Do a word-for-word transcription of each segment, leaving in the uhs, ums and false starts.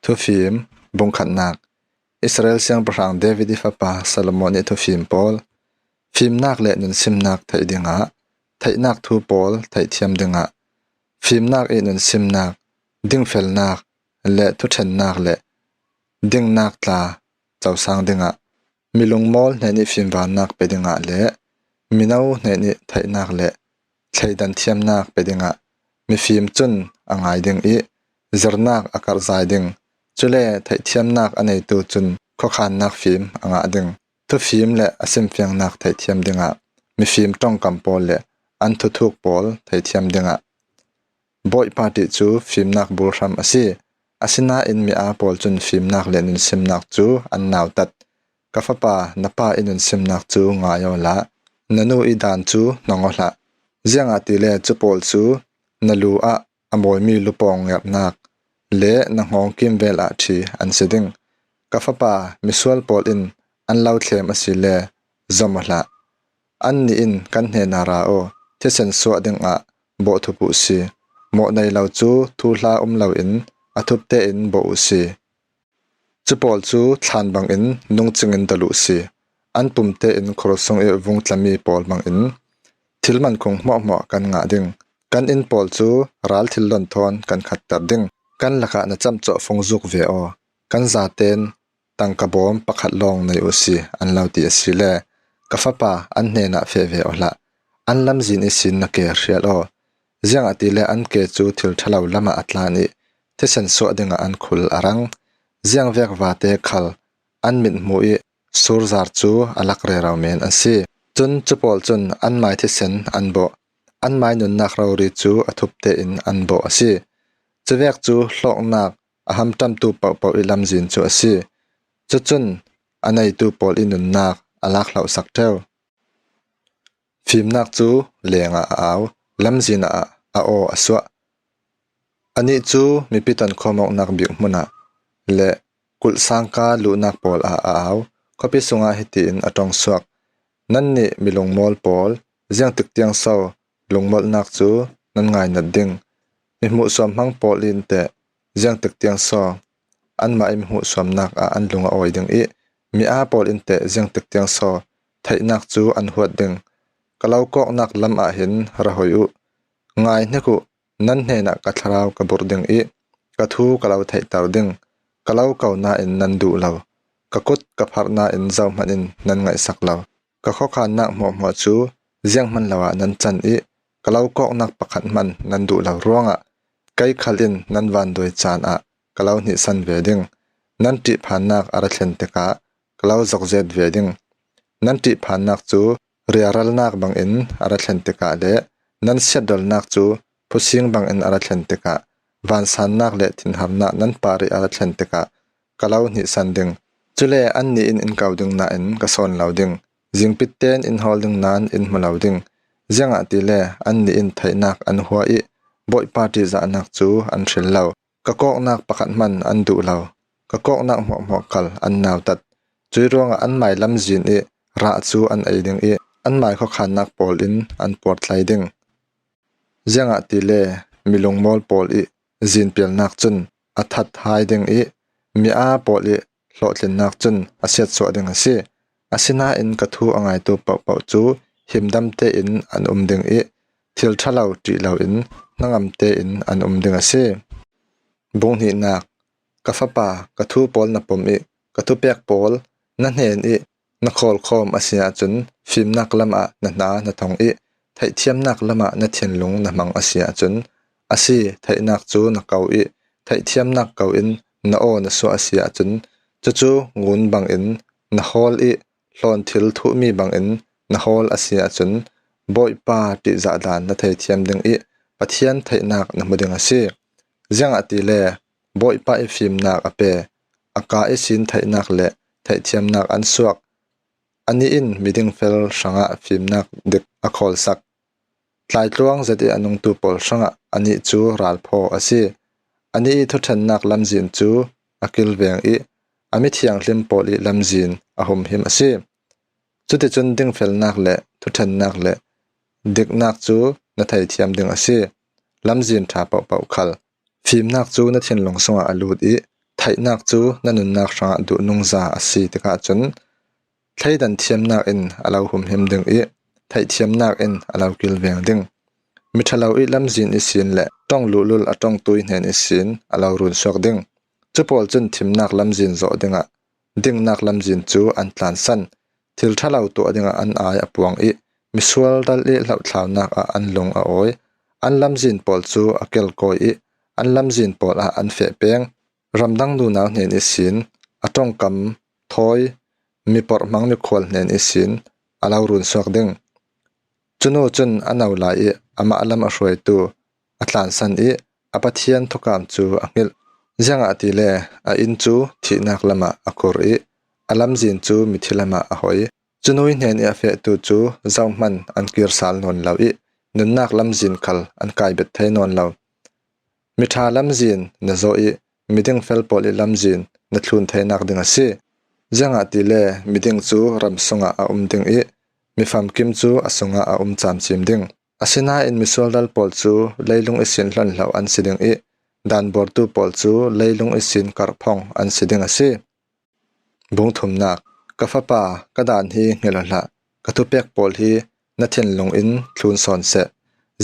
Thufim, bung khatnak. Israel siangpahrang David ih fapa Solomon ih thufim pawl. Fimnak le nunsimnak theih dingah, theihnak thu pawl theihthiam dingah, fimnak ih nunsimnak, dingfelnak le thuṭhennak le dingnak tla cosang dingah, mi lungmawl hnenih fimvannak pe dingah le mino hnenih theihnak le thleidan thiamnak pe dingah, mifim cun a ngai ding ih zirnak a karhzai ding, cule theihthiamnak a neitu cun khuakhannak fim a ngah ding. Thufim le a simfiangnak theihthiam dingah mifim ṭongkam pawl le an thuthuk pawl theihthiam dingah, Bawipa ṭih cu fimnak bulhram a si. Asinain mi aa pawl cun fimnak le nunsimnak cu an nautat. Ka fapa, na pa ih nunsimnak cu ngai awla, na nu ih dan cu hnong aw hlah. Ziangahtile cu pawl cu na lu ah a mawimi lupawng ngerhnak le na hngawng kimvel ah ṭhi an si ding. Ka fapa, misual pawl in an lo thlem asile zom aw hlah. Annih in kan hnenah ra aw, thisen suah dingah bawh thup uhsi. Mawh nei lo cu thuhla um loin a thup tein bawh uhsi. Cu pawl cu thlan bangin nungcingin dol uhsi. An pum tein khur sung ih vung tlami pawl bangin thil mankhung hmuahhmuah kan ngah ding. Kan inn pawl cu ral thil lon thawn kan khatter ding. Kan lakah na camcawh fung zuk ve aw. Kan zaten tangka bawm pakhat lawng nei uhsi, an lo ti asile, ka fapa, an hnenah feh ve aw hlah. An lamzin ihsin na ke hrial aw. Ziangahtile an ke cu thil ṭha lo lamah a tlan ih thisen suah dingah an khul a rang. Ziangvek vate khal an mithmuh ih surzar cu a lak rero men an si. Cun cu pawl cun an mai thisen an bawh, an mai nunnak rori cu a thup tein an bawh a si. Cuvek cu hlawknak a hamṭamtu pohpoh ih lamzin cu a si. Cucun a neitu pawl ih nunnak a lak hlohsak ṭheu. Fimnak cu lengah a au, lamzin ah a aw a suah. Anih cu mipi tonkhawm awknak bik hmun ah le kulh sangka luhnak pawl ah a au. Khuapi sungah hitiin a ṭong suak. Nannih mi lungmawl pawl, ziangtik tiang so lungmolhnak cu nan ngainat ding? Mi hmuhsuam hmang pawl in teh ziangtik tiang so anmah ih mi hmuhsuamnak ah an lung a awi ding ih, mi aa pawl in teh ziangtik tiang so theihnak cu an huat ding? Ka lo kawknak lam ah hin ra hoi uh. Ngai hnik uh, nan hnenah ka thlarau ka burh ding ih ka thu ka lo theihter ding. Ka lo ko nain nan duh lo, ka kut ka pharh nain zohhmanh in nan ngaihsak lo. Ka khuakhannak hmuahhmuah cu zianghman lo ah nan can ih ka lo kawknak pakhat hmanh nan duh lo ruangah kei khal in nan vanduai caan ah ka lo hnihsan ve ding. Nan ṭihphannak a ra thlen tikah ka lo zokzet ve ding. Nan ṭihphannak cu riaralnak bangin a ra thlen tikah le nan siatdolnak cu phusing bangin a ra thlen tikah vansannak le thinharnak nan parih a ra thlen tikah ka lo hnihsan ding. Cule annih in in ko ding nain ka sawn lo ding. Zingpit tein in hawl ding nain in hmu lo ding. Ziangahtile annih in theihnak an hua ih Bawipa ṭihzahnak cu an hril lo. Ka kawknak pakhat hmanh an duh lo. Ka kawknak hmuahhmuah khal an nautat. Cui ruangah anmai lamzin ih rah cu an ei ding ih anmai khuakhannak pawl in an puartlai ding. Ziangahtile mi lungmawl pawl ih zinpialnak cun a that hai ding ih mi aa pawl ih hlawhtlinnak cun a siatsuah ding a si. Asinain ka thu a ngaitu pohpoh cu himdam tein an um ding ih thil ṭha lo ṭih loin hnangam tein an um ding a si. Bung hnihnak. Ka fapa, ka thu pawl na pom ih ka thupek pawl na hnen ih na khawlkhawm a si ahcun fimnak lamah na hna na thong ih theihthiamnak lamah na thinlung na hmang a si ahcun, a si, theihnak cu na ko ih theihthiamnak ko in na aw na suah a si ahcun, cucu ngun bangin na hawl ih hlawnthil thuhmi bangin na hawl a si ahcun, Bawipa ṭihzah dan na theithiam ding ih Pathian theihnak na hmu ding a si. Ziangahtile Bawipa ih fimnak a pe, a ka ihsin theihnak le theihthiamnak an suak. Anih in miding fel hrangah fimnak dik a khawlsak. Tlaitluang zet ih a nungtu pawl hrangah anih cu ralphaw a si. Anih ih thuṭhennak lamzin cu a kilveng ih a mithianghlim pawl ih lamzin a humhim a si. Cuticun dingfelnak le thuṭhennak le diknak cu na theithiam ding a si. Lamzin ṭha pohpoh khal fimnak cu na thinlung sungah a lut ih theihnak cu na nunnak hrangah duhnungza a si tikah cun, thleidan thiamnak in a lo humhim ding i theihthiamnak in a lo kilveng ding. Miṭhalo i lamzin ihsin le ṭong luhlul a ṭongtui hnen ihsin a lo runsuak ding. Cu pawl cun thimnak lamzin zawh dingah dingnak lamzin cu an tlansan. Thil ṭhalo tuah dingah an ai a puang i misual dal i hlohthlaunak ah an lung a awi. An lamzin pawl cu a kelkawi i an lamzin pawl ah an feh peng. Ramdang nunau hnen ihsin a ṭongkam thawi, mi porhmang mikhual hnen ihsin a lo runsuak ding. Cunu cun a no lai i amah lam a hruaitu a tlansan i a Pathian thukam cu a hngilh. Ziangahtile a inn cu thihnak lamah a kur i a lamzin cu mithi lamah a hoi. Cunu hnen i a fehtu cu zohman an kir sal nawn lo i nunnak lamzin khal an kai bet thei nawn lo. Miṭha lamzin na zawh i miding fel pawl i lamzin na thlun theinak ding a si. Ziangahtile miding cu ram sungah a um ding i mifamkim cu a sungah a um camcim ding. Asinain misual dal pawl cu leilung ihsin hlonhlo an si ding i danbuartu pawl cu leilung ihsin karhphong an si ding a si. Bung thumnak. Ka fapa, ka daan hi hngilh aw hlah, ka thupek pawl hi na thinlung in thlun sawn seh.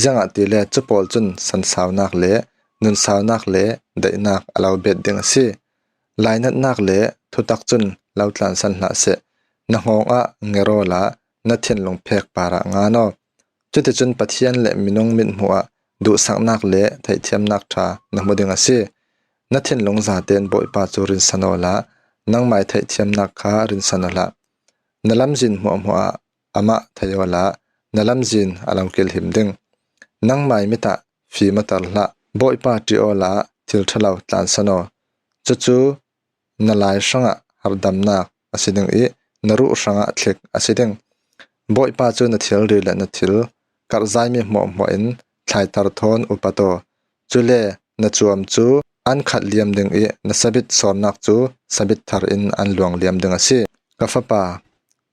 Ziangahtile cu pawl cun sansaunak le nunsaunak le daihnak a lo bet ding a si. Lainatnak le thutak cun lo tlansan hlah seh. Na hngawng ah nger awla na thinlung phek parah ngan aw. Cuticun Pathian le minung mithmuh ah duhsaknak le theihthiamnak ṭha na hmu ding a si. Na thinlung zaten Bawipa cu rinsan awla nangmai theihthiamnak kha rinsan aw hlah. Na lamzin hmuahhmuah ah amah thei awla na lamzin a lo kilhim ding. Nangmai mit ah fim aw ter hlah. Bawipa ṭih awla thil ṭhalo tlansan aw. Cucu na lai hrangah harhdamnak a si ding i na ruh hrangah thlik a si ding. Bawipa cu na thilri le na thil karhzaimi hmuahhmuah in thlaiter thawn upat aw. Cule na cuam cu an khat liam ding i na sabit sawrnak cu sabit thar in an luang liam ding a si. Ka fapa,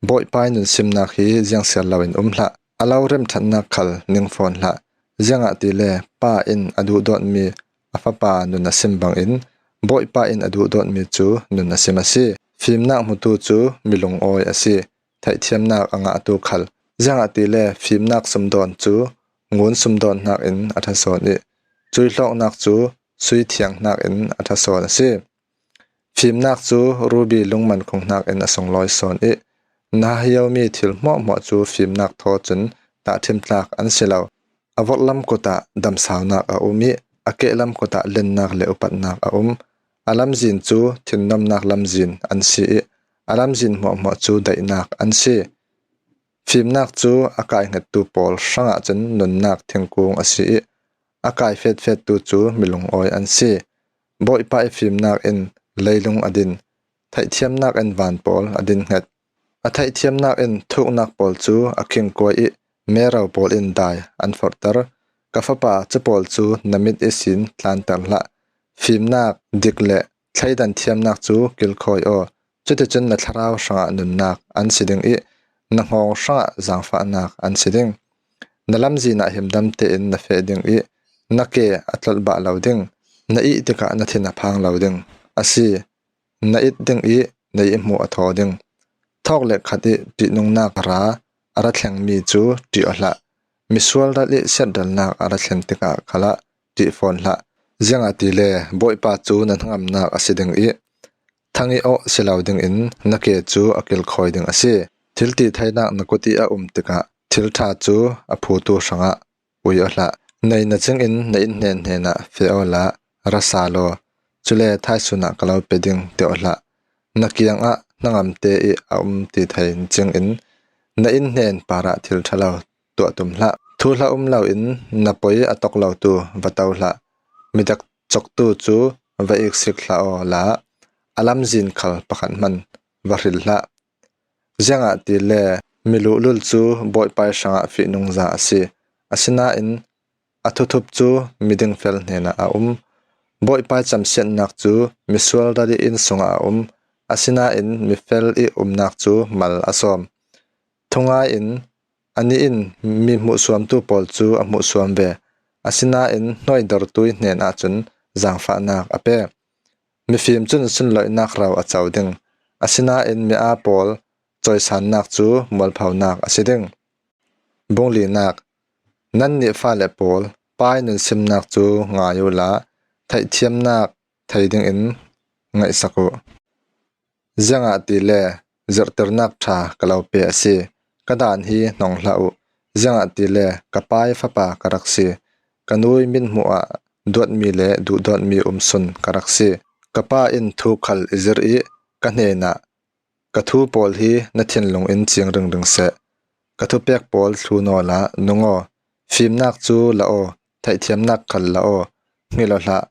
Bawipa i nunsimnak hi ziangsiar loin um hlah. A lo remṭhatnak khal ning fawn hlah. Ziangahtile pa in a duhdawtmi a fapa nun a sim bangin Bawipa in a duhdawtmi cu nun a sim a si. Fimnak hmutu cu mi lungawi a si, theihthiamnak a ngahtu khal. Ziangahtile fimnak sumdawn cu ngun sumdawn hnakin a ṭha sawn i cuihlawknak cu sui thiang hnakin a ṭha sawn a si. Fimnak cu rubi lungman khung hnakin a sunglawi sawn i na hiomi thil hmuahhmuah cu fimnak thaw cun tahṭhimtlak an si lo. A vorhlam kut ah damsaunak a um i a kehlam kut ah lennak le upatnak a um. A lamzin cu thinnomnak lamzin an si i a lamzin hmuahhmuah cu daihnak an si. Fimnak cu a kaihngettu pawl hrangah cun nunnak thingkung a si i a kai fetfettu cu mi lungawi an si. Bawipa i fimnak in leilung a din, theihthiamnak in van pawl a dinhnget. A theihthiamnak in thuknak pawl cu a khingkuai i mero pawl in dai an forhter. Ka fapa, cu pawl cu na mit ihsin tlanter hlah. Fimnak, dik le thleidan thiamnak cu kilkhawi aw. Cuticun na thlarau hrangah nunnak an si ding i na hngawng hrangah zaangfahnak an si ding. Na lamzin ah himdam tein na feh ding i na ke a tlolhbah lo ding. Na ih tikah na thin a phang lo ding a si. Na it ding i na ihmu a thaw ding. Thawk le khat i ṭihnungnak ra a ra thlengmi cu ṭih aw hlah. Misual ral i siatralnak a ra thlen tikah khalah ṭih fawn hlah. Ziangahtile Bawipa cu na hnangamnak a si ding i thang i awh si lo dingin na ke cu a kilkhawi ding a si. Thil ti theinak na kut i a um tikah thil ṭha cu a phutu hrangah ui aw hlah. Nei na cingin na innhnen hnenah feh awla ra sal aw. Cule thaisun ah ka lo pe ding ti aw hlah. Na kiangah hnangamte i a um ti thei cingin na innhnen parah thil ṭhalo tuah tum hlah. Thuhla um loin na poi a tok lotu va to hlah. Midak coktu cu va iksik hlah awla a lamzin khal pakhat hman va hril hlah. Ziangahtile mi luhlul cu Bawipa ih hrangah fihnungza a si. Asinain a thuthup cu miding fel hnenah a um. Bawipa ih camsiatnak cu misual ral i inn sungah a um. Asinain mifel i umnak cu mal a sawm. Thungai in a nih in mi hmuhsuamtu pawl cu a hmuhsuam ve. Asinain hnuaidortu ih hnenah cun zaangfahnak a pe. Mifim cun sunloihnak ro a co ding, asinain mi aa pawl cawisannak cu mualphonak a si ding. Bung linak. Nannih fale pawl, Pa ih nunsimnak cu ngai uhla, theihthiamnak thei dingin ngaihsak uh. Ziangahtile zirhtirnak ṭha ka lo pe a si. Ka daan hi hnong hlah uh, ziangahtile ka Pa ih fapa ka rak si. Ka nu ih mithmuh ah duatmi le duhdawtmi um sun ka rak si. Ka Pa in thu khal i zirh ih ka hnenah, ka thu pawl hi na thinlung in cing ringring seh. Ka thupek pawl thlun awla nung aw. Fimnak cu la aw, theihthiamnak khal la aw. Hngilh aw hlah,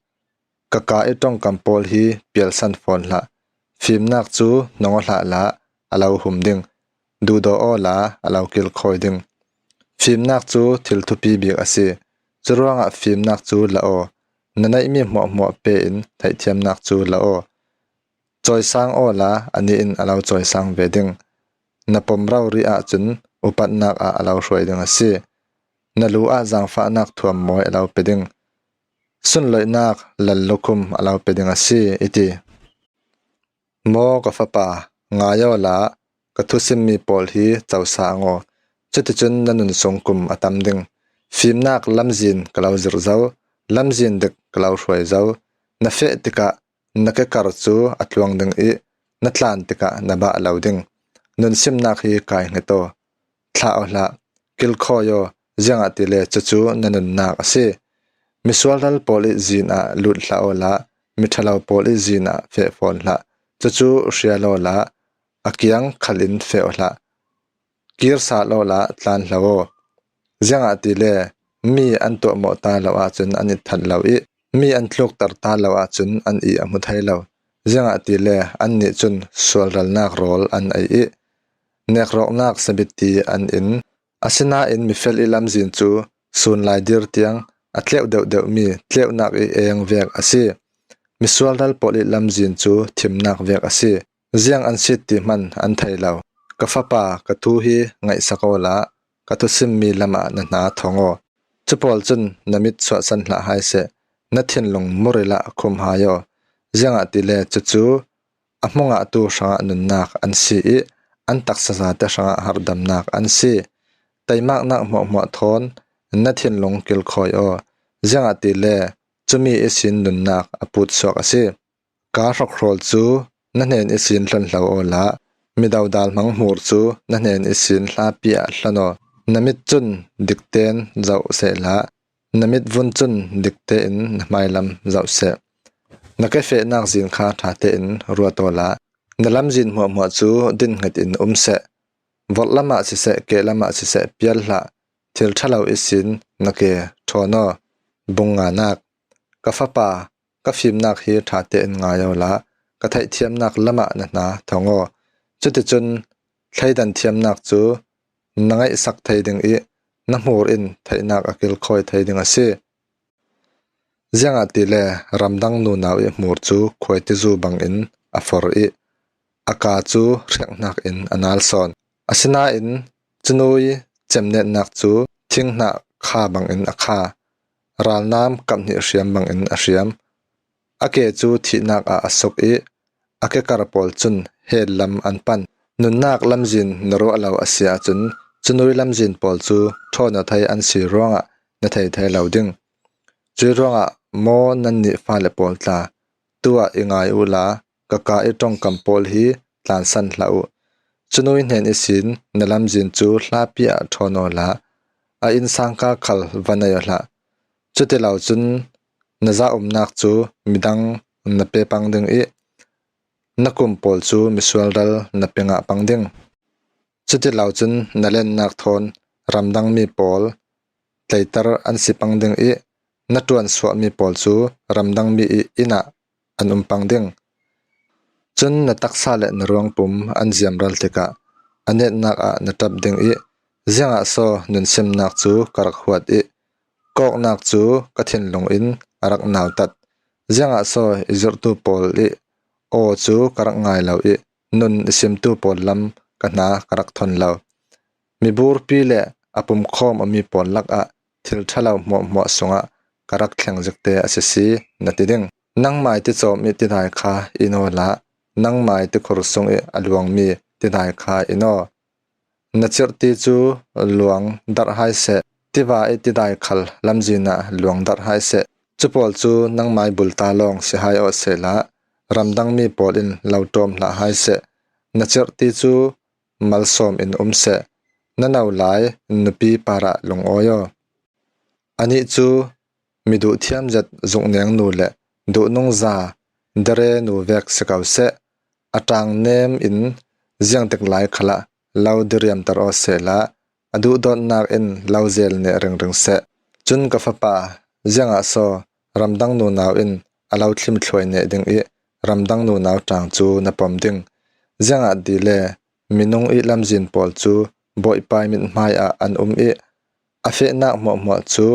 ka kaa ih ṭongkam pawl hi pialsan fawn hlah. Fimnak cu hnong aw hlah la a lo hum ding, duhdaw awla a lo kilkhawi ding. Fimnak cu thil thupi bik a si. Curuangah fimnak cu la aw, na neihmi hmuahhmuah pe in theihthiamnak cu la aw. Cawisang awla anih in a lo cawisang ve ding. Na pom rori ahcun upatnak ah a lo hruai ding a si. Na lu ah zaangfahnak thuammawi a lo pe ding. Sunloihnak lallukhum a lo pe ding a si, i ti. Maw ka fapa, ngai awla ka thusimmi pawl hi cosang aw. Cuticun na nun sung kum a tam ding. Fimnak lamzin ka lo zirh zo, lamzin dik ka lo hruai zo. Na feh tikah na kekar cu a tluang ding ih na tlan tikah na bah lo ding. Nunsimnak hi kai hnget aw, thlah aw hlah, kilkhawi aw, ziangahtile cucu na nunnak a si. Misual ral pawl ih zin ah lut hlah awla, miṭhalo pawl ih zin ah feh fawn hlah. Cucu hrial awla a kiang khal in feh aw hlah. Kir sal awla tlan hlah aw. Ziangahtile mi an tuahmawh ta lo ahcun an itthat lo ih mi an tlukter ta lo ahcun an ih a hmu thei lo. Ziangahtile annih cun sualralnak rawl an ei ih nekrawknak sabitti an in. Asinain mifel ih lamzin cu sun lai dir tiang a tleuh deuhdeuhmi tleuhnak ih eng vek a si. Misual ral pawl ih lamzin cu thimnak vek a si. Ziang an sit ti hman an thei lo. Ka fapa, ka thu hi ngaihsak awla ka thusimmi lamah na hna thong aw. Cu pawl cun na mit suahsan hlah hai seh, na thinlung muril ah khum hai aw. Ziangahtile cucu a hmungahtu hrangah nunnak an si ih an taksa zate hrangah harhdamnak an si. Teimaknak hmuahhmuah thawn na thinlung kilkhawi aw. Ziangahtile cumi ihsin nunnak a putsuak a si. Kaa hrokhrawl cu na hnen ihsin hlonhlo awla, midodal hmang hmur cu na hnen ihsin hlapi ah hlon aw. Na mit cun dikten zoh sehla, na mitvun cun dikte in na hmailam zoh seh. Na kefehnak zin kha ṭha tein ruat awla, na lamzin hmuahhmuah cu dinhnget in um seh. Vorhlam ah siseh, kehlam ah siseh, pial hlah. Thil ṭhalo ihsin na ke ṭhawn aw. Bung nganak. Ka fapa, ka fimnak hi ṭha tein ngai awla ka theihthiamnak lamah na hna thong aw. Cuticun thleidan thiamnak cu na ngaihsak thei ding ih na hmur in theihnak a kilkhawi thei ding a si. Ziangahtile ramdang nunau ih hmur cu khuaitizu bangin a for ih a kaa cu hriak hnakin a nal sawn. Asinain cunui cemnetnak cu thinghnah kha bangin a kha, ralnam kaphnih hriam bangin a hriam. A ke cu thihnak ah a suk ih a kekar pawl cun hel lam an pan. Nunnak lamzin na ruah lo a si ahcun cunui lamzin pawl cu ṭhawn aw thei an si ruangah na thei thei lo ding. Cui ruangah maw nannih fale pawl tla, tu ah i ngai uhla ka kaa ih ṭongkam pawl hi tlansan hlah uh. Cunui hnen ihsin na lamzin cu hlapi ah ṭhawn awla a innsangka khal va nei aw hlah. Cuti lo cun na zahumnak cu midang na pe pang ding ih na kum pawl cu misual ral na pe ngah pang ding. Cuti lo cun na lennak thawn ramdangmi pawl tleiter an si pang ding ih na ṭuan suahmi pawl cu ramdangmi ih inn ah an um pang ding. Cun na taksa le na ruangpum an ziamral tikah a netnak ah na ṭap ding ih, ziangah so nunsimnak cu ka rak huat ih, kawknak cu ka thinlung in a rak nautat. Ziangah so i zirhtu pawl ih aw cu ka rak ngai lo ih, nun i simtu pawl lam ka hna ka rak thon lo. Miburpi le a pumkhawm awmi pawl lakah thil ṭhalo hmuahhmuah sungah ka rak thleng zikte a sisi na ti ding. Nangmai ticawm i tidai kha in awla, nangmai tikhur sung i a luangmi tidai kha in aw. Na cirhti cu luang darh hai seh, tiva i tidai khal lamzin ah luang darh hai seh. Cupawl cu nangmai bulta lawng si hai aw sehla, ramdangmi pawl in lo ṭawm hlah hai seh. Na cirhti cu malsawm in um seh. Na no lai nupi parah lungawi aw. Anih cu mi duhthiam zet zuknengnu le duhnungza derenu vek si ko seh. A ṭangnem in ziangtik lai khalah lo diriamter aw sehla, a duhdawtnak in lo zel neh ringring seh. Cun ka fapa, ziangah so ramdang nunau in a lo thlimthluai neh ding i ramdang nunau ṭang cu na pom ding? Ziangahtile minung i lamzin pawl cu Bawipa i mithmai ah an um i a fehnak hmuahhmuah cu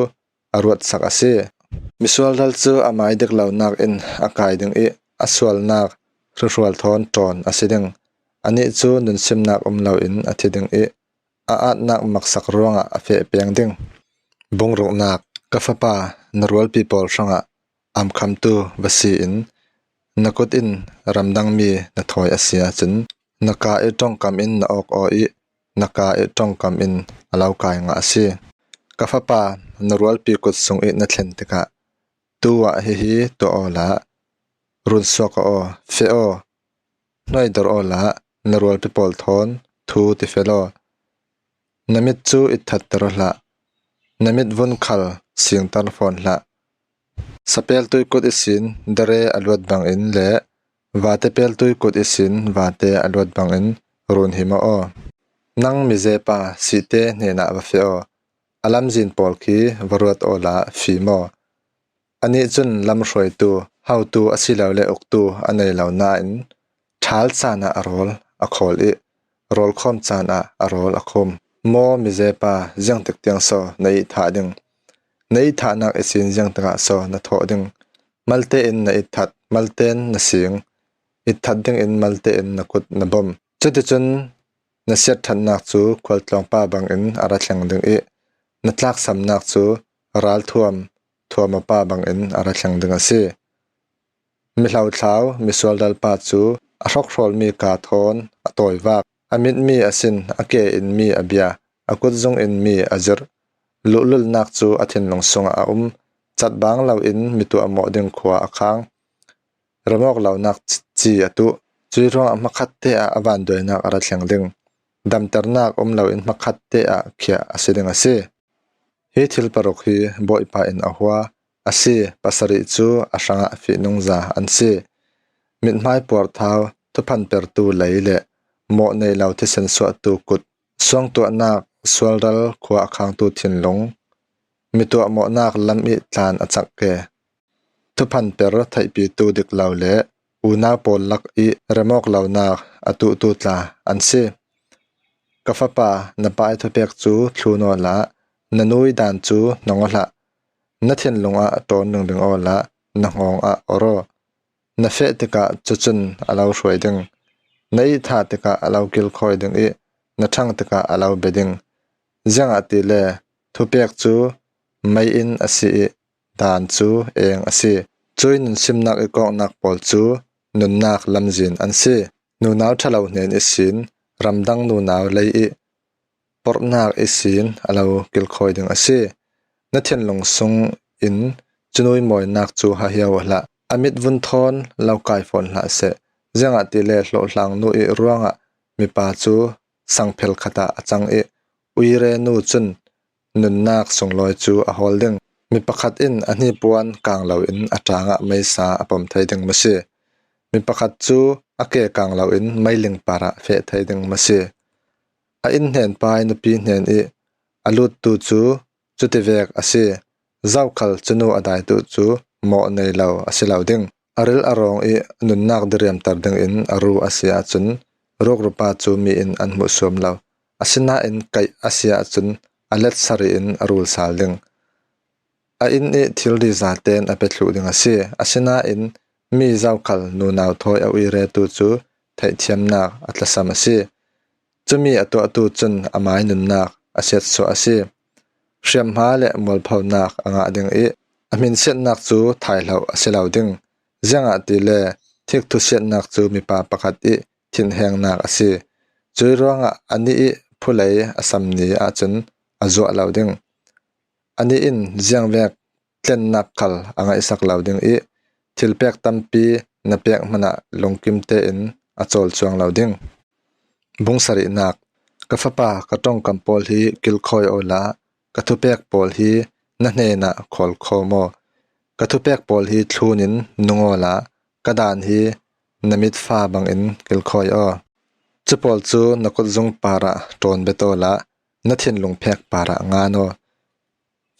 a ruatsak a si. Misual dal cu a mai dik lonak in a kai ding i a sualnak hruhrual thawn ṭawn a si ding. Anih cu nunsimnak um loin a thi ding i a atnak maksak ruangah a feh peng ding. Bungruknak. Ka fapa, na rualpi pawl hrangah amkhamtu va si in, na kut in ramdangmi na thawi a si ahcun, na ka i ṭongkam in na awk aw i na ka i ṭongkam in a lo kai ngah a si. Ka fapa, na rualpi kut sung i na thlen tikah, tu ah hihi tuah awla, run suak aw, feh aw, hnuaidor awla, na rualpi pawl thawn thu ti fel aw. Na mit cu itthatter aw hlah, na mitvun khal singter fawn hlah. Sapeltui kut ihsin dare a luat bangin le vate peltui kut ihsin vate a luat bangin run him aw. Nang mizepa, sihte hnenah va feh aw. A lamzin pawl khi va ruat awla fim aw. Anih cun lamhruaitu, hotu asilole uktu a nei lo nain ṭhal caan ah a rawl a khawl i rawlkhawm caan ah a rawl a khum. Maw mizepa, ziangtik tiang so na ihthah ding? Na ihthahnak ihsin ziangtikah so na thawh ding? Malte in na itthat, malten na sing, itthat dingin malte in na kut na bom. Cuticun na siatṭhatnak cu khualtlawngpa bangin a ra thleng ding i na tlaksamnak cu ralthuam thuamawpa bangin a ra thleng ding a si. Mihlothlau, misual dalpa cu a hrokhrawlmi ka thawn a tawivak, a mitmi a sin, a ke in mi a bia, a kutzung in mi a zirh, luhlulnak cu a thinlung sungah a um, catbang loin mi tuahmawh ding khua a khang, remawk lonak ci a tuh, cui ruangah hmakhatte ah a vanduainak a ra thleng ding, damternak um loin hmakhatte ah khiah a si ding a si. Hi thil paruk hi Bawipa in a hua a si, pasarih cu a hrangah fihnungza an si. Mithmai puarthau, thuphanpertu lei le mawh nei lo thisen suahtu kut, suangtuahnak, sualral khua a khangtu thinlung, mi tuahmawhnak lam i tlan a cak ke, thuphanper theihpitu dik lo le unau pawl lak i remawk lonak a tuhtu tla an si. Ka fapa, na pa i thupek cu thlun awla na nu i dan cu hnong aw hlah. Na thinlung ah ṭawn ringring awla na hngawng ah or aw. Na feh tikah cucun a lo hruai ding, na ihthah tikah a lo kilkhawi ding i na ṭhang tikah a lo be ding. Ziangahtile thupek cu mei in a si i dan cu eng a si. Cui nunsimnak i kawknak pawl cu nunnak lamzin an si. Nunau ṭhalo hnen ihsin ramdang nunau lei i porhnak ihsin a lo kilkhawi ding a si. Na thinlung sung in cunui mawinak cu hahiau aw hlah. A mitvun thawn lo kai fawn hlah seh, ziangahtile hlawhhlangnu i ruangah mipa cu sangphel khatah a cang i uirenu cun nunnak sunglawi cu a hawl ding. Mi pakhat in a hnipuan kang loin a ṭangah meisa a pom thei ding maw si? Mi pakhat cu a ke kang loin meiling parah feh thei ding maw si? A innhnen pai nupi hnen i a luttu cu cutivek a si. Zokhal cunu a daitu cu mawh nei lo a si lo ding. A ril a rawng i nunnak diriamter dingin a ru a si ahcun rukrupa cu mi in an hmuhsuam lo. Asinain kaih a si ahcun a let sarih in a rul sal ding. A inn i thilri zaten a pe thluh ding a si. Asinain mi zokhal nunau thawi a uiretu cu theihthiamnak a tlasam a si. Cumi a tuahtu cun amai nunnak a siatsuah a si. Hriamhma le mualphonak a ngah ding i a hminsiatnak cu thaihlauh a si lo ding. Ziangahtile thik thusiatnak cu mipa pakhat ih thinhengnak a si. Cui ruangah anih ih phulei a sam ni ahcun a zuah lo ding. Anih in ziangvek tlennak khal a ngaihsak lo ding ih thilpek tampi na pek hmanah lungkim tein a cawl cuang lo ding. Bung sarihnak. Ka fapa, ka ṭongkam pawl hi kilkhawi awla, ka thupek pawl hi na hnenah khawlkhawm aw. Ka thupek pawl hi thlun in nung awla, ka daan hi na mitfa bangin kilkhawi aw. Cu pawl cu na kutzung parah ṭawn bet awla, na thinlung phek parah ngan aw.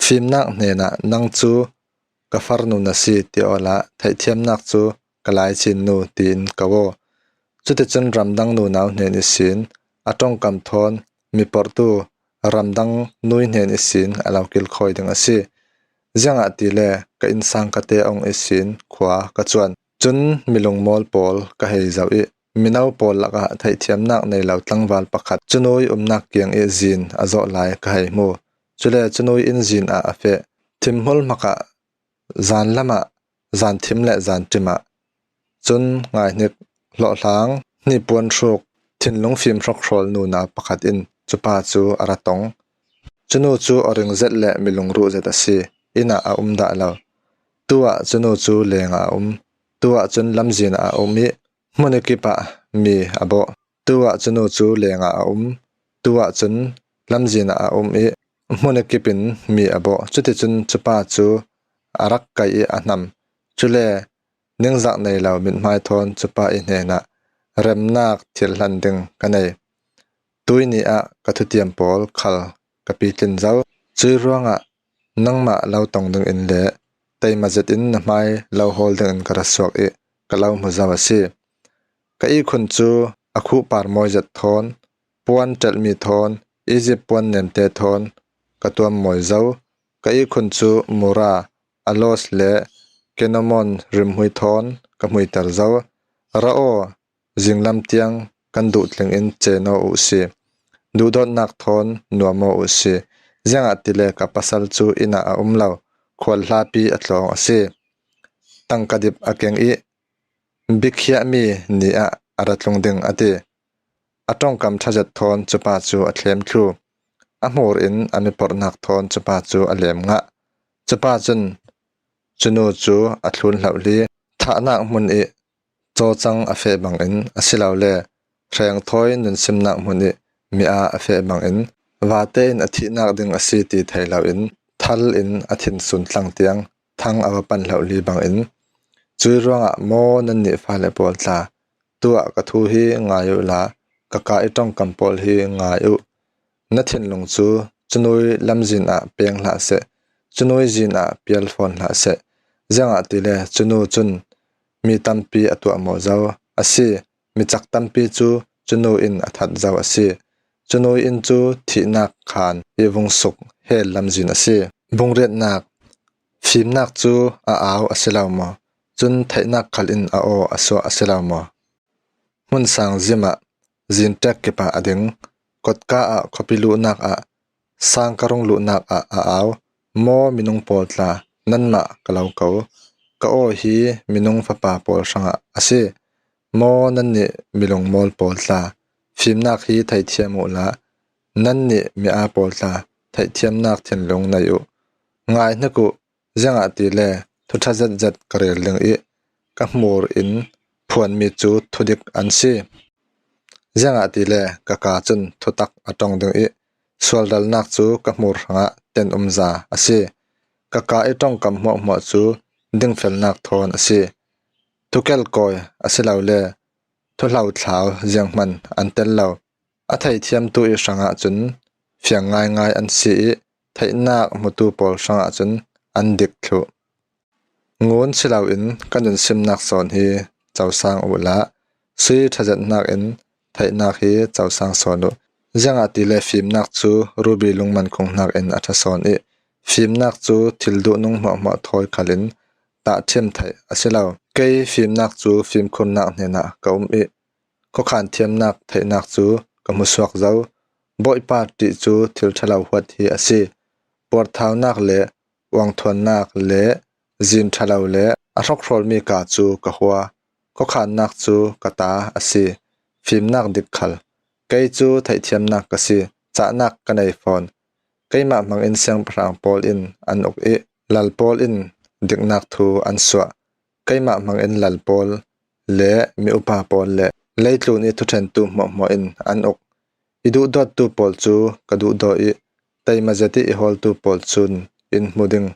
Fimnak hnenah, nang cu ka farnu na si, ti awla, theihthiamnak cu ka laicin nu, tiin ko aw. Cuticun ramdang nunau hnen ihsin a ṭongkam thawn mi porhtu ramdang nui hnen ihsin a lo kilkhawi ding a si. Ziangahtile ka innsang ka te ong ihsin khua ka cuan. Cun milungmawl pawl ka hei zoh ih mino pawl lakah theihthiamnak nei lo tlangval pakhat cu nui umnak kiang ih zin a zawh lai ka hei hmu. Cule cu nui in zin ah a feh. Thimhmul hmakah, zan lamah, zan thim le zan ṭim ah, cun ngaihnik hlawhhlang, hnipuan hruk, thinlung fim hrawkhrawl nunau pakhat in cupa cu a ra tong. Cu nu cu aw ring zet le milungruh zet a si. Inn ah a um dah lo. Tu ah cu nu cu lengah a um. Tu ah cun lamzin ah a um ih hmun ih kip ah mi a bawh. Tu ah cu nu cu lengah a um. Tu ah cun lamzin ah a um ih hmun ih kip in mi a bawh. Cuticun cupa cu a rak kaih ih a hnam. Cule ningzak nei lo mithmai thawn cupa ih hnenah, remnak thil hlan ding ka nei. Tui ni ah ka thutiam pawl khal ka pitlin zo. Cui ruangah nangmah lo tong dingin le teima zetin na hmai lo hawl dingin ka ra suak ih ka lo hmu zo a si. Ka ihkhun cu a khuhpar mawi zet thawn, puan ṭelhmi thawn, Izipt puan nemte thawn ka tuam mawi zo. Ka ihkhun cu mura, alos le cinnamon rimhmui thawn ka hmuiter zo. Ra aw, zinglam tiang kan duhtling in cen aw uhsi. Duhdawtnak thawn nuam aw uhsi. Ziangahtile ka pasal cu inn ah a um lo, khual hlapi a tlawng a si. Tangka dip a keng ih, bikhiahmi ni ah a ra tlung ding, a ti. A ṭongkam ṭha zet thawn cupa cu a thlem thlu. A hmur in a miporhnak thawn cupa cu a lem ngah. Cupa cun cu nu cu a thlun hlohli. Thahnak hmun ih cawcang a feh bangin asilole hrengthawi nunsimnak hmun ih mi aa a feh bangin vate in a thihnak ding a si ti thei loin thal in a thin sun tlang tiang thang a va pan hlohli bangin, cui ruangah maw nannih fale pawl tla, tuah ka thu hi ngai uhla, ka ka ih ṭongkam pawl hi ngai uh. Na thinlung cu cu nui lamzin ah peng hlah seh, cu nui zin ah pial fawn hlah seh. Ziangahtile cu nu cun mi tampi a tuah maw zo a si, mi cak tampi cu cu nu in a that zo a si. Cu nu in cu thihnak khaan ih vung suk hel lamzin a si. Bungriatnak. Fimnak cu a au a si lo maw? Cun theihnak khal in a aw a suah a si lo maw? Hmun sang zim ah, zin ṭek kip ah a ding, kotka ah, khuapi luhnak ah, sangka rung luhnak ah a au. Maw minung pawl tla, nanmah ka lo ko. Ka aw hi minung fapa pawl hrangah a si. Maw nannih milung mawl pawl tla, fimnak hi theihthiam uhla, nannih mi aa pawl tla, theihthiamnak thinlung nei uh. Ngai hnik uh, ziangahtile thuṭha zetzet ka rel ding ih ka hmur in phuanmi cu thudik an si. Ziangahtile ka ka cun thutak a ṭong ding ih sualralnak cu ka hmur hrangah ten umza a si. Ka ka ih ṭongkam hmuahhmuah cu dingfelnak thawn a si. Thukelkawi asilole thuhlothlau zianghman an tel lo. A theithiamtu ih hrangah cun fiang ngaingai an si ih theihnak hmutu pawl hrangah cun an dik thluh. Ngun si loin ka nunsimnak sawn hi cosang uhla, sui ṭha zet hnakin theihnak hi cosang sawn uh. Ziangahtile fimnak cu rubi lungman khung hnakin a ṭha sawn ih, fimnak cu thil duhnung hmuahhmuah thawi khalin tahṭhiam theih a si lo. Kei fimnak cu fimkhurnak hnenah ka um ih, khuakhan thiamnak theihnak cu ka hmusuak zo. Bawipa ṭih cu thil ṭhalo huat hi a si. Puarthaunak le uangthuannak le zin ṭha lo le a hrawkhrawl mi ka cu ka hua, khuakhannak cu ka ta a si, fimnak dik khal. Kei cu theihthiamnak ka si, cahnak ka nei fawn. Keimah hmangin siangpahrang pawl in an uk i lal pawl in diknak thu an suah. Keimah hmangin lal pawl le mi upa pawl le leitlun i thuṭhentu hmuahhmuah in an uk. I duhdawttu pawl cu ka duhdaw i taima zet i i hawltu pawl cun in hmu ding.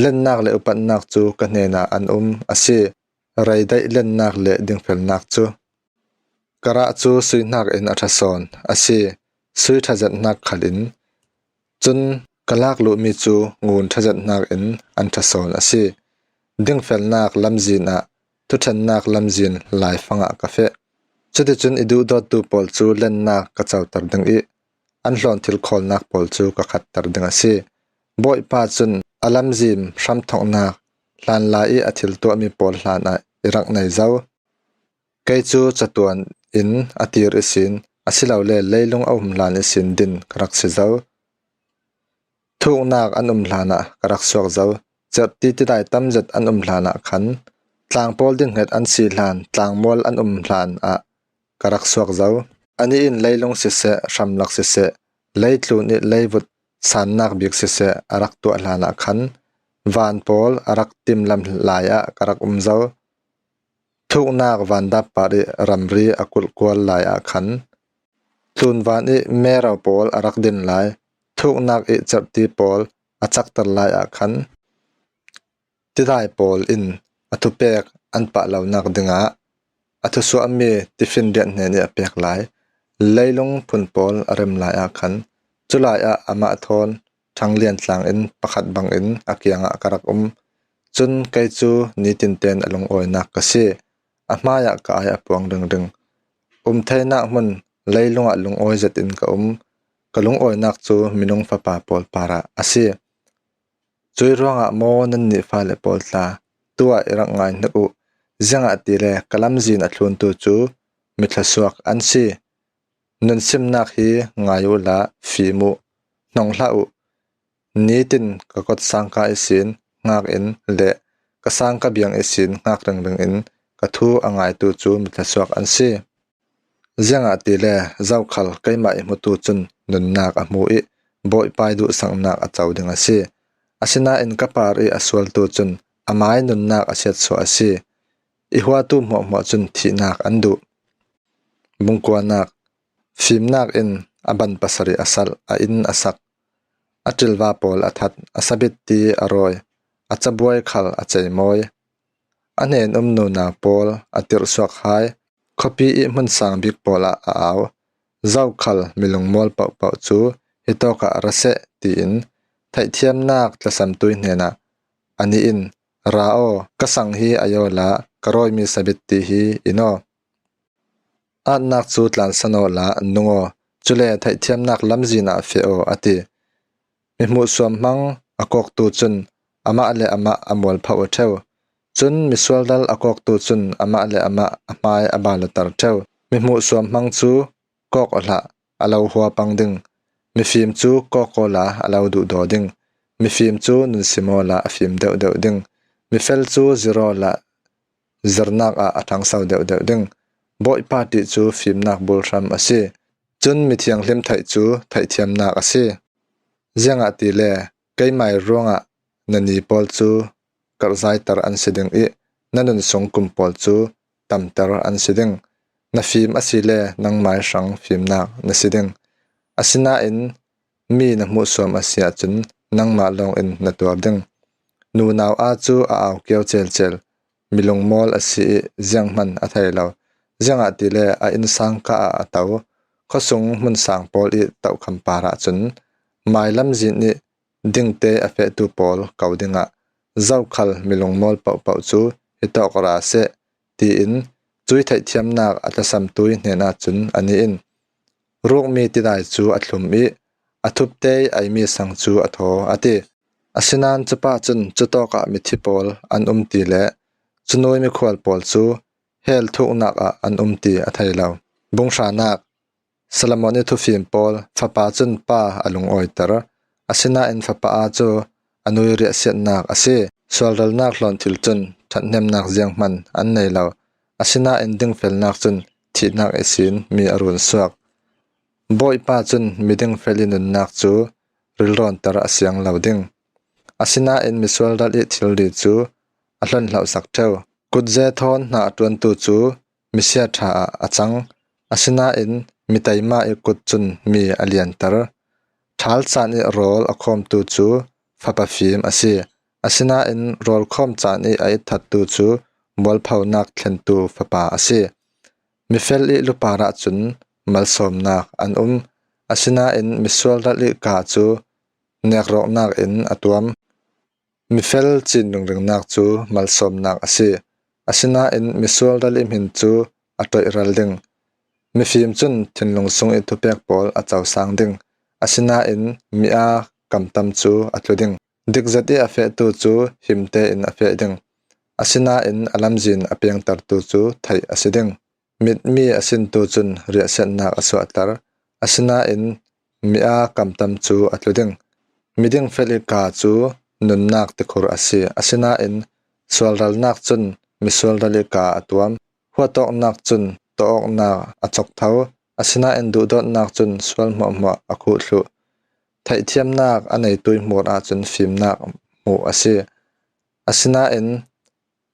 Lennak le upatnak cu ka hnenah an um a si, reidaih lennak le dingfelnak cu. Ka rah cu sui hnakin a ṭha sawn a si, sui ṭha zet hnak khal in. Cun ka lak luhmi cu ngun ṭha zet hnakin an ṭha sawn a si. Dingfelnak lamzin ah, thuṭhennak lamzin laifang ah ka feh. Cuticun i duhdawttu pawl cu lennak ka coter ding i an hlawn thil khawlnak pawl cu ka khatter ding a si. Bawipa cun a lamzin hramthawknak hlanlai i a thil tuahmi pawl hlanah i rak nei zo. Kei cu catuan in a tir ihsin, asilole leilung a um hlan ihsin din ka rak si zo. Thuknak an um hlanah ka rak suak zo. Cerhti tidai tamzet an um hlanah khan, tlang pawl dinhnget an si hlan tlangmual an um hlanah ka rak suak zo. Anih in leilung siseh, hramlak siseh, leitlun i leivut sannak bik siseh a rak tuah hlanah khan, van pawl a rak timlam lai ah ka rak um zo. Thuknak vandap par i ramri a kulhkual lai ah khan, tlunvan i mero pawl a rak din lai, thuknak i cerhti pawl a cakter lai ah khan, tidai pawl in a thupek an pah lonak dingah a thusuahmi tifin riat hnen i a pek lai, leilung phun pawl a rem lai ah khan, culai ah amah thawn ṭhanglian tlang in pakhat bangin a kiangah ka rak um. Cun kei cu nitin ten a lungawinak ka si. A hmaiah ka ai a puang ringring. Um theinak hmun leilungah lungawi zetin ka um. Ka lungawinak cu minung fapa pawl parah a si. Cui ruangah maw nannih fale pawl tla, tuah i rak ngai hnik uh, ziangahtile ka lamzin a thluntu cu mi thlasuak an si. Nunsimnak hi ngai uhla fim uh, hnong hlah uh. Nitin ka kawtsangka ihsin hngak in le ka sangka biang ihsin hngak ringring in ka thu a ngaitu cu mi thlasuak an si. Ziangahtile zokhal keimah i hmutu cun nunnak a hmu i Bawipa i duhsaknak a co ding a si. Asinain ka par i a sualtu cun amai nunnak a siatsuah a si. I huatu hmuahhmuah cun thihnak an duh. Bungkuanak, fimnak in a ban pasarih a salh, a inn a sak, a ṭilva pawl a that, a sabitti a rawi, a cabuai khal a ceimawi, a hnen um nunau pawl a tirhsuak hai, khuapi i hmun sang bik pawl ah a au. Zokhal milungmawl pohpoh cu hitawkah ra seh tiin theihthiamnak tlasamtui hnenah a nih in, ra aw, ka sang hi a yawl ah ka rawimi sabitti hi in aw. Atnak cu tlansan awla nung aw, cule theihthiamnak lamzin ah feh aw, a ti. Mi hmuhsuam hmang a kawktu cun amah le amah a mualpho a ṭheu. Cun misual dal a kawktu cun amah le amah a hmai a balatar ṭheu. Mi hmuhsuam hmang cu kawk aw hlah, a lo hua pang ding. Mifim cu kawk awla a lo duhdaw ding. Mifim cu nunsim awla a fim deuhdeuh ding. Mifel cu zir awla zirnak ah a ṭhangso deuhdeuh ding. Bawipa ṭih cu fimnak bulhram a si. Cun mithianghlim theih cu theihthiamnak a si. Ziangahtile keimai ruangah na ni pawl cu karhzaiter an si ding i na nun sung kum pawl cu tamter an si ding. Na fim asile nangmai hrang fimnak na si ding. Asinain mi na hmuhsuam a si ahcun nangmah lawngin na tuar ding. Nunau aa cu a au kio celcel, milungmawl a si i zianghman a thei lo. Ziangahtile a innsang ka ah a to, khuasung hmun sang pawl i tohkham parah cun mailam zin i dingte a fehtu pawl ko dingah zokhal milungmawl pohpoh cu hitawk ra seh, tiin cui theihthiamnak a tlasamtui hnenah cun a nih in, rukmi tidai cu a thlum i a thuptei eimi sang cu a thaw, a ti. Asinain cupa cun cutawkah mithi pawl an um ti le cunuai mikhual pawl cu hell thuknak ah an um ti a thei lo. Bunghranak, Solomon i thufim pawl, fapa cun pa a lungawiter, asinain fapa aa cu a nui riahsiatnak a si. sualralnak hlawn thil cun ṭhathnemnak zianghman an nei lo. Asinain dingfelnak cun thihnak ihsin mi a run suak. Bawipa cun miding fel i nunnak cu rilrawnter a siang lo ding. Asinain misualral i thilri cu a hlonhlosak ṭheu. Kutze thawn hna a ṭuantu cu misia ṭha ah a cang. Asinain miteima i kut cun mi a lianter. Ṭhal caan i rawl a khawmtu cu fapa fim a si. Asinain rawl khawm caan i a itthattu cu mualphonak thlentu fapa a si. Mifel i lupar ahcun malsawmnak an um. Asinain misualral i kaa cu nekrawknak in a tuam. Mifel cin ringringnak cu malsawmnak a si. Asinain misualral i hmin cu a toihral ding. Mifim cun thinlung sung i thupek pawl a cosang ding. Asinain mi aa kamtam cu a tlu ding. Dikzet i a fehtu cu him tein a feh ding. Asinain a lamzin a pengtertu cu theih a si ding. Mitmi a sintu cun riahsiatnak a suahter. Asinain mi aa kamtam cu a tlu ding. Miding fel i kaa cu nunnak tikhur a si. Asinain sualralnak cun misualral i kaa a tuam. Huatawknak cun tawawknak a cawktho. Asinain duhdawtnak cun sual hmuahhmuah a khuh thluh. Theihthiamnak a neitu i hmur ahcun fimnak hmuh a si. Asinain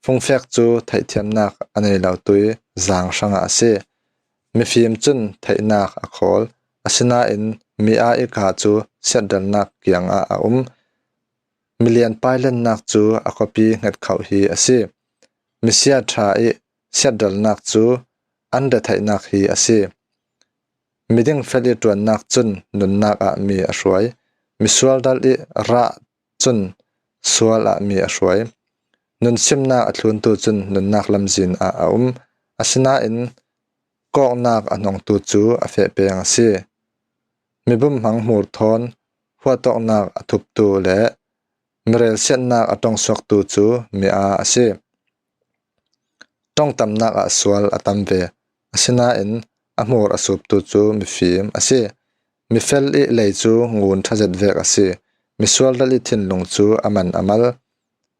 fungfek cu theihthiamnak a nei lotu i zaang hrangah a si. Mifim cun theihnak a khawl. Asinain mi aa i kaa cu siatralnak kiangah a um. Milian pailennak cu a khuapi hngetkhoh hi a si. Misia ṭha i siatralnak cu an retheihnak hi a si. Miding fel i ṭuannak cun nunnak ah mi a hruai. Misualral i rah cun sual ah mi a hruai. Nunsimnak a thluntu cun nunnak lamzin ah a um. Asinain kawknak a hnongtu cu a feh peng a si. Mibumhmang hmur thawn huatawknak a thuptu le mirelsiatnak a ṭongsuaktu cu mi aa a si. Ṭongtamnak ah sual a tam ve. Asinain a hmur a suptu cu mifim a si. Mifel i lei cu ngun ṭha zet vek a si. Misualral i thinlung cu a man a mal.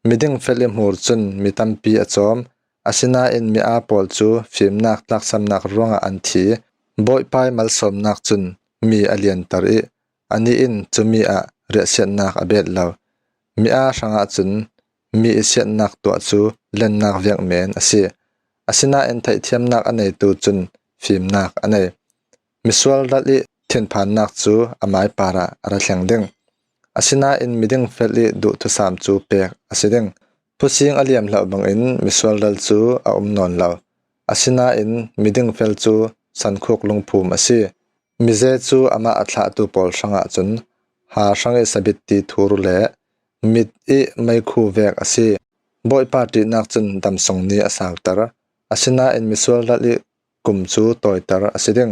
Miding fel i hmur cun mi tampi a cawm. Asinain mi aa pawl cu fimnak tlaksamnak ruangah an thi. Bawipai malsawmnak cun mi a lianter i anih in cumi ah riahsiatnak a bet lo. Mi aa hrangah cun mi i siatnak tuah cu lennak vek men a si. Asinain theihthiamnak a neitu cun fimnak a nei. Misualral i thinphannak cu a mai parah a ra thleng ding. Asinain miding fel i duhthusam cu pek a si ding. Phusing a liam hloh bangin misualral cu a um nawn lo. Asinain miding fel cu sankhuk lungphum a si. Mize cu amah a thlahtu pawl hrangah cun ha hrang i sabitti thur le mit i meikhu vek a si. Bawipa ṭihnak cun damsung ni a sauter. Asinain misualral i kum cu tawiter a si ding.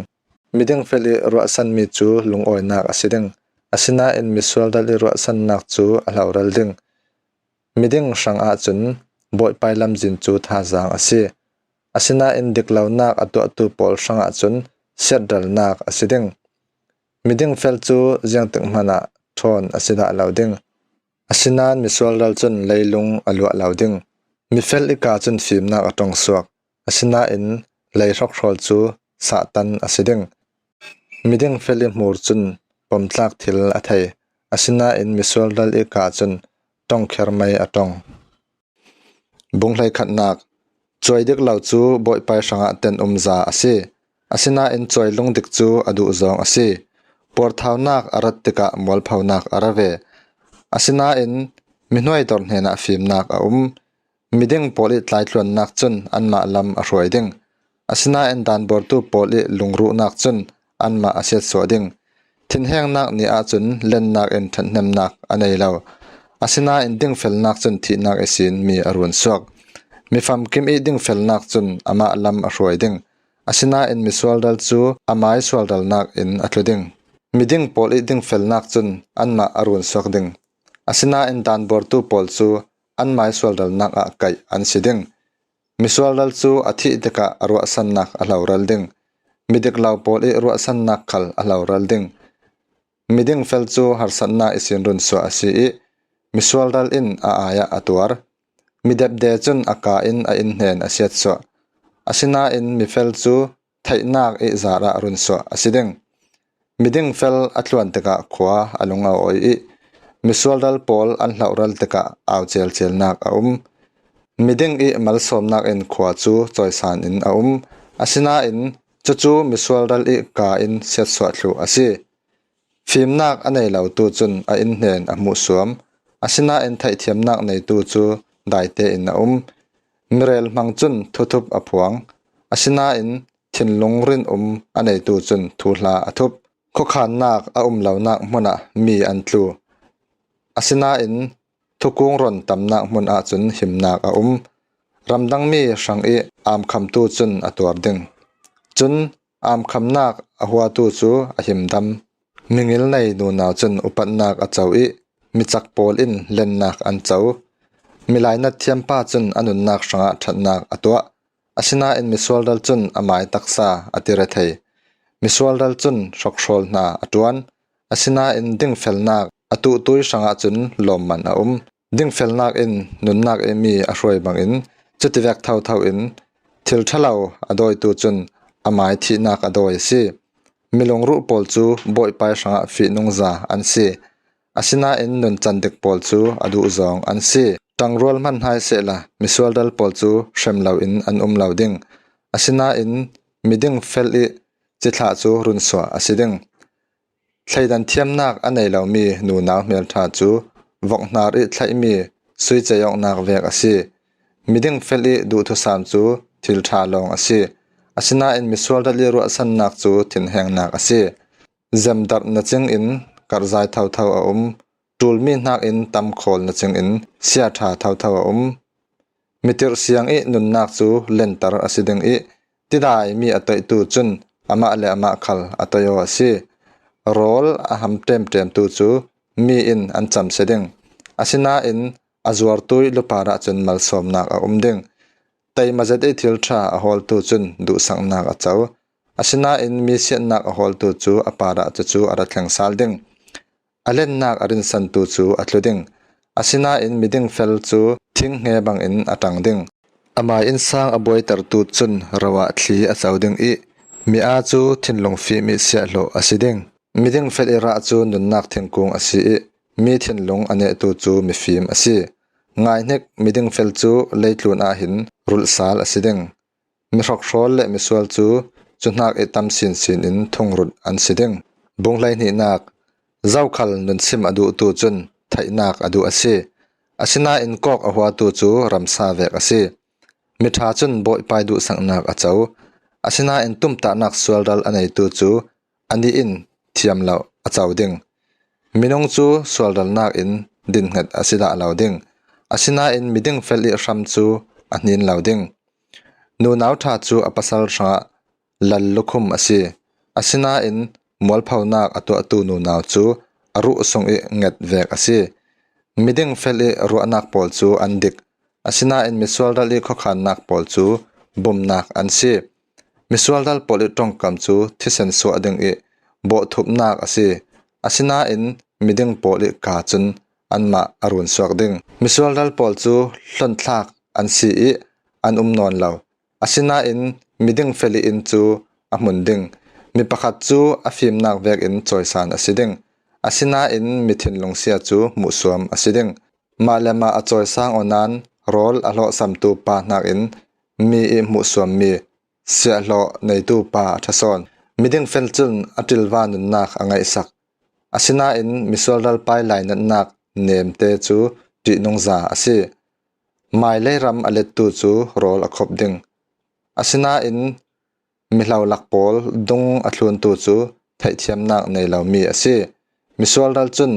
Miding fel i ruahsanmi cu lungawinak a si ding. Asinain misualral i ruahsannak cu a hloral ding. Miding hrangah cun Bawipai lamzin cu thazaang a si. Asinain diklonak a tuahtu pawl hrangah cun siatralnak a si ding. Miding fel cu ziangtik hmanh ah ṭhawn a si dah lo ding. Asinain misualral cun leilung a luah lo ding. Mifel i kaa cun fimnak a ṭongsuak. Asinain lei hrokhrawl cu sahtan a si ding. Miding fel i hmur cun pomtlak thil a thei. Asinain misualral i kaa cun ṭongkher mei a ṭong. Bung hleikhatnak. Cuai dik lo cu Bawipai hrangah ten umza a si. Asinain cuai lungdik cu a duhzawng a si. Puarthaunak a rat tikah mualphonak a ra ve. Asinain mihnuai dor hnenah fimnak a um. Miding pawl i tlaitluannak cun anmah lam a hruai ding. Asinain danbortu pawl i lungruhnak cun anmah a siatsuah ding. Thinhengnak ni ahcun lennak in ṭhathnemnak a nei lo. Asinain dingfelnak cun thihnak ihsin mi a run suak. Mifamkim i dingfelnak cun amah lam a hruai ding. Asinain misualral cu a mai sualralnak in a tlu ding. Miding pawl i dingfelnak cun anmah a run suak ding. Asinain danbortu pawl cu an mai sualralnak ah kaih an si ding. Misualral cu a thih tikah a ruahsannak a hloral ding. Midik lo pawl i ruahsannak khal a hloral ding. Miding fel cu harsatnak ihsin runsuah a si i misualdal in a ai-ah a tuar. Mi depde cun a ka in a innhnen a siatsuah. Asinain mifel cu theihnak i zarah runsuah a si ding. Miding fel a tluan tikah khua a lung a awi i misualdal pawl an hlohral tikah au celcelnak a um. Miding i malsawmnak in khua cu cawisan in a um. Asinain cucu misualdal i ka in siatsuah thluh a si. Fimnak a nei lotu cun a innhnen a hmuhsuam. Asinain theihthiamnak neitu cu daite in a um. Mirel hmang cun thuthup a phuang. Asinain thinlung rinum a neitu cun thuhla a thup. Khuakhannak a um lonak hmunah mi an tlu. Asinain thukung ron tamnak hmun ahcun himnak a um. Ramdangmi hrang i aamkhamtu cun a tuar ding. Cun aamkhamnak a huatu cu a himdam. Mingil nei nunau cun upatnak a co i micak pawl in lennak an co. Milainat thiampa cun a nunnak hrangah ṭhatnak a tuah. Asinain misualdal cun a mai taksa a ti rethei. Misualdal cun hrokhrawl hna a ṭuan. Asinain dingfelnak a tuhtui hrangah cun lawmman a um. Dingfelnak in nunnak i mi a hruai bangin cutivek thotho in thil ṭhalo a dawitu cun a mai thihnak a dawi a si. Milungruh pawl cu Bawipai hrangah fihnungza an si. Asinain nuncan dik pawl cu a duhzawng an si. Ṭangrual hman hna sehla misualdal pawl cu hrem loin an um lo ding. Asinain miding fel i cithlah cu runsuah a si ding. Thleidan thiamnak a nei lomi nunau hmelṭha cu vokhnar i thlaihmi sui ceiawknak vek a si. Miding fel i duhthusam cu thil ṭha lawng a si. Asinain misualdal i ruahsannak cu thinhengnak a si. Zemdarh na cingin karhzai thotho a um. Ṭulmi hnakin tamkhawl na cingin siaṭha thotho a um. Mitirhsiang i nunnak cu lenter a si ding i tidai mi a toihtu cun amah le amah khal a toiaw a si. Rawl a ham ṭemṭemtu cu mi in an camsia ding. Asinain a zuartu i lupa ah cun malsawmnak a um ding. Teima zet i thil ṭha a hawltu cun duhsaknak a co. Asinain mi siatnak a hawltu cu a parah cucu a ra thleng sal ding. A lennak a rinsantu cu a tlu ding. Asinain miding fel cu thinghnge bangin a ṭang ding. Amai innsang a buaitertu cun ro ah thli a co ding i mi aa cu thinlung fim i siahhlawh a si ding. Miding fel i rah cu nunnak thingkung a si i mi thinlung a nehtu cu mifim a si. Ngaihnik, miding fel cu leitlun ah hin rulhsal a si ding. Mihrokhrawl le misual cu cuhnak i tam sinsin in thungrut an si ding. Bung hleihnihnak, zokhal nunsim a duhtu cun theihnak a duh a si. Asinain kawk a huatu cu ramsa vek a si. Miṭha cun Bawipai duhsaknak a co. Asinain tumtahnak sualral a neitu cu anih in thiam lo a co ding. Minung cu sualralnak in dinhnget a si dah lo ding. Asinain miding fel i hram cu a hnin lo ding. Nunau ṭha cu a pasal hrangah lallukhum a si. Asinain mualphonak a tuahtu nunau cu a ruh sung i nget vek a si. Miding fel i ruahnak pawl cu an dik. Asinain misualral i khuakhannak pawl cu bumnak an si. Misualral pawl i ṭongkam cu thisen suah ding i bawhthupnak a si. Asinain miding pawl i ka cun anmah a runsuak ding. Misualral pawl cu hlonthlak an si i an um nawn lo. Asinain miding fel i inn cu a hmun ding. Mi pakhat cu a fimnak vekin cawisan a si ding. Asinain mi thinlung sia cu hmuhsuam a si ding. Mah le mah a cawisang aw nain rawl a hlawhsamtu pa hnakin mi i hmuhsuammi siahhlawh neitu pa a ṭha sawn. Miding fel cun a ṭilva nunnak a ngaihsak. Asinain misualral pa i lainatnak nemte cu ṭihnungza a si. Mailei ram a lettu cu rawl a khop ding. Asinain mihlolak pawl dung a thluntu cu theihthiamnak nei lomi a si. Misualral cun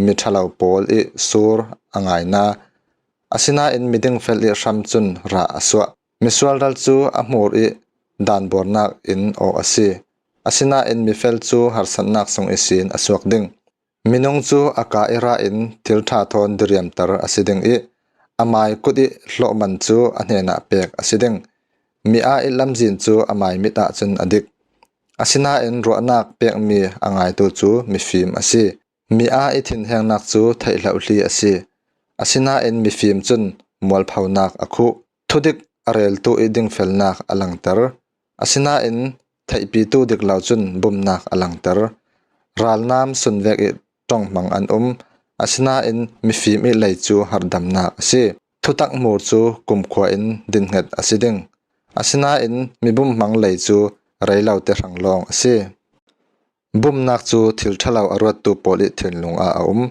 miṭhalo pawl i sur a ngaina. Asinain miding fel i hram cun rah a suah. Misualral cu a hmur i danbuarnak in awh a si. Asinain mifel cu harsatnak sung ihsin a suak ding. Minung cu a ka i rah in thil ṭha thawn diriamter a si ding i a mai kut i hlawhman cu a hnenah pek a si ding. Mi aa i lamzin cu a mai mit ahcun a dik. Asinain ruahnak pekmi a ngaitu cu mifim a si. Mi aa i thinhengnak cu theih hlohli a si. Asinain mifim cun mualphonak a khuh. Thudik a reltu ih dingfelnak a langter. Asinain theihpitu dik lo cun bumnak a langter. Ralnam sunvek ih ṭonghmang an um. Asinain mifim ih lei cu harhdamnak a si. Thutak hmur cu kumkhua in dinhnget a si ding. Asinain mibumhmang lei cu rei lote hrang lawng a si. Bumnak cu thil ṭhalo a ruattu pawl ih thinlung ah a um.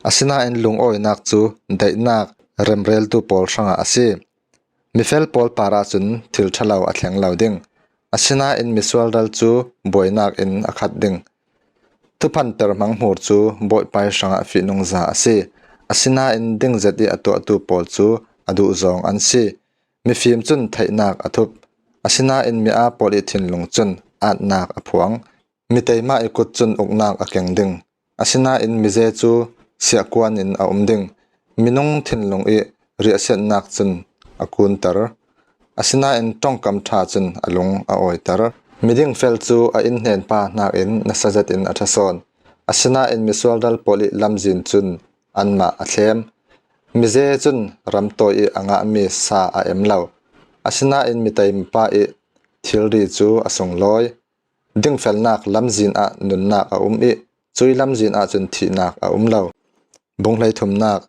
Asinain lungawinak cu daihnak remreltu pawl hrangah a si. Mifel pawl parah cun thil ṭhalo a thleng lo ding. Asinain misual dal cu buainak in a khat ding. Thuphanter hmang hmur cu Bawipa ih hrangah fihnungza a si. Asinain dingzet ih a tuahtu pawl cu a duhzawng an si. Mifim cun theihnak a thup. Asinain mi aa pawl ih thinlung cun aatnak a phuang. Miteima ih kut cun uknak a keng ding. Asinain mize cu siahkuan in a um ding. Minung thinlung ih riahsiatnak cun a kunter. Asinain ṭongkam ṭha cun a lung a awiter. Miding fel cu a innhnen pa hnakin nasa zetin a ṭha sawn. Asinain misual dal pawl ih lamzin cun anmah a thlem. Mize cun ramtawi ih a ngahmi sa a em lo. Asinain miteima pa ih thilri cu a sunglawi. Dingfelnak lamzin ah nunnak a um ih, cuih lamzin ah cun thihnak a um lo. Bung hleithumnak.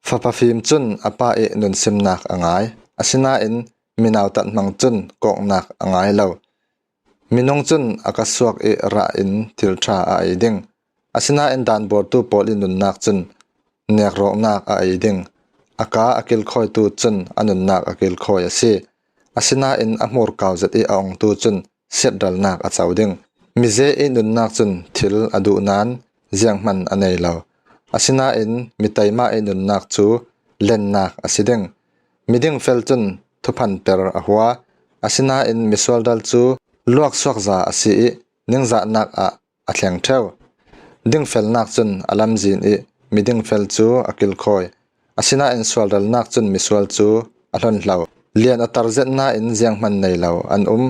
Fapa fim cun a pa ih nunsimnak a ngai. Asinain mi nautat hmang cun kawknak a ngai lo. Minung cun a ka suak ih rah in thil ṭha a ei ding. Asinain danbuartu pawl ih nunnak cun nekrawknak a ei ding. A ka a kilkhawitu cun a nunnak a kilkhawi a si. Asinain a hmurkau zet ih a ongtu cun siatralnak a co ding. Mize ih nunnak cun thil a duh nain zianghman a nei lo. Asinain miteima ih nunnak cu lennak a si ding. Miding fel cun thuphanter a hua. Asinain misual dal cu luaksuakza a si ih ningzahnak ah a thleng ṭheu. Dingfelnak cun a lamzin ih miding fel cu a kilkhawi. Asinain sualralnak cun misual cu a hlonhlo. Lian a tar zet nain zianghman nei lo an um.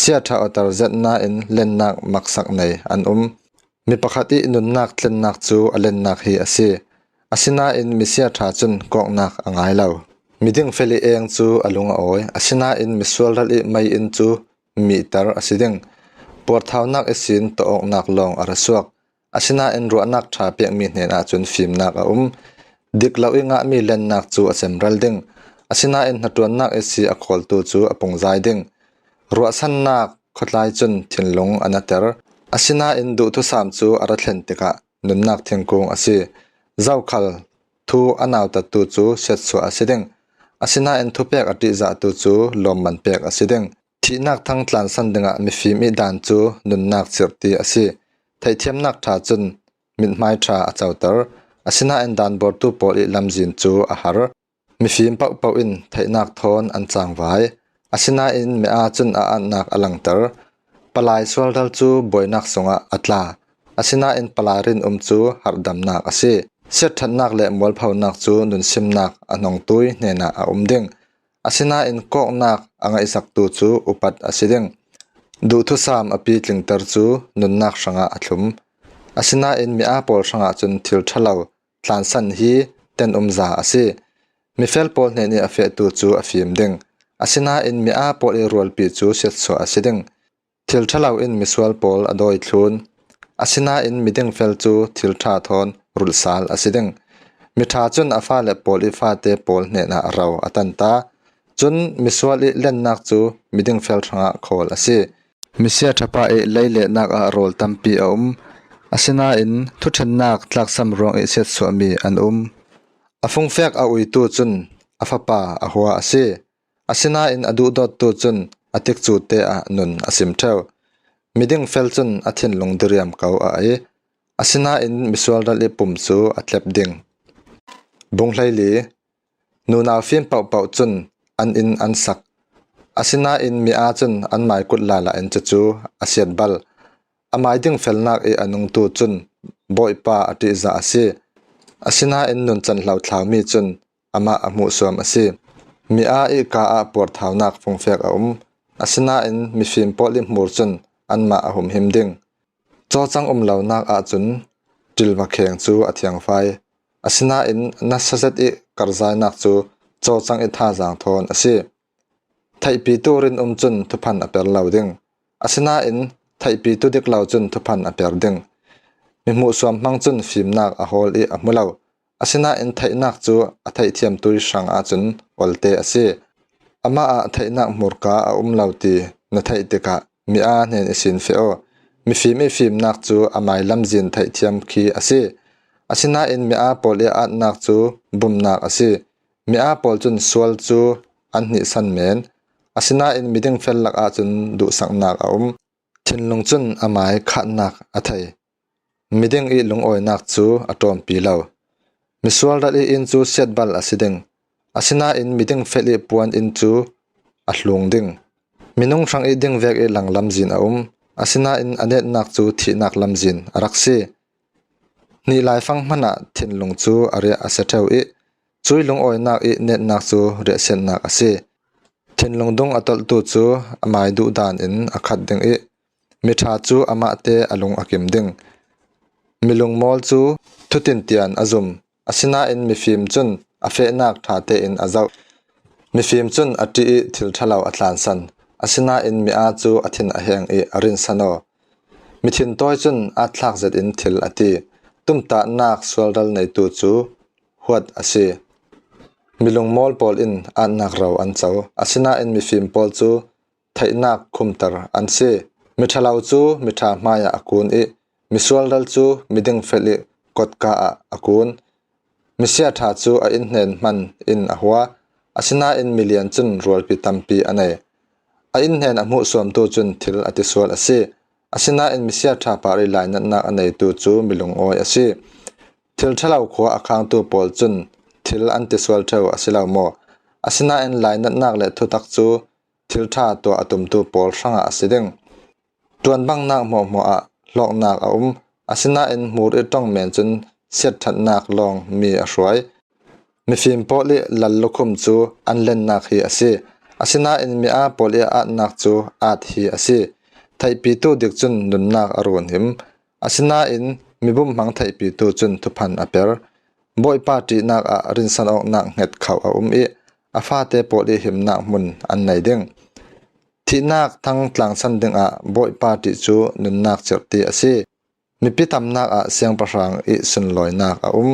Siaṭha a tar zet nain lennak maksak nei an um. Mi pakhat ih nunnak tlennak cu a lennak hi a si. Asinain mi siaṭha cun kawknak a ngai lo. Miding fel ih eng cu a lung a awi. Asinain misual ral ih mei inn cu mihter a si ding. Puarthaunak ihsin tawawknak lawng a ra suak. Asinain ruahnak ṭha pekmi hnenah cun fimnak a um. Dik lo ih ngahmi lennak cu a cemral ding. Asinain hnaṭuannak ihsi a khawltu cu a pungzai ding. Ruahsannak khuatlai cun thinlung a nater. Asinain duhthusam cu a ra thlen tikah nunnak thingkung a si. Zokhal thu a nautattu cu siatsuah a si ding. Asinain thupek a ṭihzahtu cu lawmman pek a si ding. Thihnak thang tlansan dingah mifim ih dan cu nunnak cirhti a si. Theihthiamnak ṭha cun mithmai ṭha a coter. Asinain danbuartu pawl ih lamzin cu a har. Mifim pohpoh in theihnak thawn an cangvai. Asinain mi aa cun a aatnak a langter. Palai sualral cu buainak sungah a tla. Asinain palai rinum cu harhdamnak a si. Siatṭhatnak le mualphonak cu nunsimnak a hnongtui hnenah a um ding. Asinain kawknak a ngaihsaktu cu upat a si ding. Duhthusam a pitlingter cu nunnak hrangah a thlum. Asinain mi aa pawl hrangah cun thil ṭhalo tlansan hi tenumza a si. Mifel pawl hnen ih a fehtu cu a fim ding. Asinain mi aa pawl ih rualpi cu siatsuah a si ding. Thil ṭhalo in misual pawl a dawi thlun. Asinain miding fel cu thil ṭha thawn rulhsal a si ding. Miṭha cun a fale pawl ih fate pawl hnenah ro a tanta. Cun misual ih lennak cu miding fel hrangah khawl a si. Misiaṭhapa ih leilehnak ah rawl tampi a um. Asinain thuṭhennak tlaksam ruangih siatsuahmi an um. A fungfek a uitu cun a fapa a hua a si. Asinain a duhdawttu cun a tikcute ah nun a sim ṭheu. Miding fel cun a thinlung diriam ko a ei. Asinain misual ral ih pum cu a tlep ding. Bung hleili. Nunau fim pohpoh cun an inn an sak. Asinain mi aa cun an mai kut lala in cucu a siatbal. A mai dingfelnak ih a nungtu cun Bawipa a ṭihzah a si. Asinain nuncan hlo thlaumi cun amah a hmuhsuam a si. Mi aa ih ka ah puarthaunak fungfek a um. Asinain mifim pawl ih hmur cun anmah a humhim ding. Cawcang um lonak ahcun ṭilva kheng cu a thiangfai. Asinain nasa zet i karhzainak cu cawcang i thazaang thawn a si. Theihpitu rinum cun thuphan a per lo ding. Asinain theihpitu dik lo cun thuphan a per ding. Mi hmuhsuam hmang cun fimnak a hawl i a hmu lo. Asinain theihnak cu a theihthiamtu hrang ahcun olte a si. Amah ah theihnak hmurka a um lo ti na theih tikah mi aa hnen i sin feh aw. Mifim i fimnak cu amai lamzin theihthiam khi a si. Asinain mi aa pawl i aatnak cu bumnak a si. Mi aa pawl cun sual cu an hnihsan men. Asinain miding fel lakah cun duhsaknak a um. Thinlung cun amai khatnak a thei. Miding i lungawinak cu a ṭawmpi lo. Misual ral i inn cu siatbal a si ding. Asinain miding fel i puan inn cu a hlung ding. Minung hrang i ding vek i lang lamzin a um. Asinain a netnak cu thihnak lamzin a rak si. Hnih laifang hmanh ah thinlung cu a riah a si ṭheu i, cui lungawinak i netnak cu riahsiatnak a si. Thinlung dung a tolhtu cu amai duhdan in a khat ding i, miṭha cu amahte a lung a kim ding. Milungmawl cu thutin tian a zum, asinain mifim cun a fehnak ṭha tein a zoh. Mifim cun a ṭih i thil ṭhalo a tlansan, asinain mi aa cu a thin a heng i a rinsan aw. Mithin tawi cun aatthlak zetin thil a ti. Tumtahnak sualral neitu cu huat a si. Milungmawl pawl in aatnak ro an co, asinain mifim pawl cu theihnak khumter an si. Miṭhalo cu miṭha hmaiah a kun i, misualral cu miding fel i kotka ah a kun. Misiaṭha cu a innhnen hman in a hua, asinain milian cun rualpi tampi a nei. A innhnen a hmuhsuamtu cun thil a tisual a si, asinain misiaṭha par i lainatnak a neitu cu milungawi a si. Thil ṭhalo khua a khangtu pawl cun thil an tisual ṭheu a si lo maw? Asinain lainatnak le thutak cu thil ṭha tuah a tumtu pawl hrangah a si ding. Ṭuanbanghnak hmuahhmuah ah hlawknak a um, asinain hmur i ṭong men cun siatṭhatnak lawng mi a hruai. Mifim pawl i lal lukhum cu an lennak hi a si, asinain mi aa pawl i aatnak cu aat hi a si. Theihpitu dik cun nunnak a runhim, asinain mibumhmang theihpitu cun thuphan a per. Bawipa ṭihnak ah rinsan awknak hnget khauh a um i, a fate pawl i himnak hmun an nei ding. Thihnak thang tlangsan dingah Bawipa ṭih cu nunnak cirhti a si. Mipi tamnak ah siangpahrang i sunlawinak a um,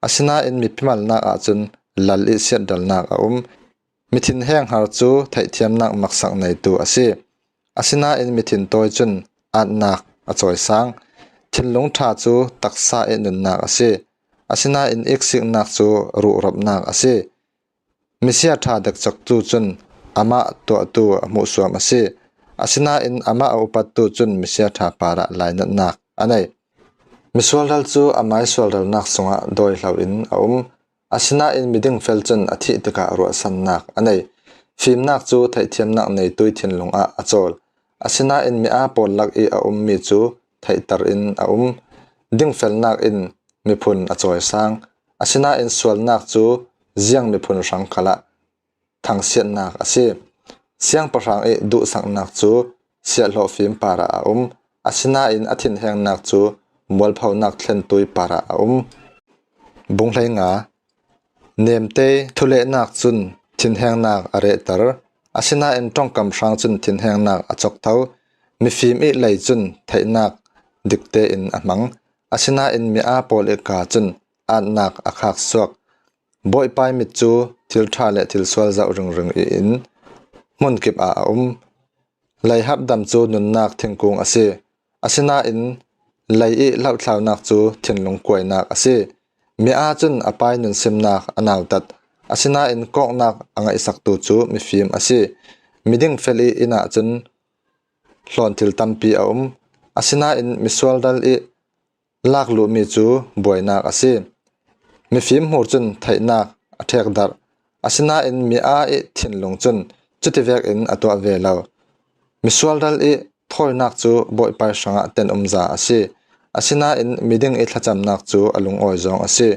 asinain mipi malnak ahcun lal i siatdalnak a um. Mithin henghar cu theihthiamnak maksak neitu a si, asinain mithin tawi cun aatnak a cawisang. Thinlung ṭha cu taksa i nunnak a si, asinain iksiknak cu ruhrapnak a si. Misiaṭha dekcaktu cun amah tuahtu a hmuhsuam a si, asinain amah a upattu cun misiaṭha parah lainatnak a nei. Misualral cu amai sualralnak sungah dawihlo in a um, asinain miding fel cun a thih tikah ruahsannak a nei. Fimnak cu theihthiamnak neitui thinlung ah a cawl, asinain mi aa pawl lak i a ummi cu theihter in a um. Dingfelnak in miphun a cawisang, asinain sualnak cu ziang miphun hrang khalah thangsiatnak a si. Siangpahrang i duhsaknak cu siahhlawh fim parah a um, asinain a thinhengnak cu mualphonak thlentui parah a um. Bung hleinga. Nemte thulehnak cun thinhengnak a rehter, asinain ṭongkam hrang cun thinhengnak a cawktho. Mifim i lei cun theihnak dikte in a hmang, asinain mi aa pawl i kaa cun aatnak a khaksuak. Bawipa i mit cu thil ṭha le thil sual zoh ringring i in hmunkip ah a um. Lei harhdam cu nunnak thingkung a si, asinain lei i hlauhtlaunak cu thinlung kuainak a si. Mi aa cun a pai nunsimnak a nautat, asinain kawknak a ngaihsaktu cu mifim a si. Miding fel i inn ahcun hlawnthil tampi a um, asinain misualral i lakluhmi cu buainak a si. Mifim hmur cun theihnak a ṭhekdarh, asinain mi aa i thinlung cun cuti vekin a tuah ve lo. Misualral i thawinak cu Bawipa hrangah tenumza a si, asinain miding i thlacamnak cu a lungawi zawng a si.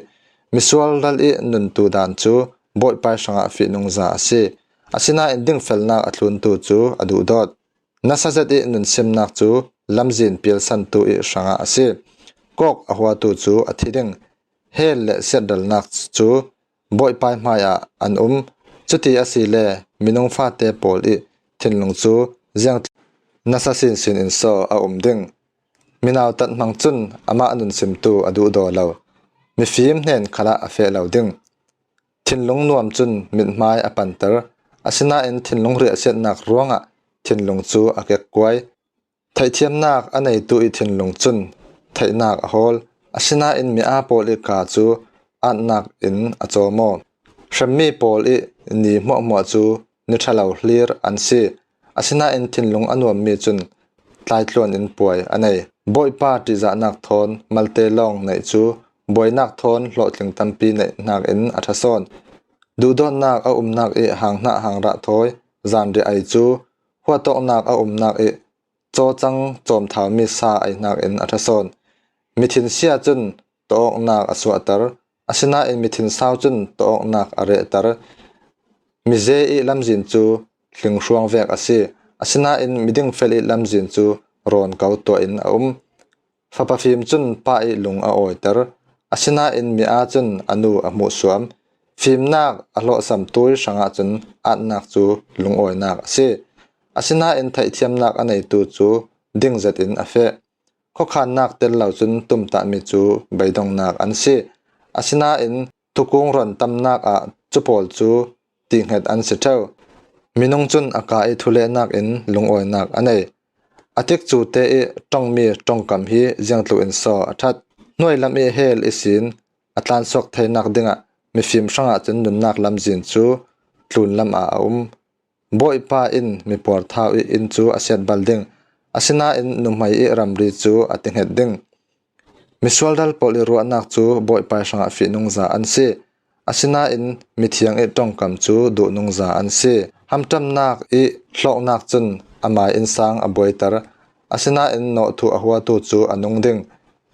Misualral i nuntu dan cu Bawipa hrangah fihnungza a si, asinain dingfelnak a thluntu cu a duhdawt. Nasa zet i nunsimnak cu lamzin pialsantu i hrangah a si. Kawk a huatu cu a thi ding. hel le siatralnak cu Bawipa hmaiah an um. Cuti asile minung fate pawl i thinlung cu ziang nasa sinsin in so a um ding. Mi nautat hmang cun amah nunsimtu a duhdaw lo, mifim hnen khalah a feh lo ding. Thinlung nuam cun mithmai a panter, asinain thinlung riahsiatnak ruangah thinlung cu a kekkuai. Theihthiamnak a neitu i thinlung cun theihnak a hawl, asinain mi aa pawl i kaa cu aatnak in a cawm aw. Hremmi pawl i ni hmuahhmuah cu ni ṭhalo hlir an si, asinain thinlung a nuammi cun tlaitluan in puai a nei. Bawipa ṭihzahnak thawn malte lawng neih cu buainak thawn hlawhtling tampi neih hnakin a ṭha sawn. Duhdawtnak a umnak i hanghnah hangrah thawi zanriah ei cu huatawknak a umnak i cawcang cawmthaumi sa ei hnakin a ṭha sawn. Mithin sia cun tawawknak a suahter, asinain mithin sau cun tawawknak a rehter. Mize i lamzin cu hlinghruang vek a si, asinain midingfel i lamzin cu rawn ko tuah in a um. Fapa fim cun pa i lung a awiter, asinain mi aa cun a nu a hmuhsuam. Fimnak a hlawhsam tui hrangah cun aatnak cu lungawinak a si, asinain theihthiamnak a neitu cu ding zetin a feh. Khuakhannak tel lo cun tumtahmi cu beidongnak an si, asinain thukung ron tamnak ah cu pawl cu tihnget an si ṭheu. Minung cun a kaa i thulehnak in lungawinak a nei. A tikcute i ṭongmi ṭongkam hi ziangtluk in so a ṭhat. Hnuailam i hel ihsin a tlansuak theinak dingah mifim hrangah cun nunnak lamzin cu tlunlam ah a um. Bawipa in mipuar thau i inn cu a siatbal ding, asinain nuhmei i ramri cu a tihnget ding. Misual dal pawl i ruahnak cu Bawipa hrangah fihnungza an si, asinain mithiang i ṭongkam cu duhnungza an si. Hamṭamnak i hlawknak cun a mai innsang a buaiter, asinain nawhthuh a huatu cu a nung ding.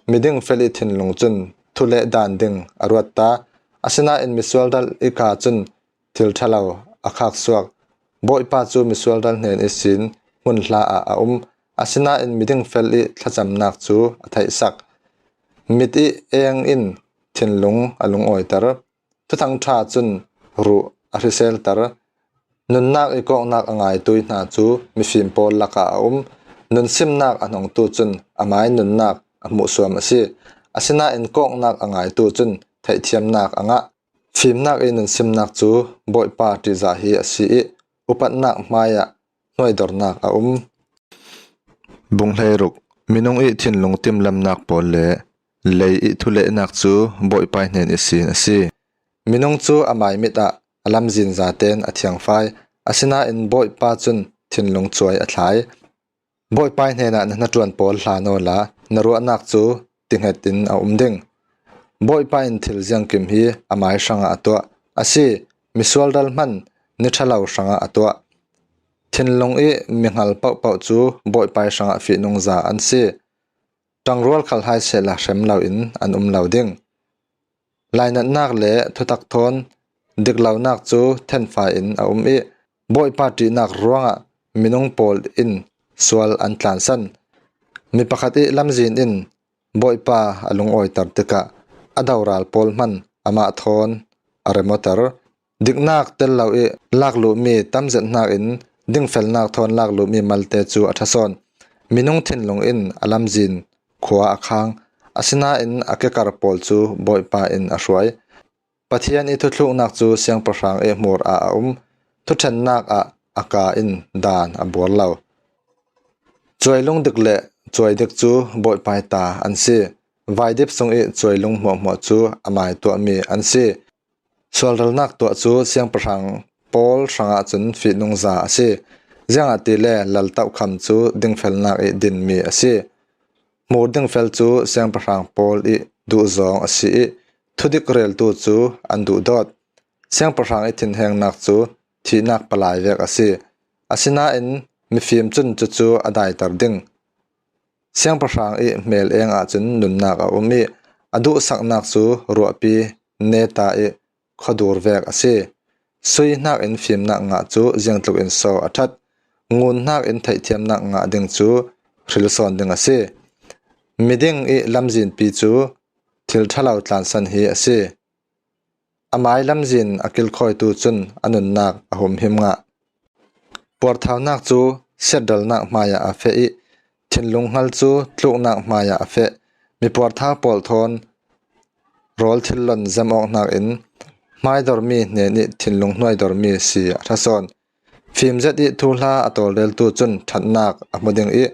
Midingfel i thinlung cun thuleh dan ding a ruat ta, asinain misual dal i kaa cun thil ṭhalo a khaksuak. Bawipa cu misual dal hnen ihsin hmun hla ah a um, asinain midingfel i thlacamnak cu a theihsak. Mit i eng in thinlung a lungawiter, thuthang ṭha cun ruh a hriselter. Nunnak i kawknak a ngaitui hna cu mifim pawl lakah a um. Nunsimnak a hnongtu cun amai nunnak a hmuhsuam a si, asinain kawknak a ngaitu cun theihthiamnak a ngah. Fimnak i nunsimnak cu Bawipa ṭihzah hi a si i upatnak hmaiah hnuaidornak a um. Bung hleiruk. Minung i thinlung timlamnak pawl le lei i thulehnak cu Bawipa hnen ihsin a si. Minung cu a maimit ah a lamzin zaten a thiangfai, asinain Bawipa cun thinlung cuai a thlai. Bawipa hnenah na hnaṭuan pawl hlan awla na ruahnak cu tihnget in a um ding. Bawipa in thil ziangkim hi a mai hrangah a tuah. A si, misual dal hman ni ṭhalo hrangah a tuah. Thinlung i mihngal pohpoh cu Bawipa hrangah fihnungza an si. Ṭangrual khal hai sehla hrem loin an um lo ding. Lainatnak le thutak thawn diklonak cu thenfa in a um i Bawipa ṭihnak ruangah minung pawl in sual an tlansan. Mi pakhat i lamzin in Bawipa a lungawiter tikah a doral pawl hman amah thawn a remawter. Diknak tel lo i lakluhmi tamzet hnakin dingfelnak thawn lakluhmi malte cu a ṭha sawn. Minung thinlung in a lamzin khua a khang, asinain a kekar pawl cu Bawipa in a hruai. Pathian i thuthluknak cu siangpahrang i hmur ah a um, thuṭhennak ah a kaa in dan a buar lo. Cuailung dik le cuai dik cu Bawipa i ta an si. Vaidip sung i cuailung hmuahhmuah cu amai tuahmi an si. Sualralnak tuah cu siangpahrang pawl hrangah cun fihnungza a si. Ziangahtile lal tohkham cu dingfelnak i dinmi a si. Hmur dingfel cu siangpahrang pawl i duhzawng a si i thudik reltu cu an duhdawt. Siangpahrang i thinhengnak cu thihnak palai vek a si. Asinain mifim cun cucu a daiter ding. Siangpahrang i hmel eng ahcun nunnak a um i a duhsaknak cu ruahpi neta i khuadur vek a si. Sui hnakin fimnak ngah cu ziangtluk in so a ṭhat. Ngun hnakin theihthiamnak ngah ding cu hril sawn ding a si. Miding i lamzinpi cu thil ṭha lo tlansan hi a si. A mai lamzin a kilkhawitu cun a nunnak a humhim ngah. Puarthaunak cu siatralnak hmaiah a feh i thinlung hngal cu tluknak hmaiah a feh. Mi puarthau pawl thawn rawl thil lon zem awknak in hmaidormi hnen i thinlung hnuaidormi si a ṭha sawn. Fim zet i thuhla a tawlreltu cun ṭhatnak a hmu ding i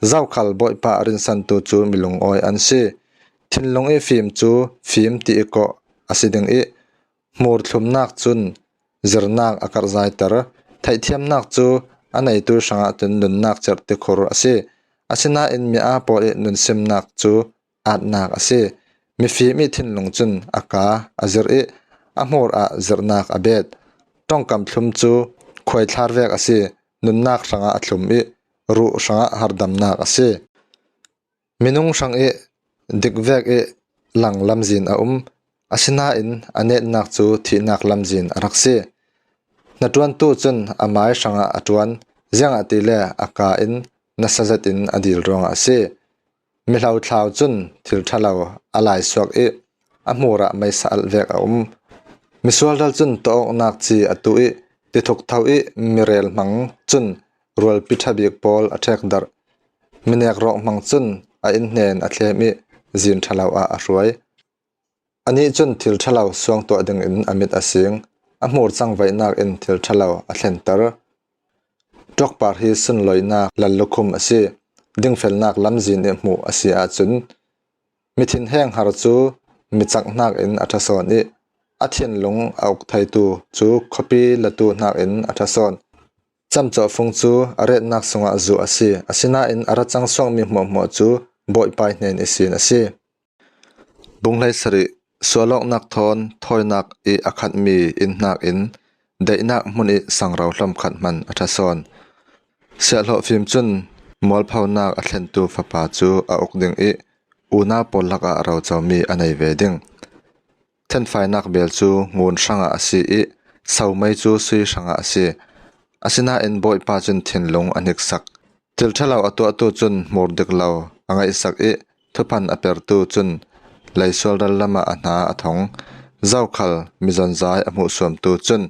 zokhal Bawipa a rinsantu cu mi lungawi an si. Thinlung i fim cu fim ti i kawh a si ding i hmur thlumnak cun zirnak a karhzaiter. Theihthiamnak cu a neitu hrangah cun nunnak cerh tikhur a si. Asinain mi aa pawl i nunsimnak cu atnak a si. Mifim i thinlung cun a kaa a zirh i a hmur ah zirhnak a bet. Ṭongkam thlum cu khuaithlar vek a si. Nunnak hrangah a thlum i ruh hrangah hardamnak a si. Minung hrang i dik vek i lang lamzin a um. Asinain a netnak cu thihnak lamzin a rak si. Hnaṭuantu cun a mai hrangah a ṭuan, ziangahtile a kaa in nasa zetin a dil ruangah a si. Mihlo thlau cun thil ṭha lo a laisuak i a hmur ah meisa alh vek a um. Misual dal cun tawawknak ci a tu i tithuktho i mirel hmang cun rualpi ṭha bik pawl a ṭhekdarh. Minek rawk hmang cun a inn hnen a thlem i zin ṭha lo ah a hruai. Anih cun thil ṭha lo suang tuah dingin a mit a sing. A hmur cangvaihnak in thil ṭha lo a thlenter. Ṭuakpar hi sunlawinak lallukhum a si. Dingfelnak lamzin i hmuh a si ahcun mithinheng har cu micak hnakin a ṭha sawn i a thinlung a uk theitu cu khuapi latu hnakin a ṭha sawn. Camcawhfung cu a retnak sungah zuh a si, asinain a ra cang suakmi hmuahhmuah cu Bawipa hnen ihsin a si. Bung hleisarih. Sualawknak thawn thawinak i a khatmi inn hnakin daihnak hmun i sangro hlom khat hman a ṭha sawn. Siahhlawh fim cun mualphonak a thlentu fapa cu a uk ding i unau pawl lakah rocomi a nei ve ding. Thenfainak bel cu ngun hrangah a si i somei cu sui hrangah a si. Asinain Bawipa cun thinlung a hniksak. Thil ṭha lo a tuahtu cun hmur dik lo a ngaihsak i thuphan a pertu cun leisual ral lamah a hna a thong. Zokhal mizonzai a hmuhsuamtu cun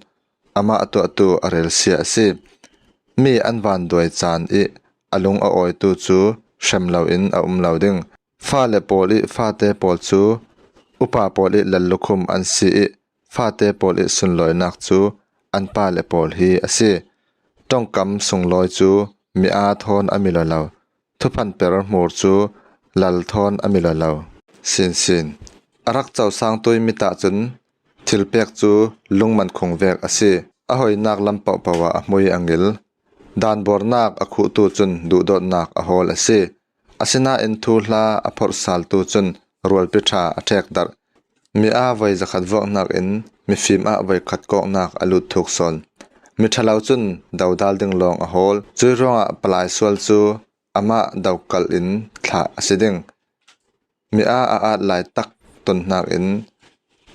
amah a tuahtu a relsia a si. Mi an vanduai caan i a lung a awitu cu hrem loin a um lo ding. Fale pawl i fate pawl cu upa pawl i lallukhum an si i fate pawl i sunlawinak cu an pale pawl hi a si. Ṭongkam sunglawi cu mi aa thawn a mi lo lo. Thuphan per hmur cu lal thawn a mi lo lo. Sinsin. A rak cosangtui mit ahcun thilpek cu lungman khung vek a si. A hoinak lam pohpoh ah a hmui a ngil. Danbornak a khuhtu cun duhdawtnak a hawl a si. Asinain thuhla a phorhsaltu cun rualpi ṭha a ṭhekdarh. Mi aa voi zakhat vuaknak in mifim ah voi khat kawknak a lut thuk sawn. Mi ṭha lo cun dodal ding lawng a hawl. Cui ruangah palai sual cu amah dokalh in thlah a si ding. Mi aa a at lai tak ton hnakin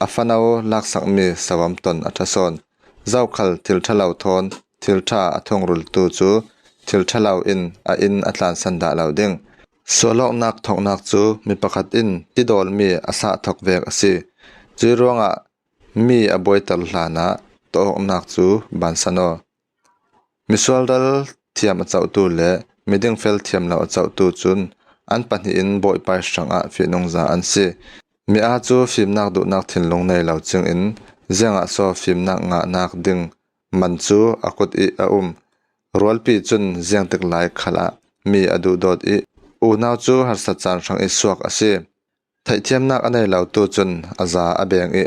a fano laksakmi sawam ton a ṭha sawn. Zokhal thil ṭha lo thawn thil ṭha a thungrultu cu thil ṭha lo in a inn a tlansan dah lo ding. Sualawknak thoknak cu mi pakhat in tidawlmi a sah thok vek a si. Cui ruangah mi a buaiter hlanah tawawknak cu bansan aw. Misual ral thiam a cohtu le midingfel thiam lo a cohtu cun an pahnih in Bawipa hrangah fihnungza an si. Mi aa cu fimnak duhnak thinlung nei lo cingin ziangah so fimnak ngahnak ding man cu a kut i a um. Rualpi cun ziangtik lai khalah mi a duhdawt i unau cu harsa caan hrang i suak a si. Theihthiamnak a nei lotu cun a za a beng i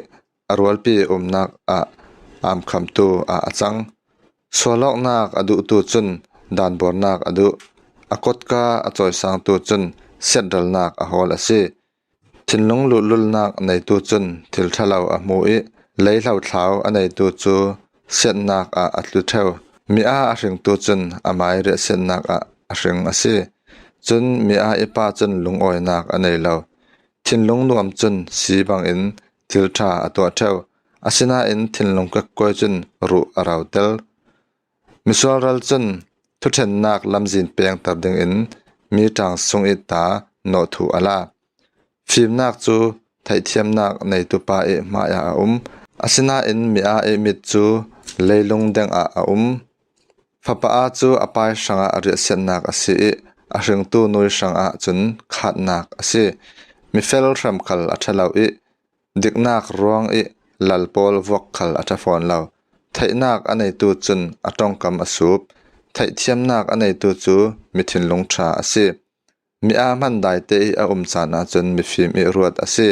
a rualpi umnak ah aamkhamtu ah a cang. Sualawknak a duhtu cun danbornak a duh. A kotka a cawisangtu cun siatralnak a hawl a si. Thinlung luhlulnak neitu cun thil ṭha lo a hmu i leihlo thlau a neitu cu siatnak ah a tlu ṭheu. Mi aa a hringtu cun a mai riahsiatnak ah a hring a si. Cun mi aa i pa cun lungawinak a nei lo. Thinlung nuam cun si bangin thil ṭha a tuah ṭheu. Asinain thinlung kekkuai cun ruh a rautel. Misual ral cun thuṭhennak lamzin pengter dingin mi ṭaang sung i ta nawhthuh a la. Fimnak cu theihthiamnak neitupa i hmaiah a um. Asinain mi aa i mit cu leilung dengah a um. Fapa aa cu a pai hrangah riahsiatnak a si i a hringtu nui hrangah cun khatnak a si. Mifel hram khal a ṭha lo i diknak ruang i lal pawl vuak khal a ṭha fawn lo. Theihnak a neitu cun a ṭongkam a suup. Theihthiamnak a neitu cu mi thinlung ṭha a si. Mi aa hman daite i a um caan ahcun mifim i ruat a si.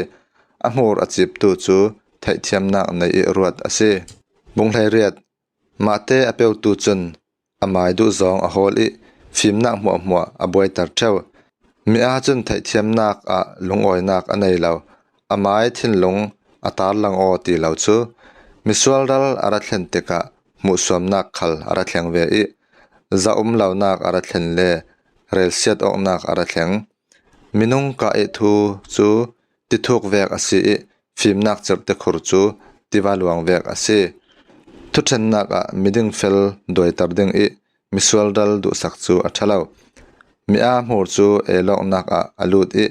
A hmur a ciptu cu theihthiamnak nei i ruat a si. Bung hleiriat. Mahte a peutu cun a mai duhzawng a hawl i fimnak hmuahhmuah a buaiter ṭheu. Mi aa cun theihthiamnak ah lungawinak a nei lo. A mai thinlung a tarlang aw ti lo cu. Misual ral a ra thlen tikah hmuhsuamnak khal a ra thleng ve i zaum lonak a ra thlen le relsiat awknak a ra thleng. Minung ka i thu cu tithuk vek a si i fimnak cirhte khur cu tiva luang vek a si. Thuṭhennak ah miding fel duaiter ding i misual ral duhsak cu a ṭha lo. Mi aa hmur cu eilawknak ah a lut i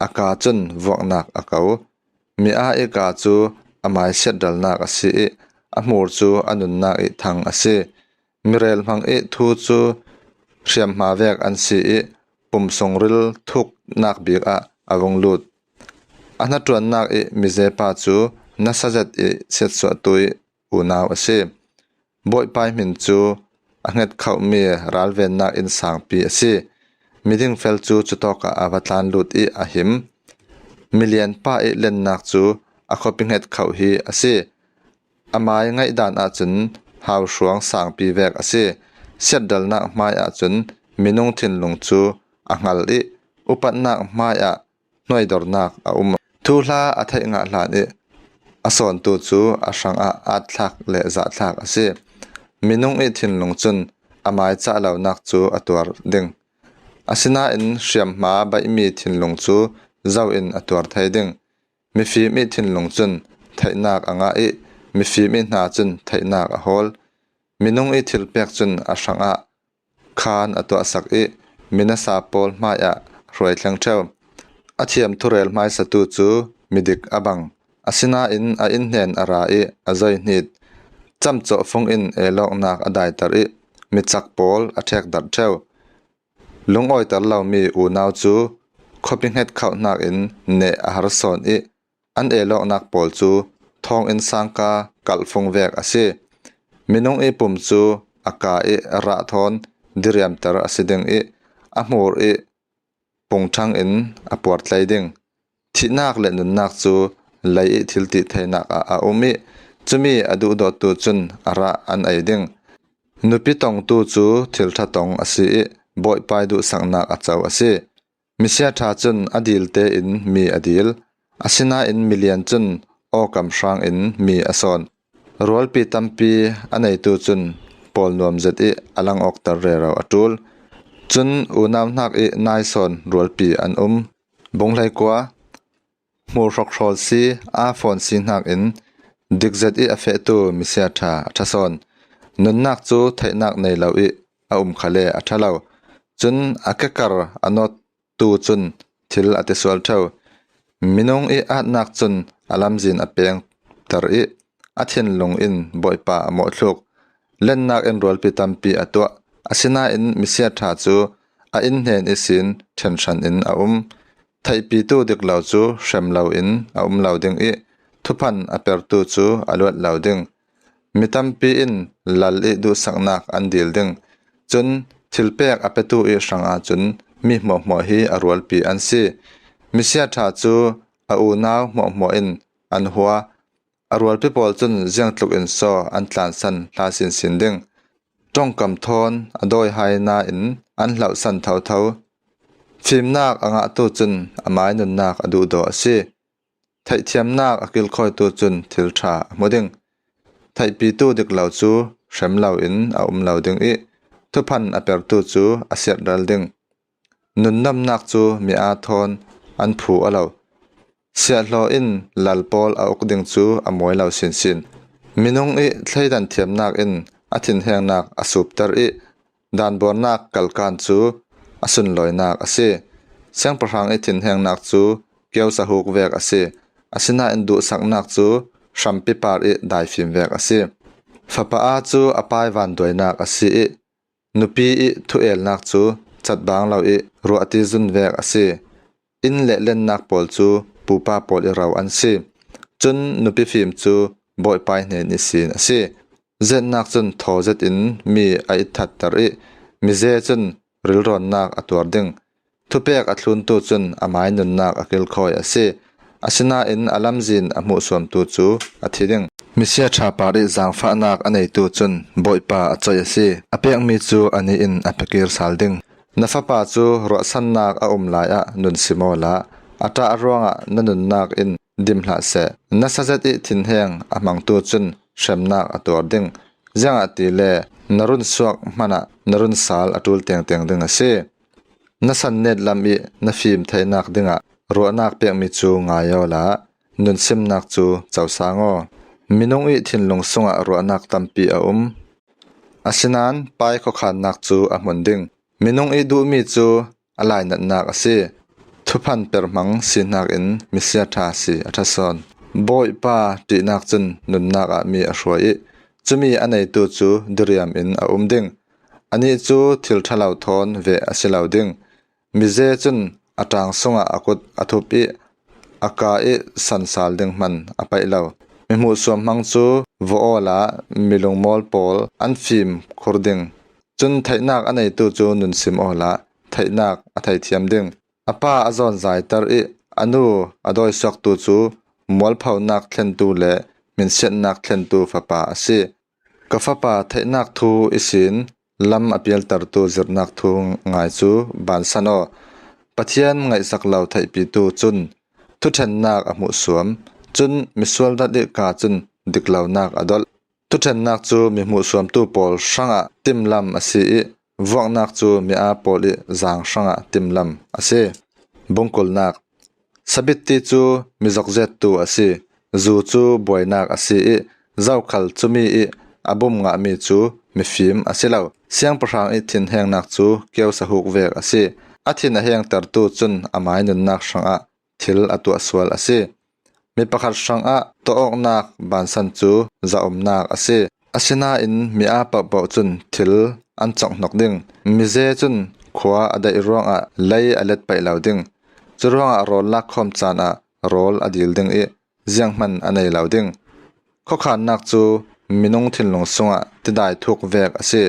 a ka cun vuaknak a ko. Mi aa i ka cu a mai siatralnak a si i a hmur cu a nunnak i thang a si. Mirel hmang i thu cu hriamhma vek an si i pumsung ril thuknak bik ah a vung lut. A hnaṭuannak i mizepa cu nasa zet i siatsuahtu i unau a si. Bawipa hmin cu a hnget khohmi ralvennak in sangpi a si. Miding fel cu cutawkah a va tlan lut i a him. Milianpa i lennak cu a khuapi hnget khoh hi a si. A mai ngaihdan ahcun hauhruang sangpi vek a si. Siatralnak hmai ahcun minung thinlung cu a hngal i upatnak hmai ah hnuaidornak a um. Thuhla a theih ngah hlan i a sawntu cu a hrangah atthlak le zahthlak a si. Minung i thinlung cun a mai cah lonak cu a tuar ding. Asinain hriamhma baihmi thinlung cu zo in a tuar thei ding. Mifim i thinlung cun theihnak a ngah i mifim i hna cun theihnak a hawl. Minung i thilpek cun a hrangah khaan a tuahsak i minasa pawl hmaiah hruai thleng ṭheu. A thiam thurel hmaisatu cu midik a bang. Asinain a innhnen a ra i a zoihnit. Camcawh fung in eilawknak a daiter i micak pawl a ṭhekdarh ṭheu. Lungawiter lomi unau cu khuapi hnget khoh hnakin neh a har sawn i an eilawknak pawl cu thawnginn sangka kalhfung vek a si. Minung i pum cu a ka i rah thawn diriamter a si ding i a hmur i pungṭhang in a puartlei ding. Thihnak le nunnak cu lei i thiltitheinak ah a um i cumi a duhdawttu cun a rah an ei ding. Nupi tongtu cu thil ṭha tong a si i Bawipa i duhsaknak a co a si. Misia ṭha cun a dil tein mi a dil, asinain milian cun awkam hrangin mi a sawn. Rualpi tampi a neitu cun pawl nuam zet i a lang awkter rero a ṭul. Cun unau hnak i nai sawn rualpi an um. Bung hleikua. Hmur hrawkhrawl si, aa fawn si hnakin dik zet i a fehtu misia ṭha a ṭha sawn. Nunnak cu theihnak nei lo i a um khal le a ṭha lo. Cun a kekar a nawttu cun thil a ti sual ṭheu. Minung i aatnak cun a lamzin a pengter i a thinlung in Bawipa a mawhthluk. Lennak in rualpi tampi a tuah, asinain misia ṭha cu a innhnen ihsin ṭhenhran in a um. Theihpitu dik lo cu hrem loin a um lo ding i thuphan a pertu cu a luat lo ding. Mi tampi in lal i duhsaknak an dil ding. Cun thilpek a petu i hrangah cun mi hmuahhmuah hi a rualpi an si. Misia ṭha cu a unau hmuahhmuah in an hua. A rualpi pawl cun ziangtluk in saw an tlansan hla sinsin ding. Ṭongkam thawn a dawi hai nain an hlauhsan thotho. Fimnak a ngahtu cun a mai nunnak a duhdaw a si. Theihthiamnak a kilkhawitu cun thil ṭha a hmu ding. Theihpitu dik lo cu hrem loin a um lo ding i thuphan a pertu cu a siatral ding. Nunnomnak cu mi aa thawn an phu a lo. Siahhlaw in lal pawl a uk ding cu a mawi lo sinsin. Minung i thleidan thiamnak in a thinhengnak a supter i danbuarnak kalkan cu a sunlawinak a si. Siangpahrang i thinhengnak cu kiosahuk vek a si. Asinain duhsaknak cu hrampi par ih daifim vek a si. Fapa aa cu a pai vanduainak a si ih, nupi ih thu-elnak cu catbang lo ih ruahti zun vek a si. Inn le lennak pawl cu pupa pawl ih ro an si. Cun nupi fim cu Bawipa ih hnen ihsin a si. Zetnak cun thaw zetin mi a itthatter ih, mize cun rilrawnnak a tuar ding. Thupek a thluntu cun amai nunnak a kilkhawi a si. Asinain a lamzin a hmuhsuamtu cu a thi ding. Misia ṭha par ih zaangfahnak a neitu cun Bawipa a coih a si. A pekmi cu anih in a pekir sal ding. Na fapa cu ruahsannak a um lai ah nun sim awla, a ṭah ruangah na nunnak in dim hlah seh. Nasa zet ih thinheng a hmangtu cun hremnak a tuar ding. Ziangahtile na run suak hmanah na run sal a ṭul tengteng ding a si. Na sannet lam ih na fim theinak dingah ruahnak pekmi cu ngai awla, nunsimnak cu cosang aw. Minung ih thinlung sungah ruahnak tampi a um. Asinain pai khuakhannak cu a hmun ding. Minung ih duhmi cu a lainatnak a si. Thuphan perhmang si hnakin misia ṭha si a ṭha sawn. Bawipa ṭihnak cun nunnak ah mi a hruai ih, cumi a neitu cu diriam in a um ding. Anih cu thil ṭha lo thawn veh a si lo ding. Mize cun a ṭang sungah a kut a thup ih, a ka ih san sal ding hman a paih lo. Mi hmuhsuam hmang cu vawh awla, mi lungmawl pawl an fim khur ding. Cun theihnak a neitu cu nunsim awla, theihnak a theithiam ding. A pa a zawnzaiter ih a nu a dawisuaktu cu mualphonak thlentu le hminsiatnak thlentu fapa a si. Ka fapa, theihnak thu ihsin lam a pialtertu zirhnak thu ngai cu bansan aw. Pathian ngaihsak lo theihpitu cun thuṭhennak a hmuhsuam. Cun misual dat ih ka cun diklonak a dolh. Thuṭhennak cu mi hmuhsuamtu pawl hrangah timlam a si ih, vuaknak cu mi aa pawl ih zaang hrangah timlam a si. Bungkulnak. Sabitti cu mi zokzettu a si. Zu cu buainak a si ih, zokhal cumi ih a bum ngahmi cu mifim a si lo. Siangpahrang ih thinhengnak cu kio sahuk vek a si. A thin a hengtertu cun amai nunnak hrangah thil a tuah sual a si. Mi pakhat hrangah tuah awknak bansan cu zaumnak a si. Asinain mi aa pohpoh cun thil an congh hnok ding. Mize cun khua a daih ruangah lei a let paih lo ding. Curuangah rawl lakkhawm caan ah rawl a dil ding ih zianghman a nei lo ding. Khuakhannak cu minung thinlung sungah tidai thuk vek a si.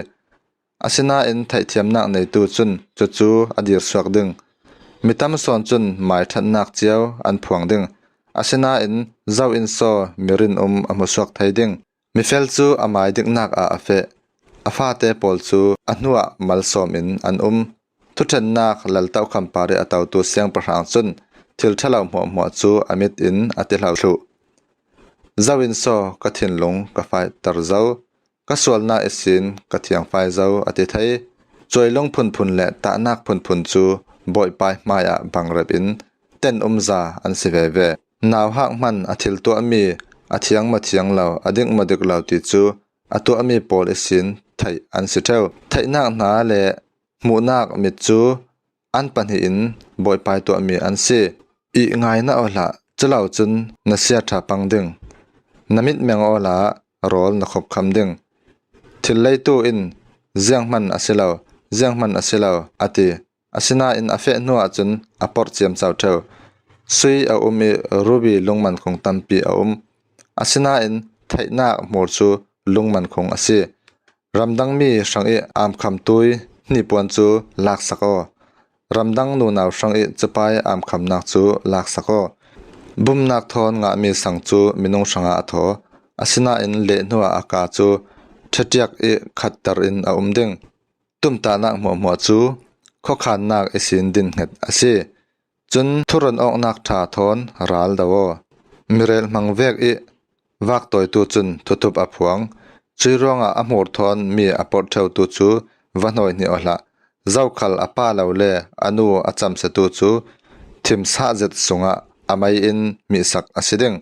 Asinain theihthiamnak neitu cun cucu a dirsuak ding. Mi tam sawn cun maiṭhatnak cio an phuang ding. Asinain zo in saw mi rinum a hmusuak thei ding. Mifel cu a mai diknak ah a feh. A fate pawl cu a hnuah malsawm in an um. Thuṭhennak laltokham par ih a totu siangpahrang cun thil ṭha lo hmuahhmuah cu a mit in a ti hlo thluh. Zo in saw ka thinlung ka faiter zo. Ka sualnak ihsin ka thiangfai zo a ti thei. Cuailung phunphun le tahnak phunphun cu Bawipa ih hmaiah bangrep in ten umza an si veve. Nauhak hman a thil tuahmi a thiang maw thiang lo, a dik maw dik lo ti cu a tuahmi pawl ihsin theih an si ṭheu. Theihnak hna le hmuhnak mit cu an pahnih in Bawipa ih tuahmi an si. Ih ngai na aw hlah, culo cun na sia ṭha pang ding. Na mit meng awla rawl na khopkham ding. Thil leitu in, "Zianghman a si lo, zianghman a si lo," a ti. Asinain a feh hnu ahcun a porh ciamco ṭheu. Sui a um ih rubi lungman khung tampi a um. Asinain theihnak hmur cu lungman khung a si. Ramdangmi hrangih aamkham tui hnipuan cu laksak aw. Ramdang nunau hrangih cupai aamkhamnak cu laksak aw. Bumnak thawn ngahmi sang cu minung hrangah a thaw. Asinain leh hnuah a ka cu ṭhaṭiak ih khatter in a um ding. Tumtahnak hmuahhmuah cu khuakhannak ihsin dinhnget a si. Cun thurun awknak ṭha thawn ral do aw. Mirel hmang vek ih vaktawitu cun thuthup a phuang. Cui ruangah a hmur thawn mi a porh ṭheutu cu va hnawi hnih aw hlah. Zokhal a pa lo le a nu a camsiatu cu thimsah zet sungah a mei in mihsak a si ding.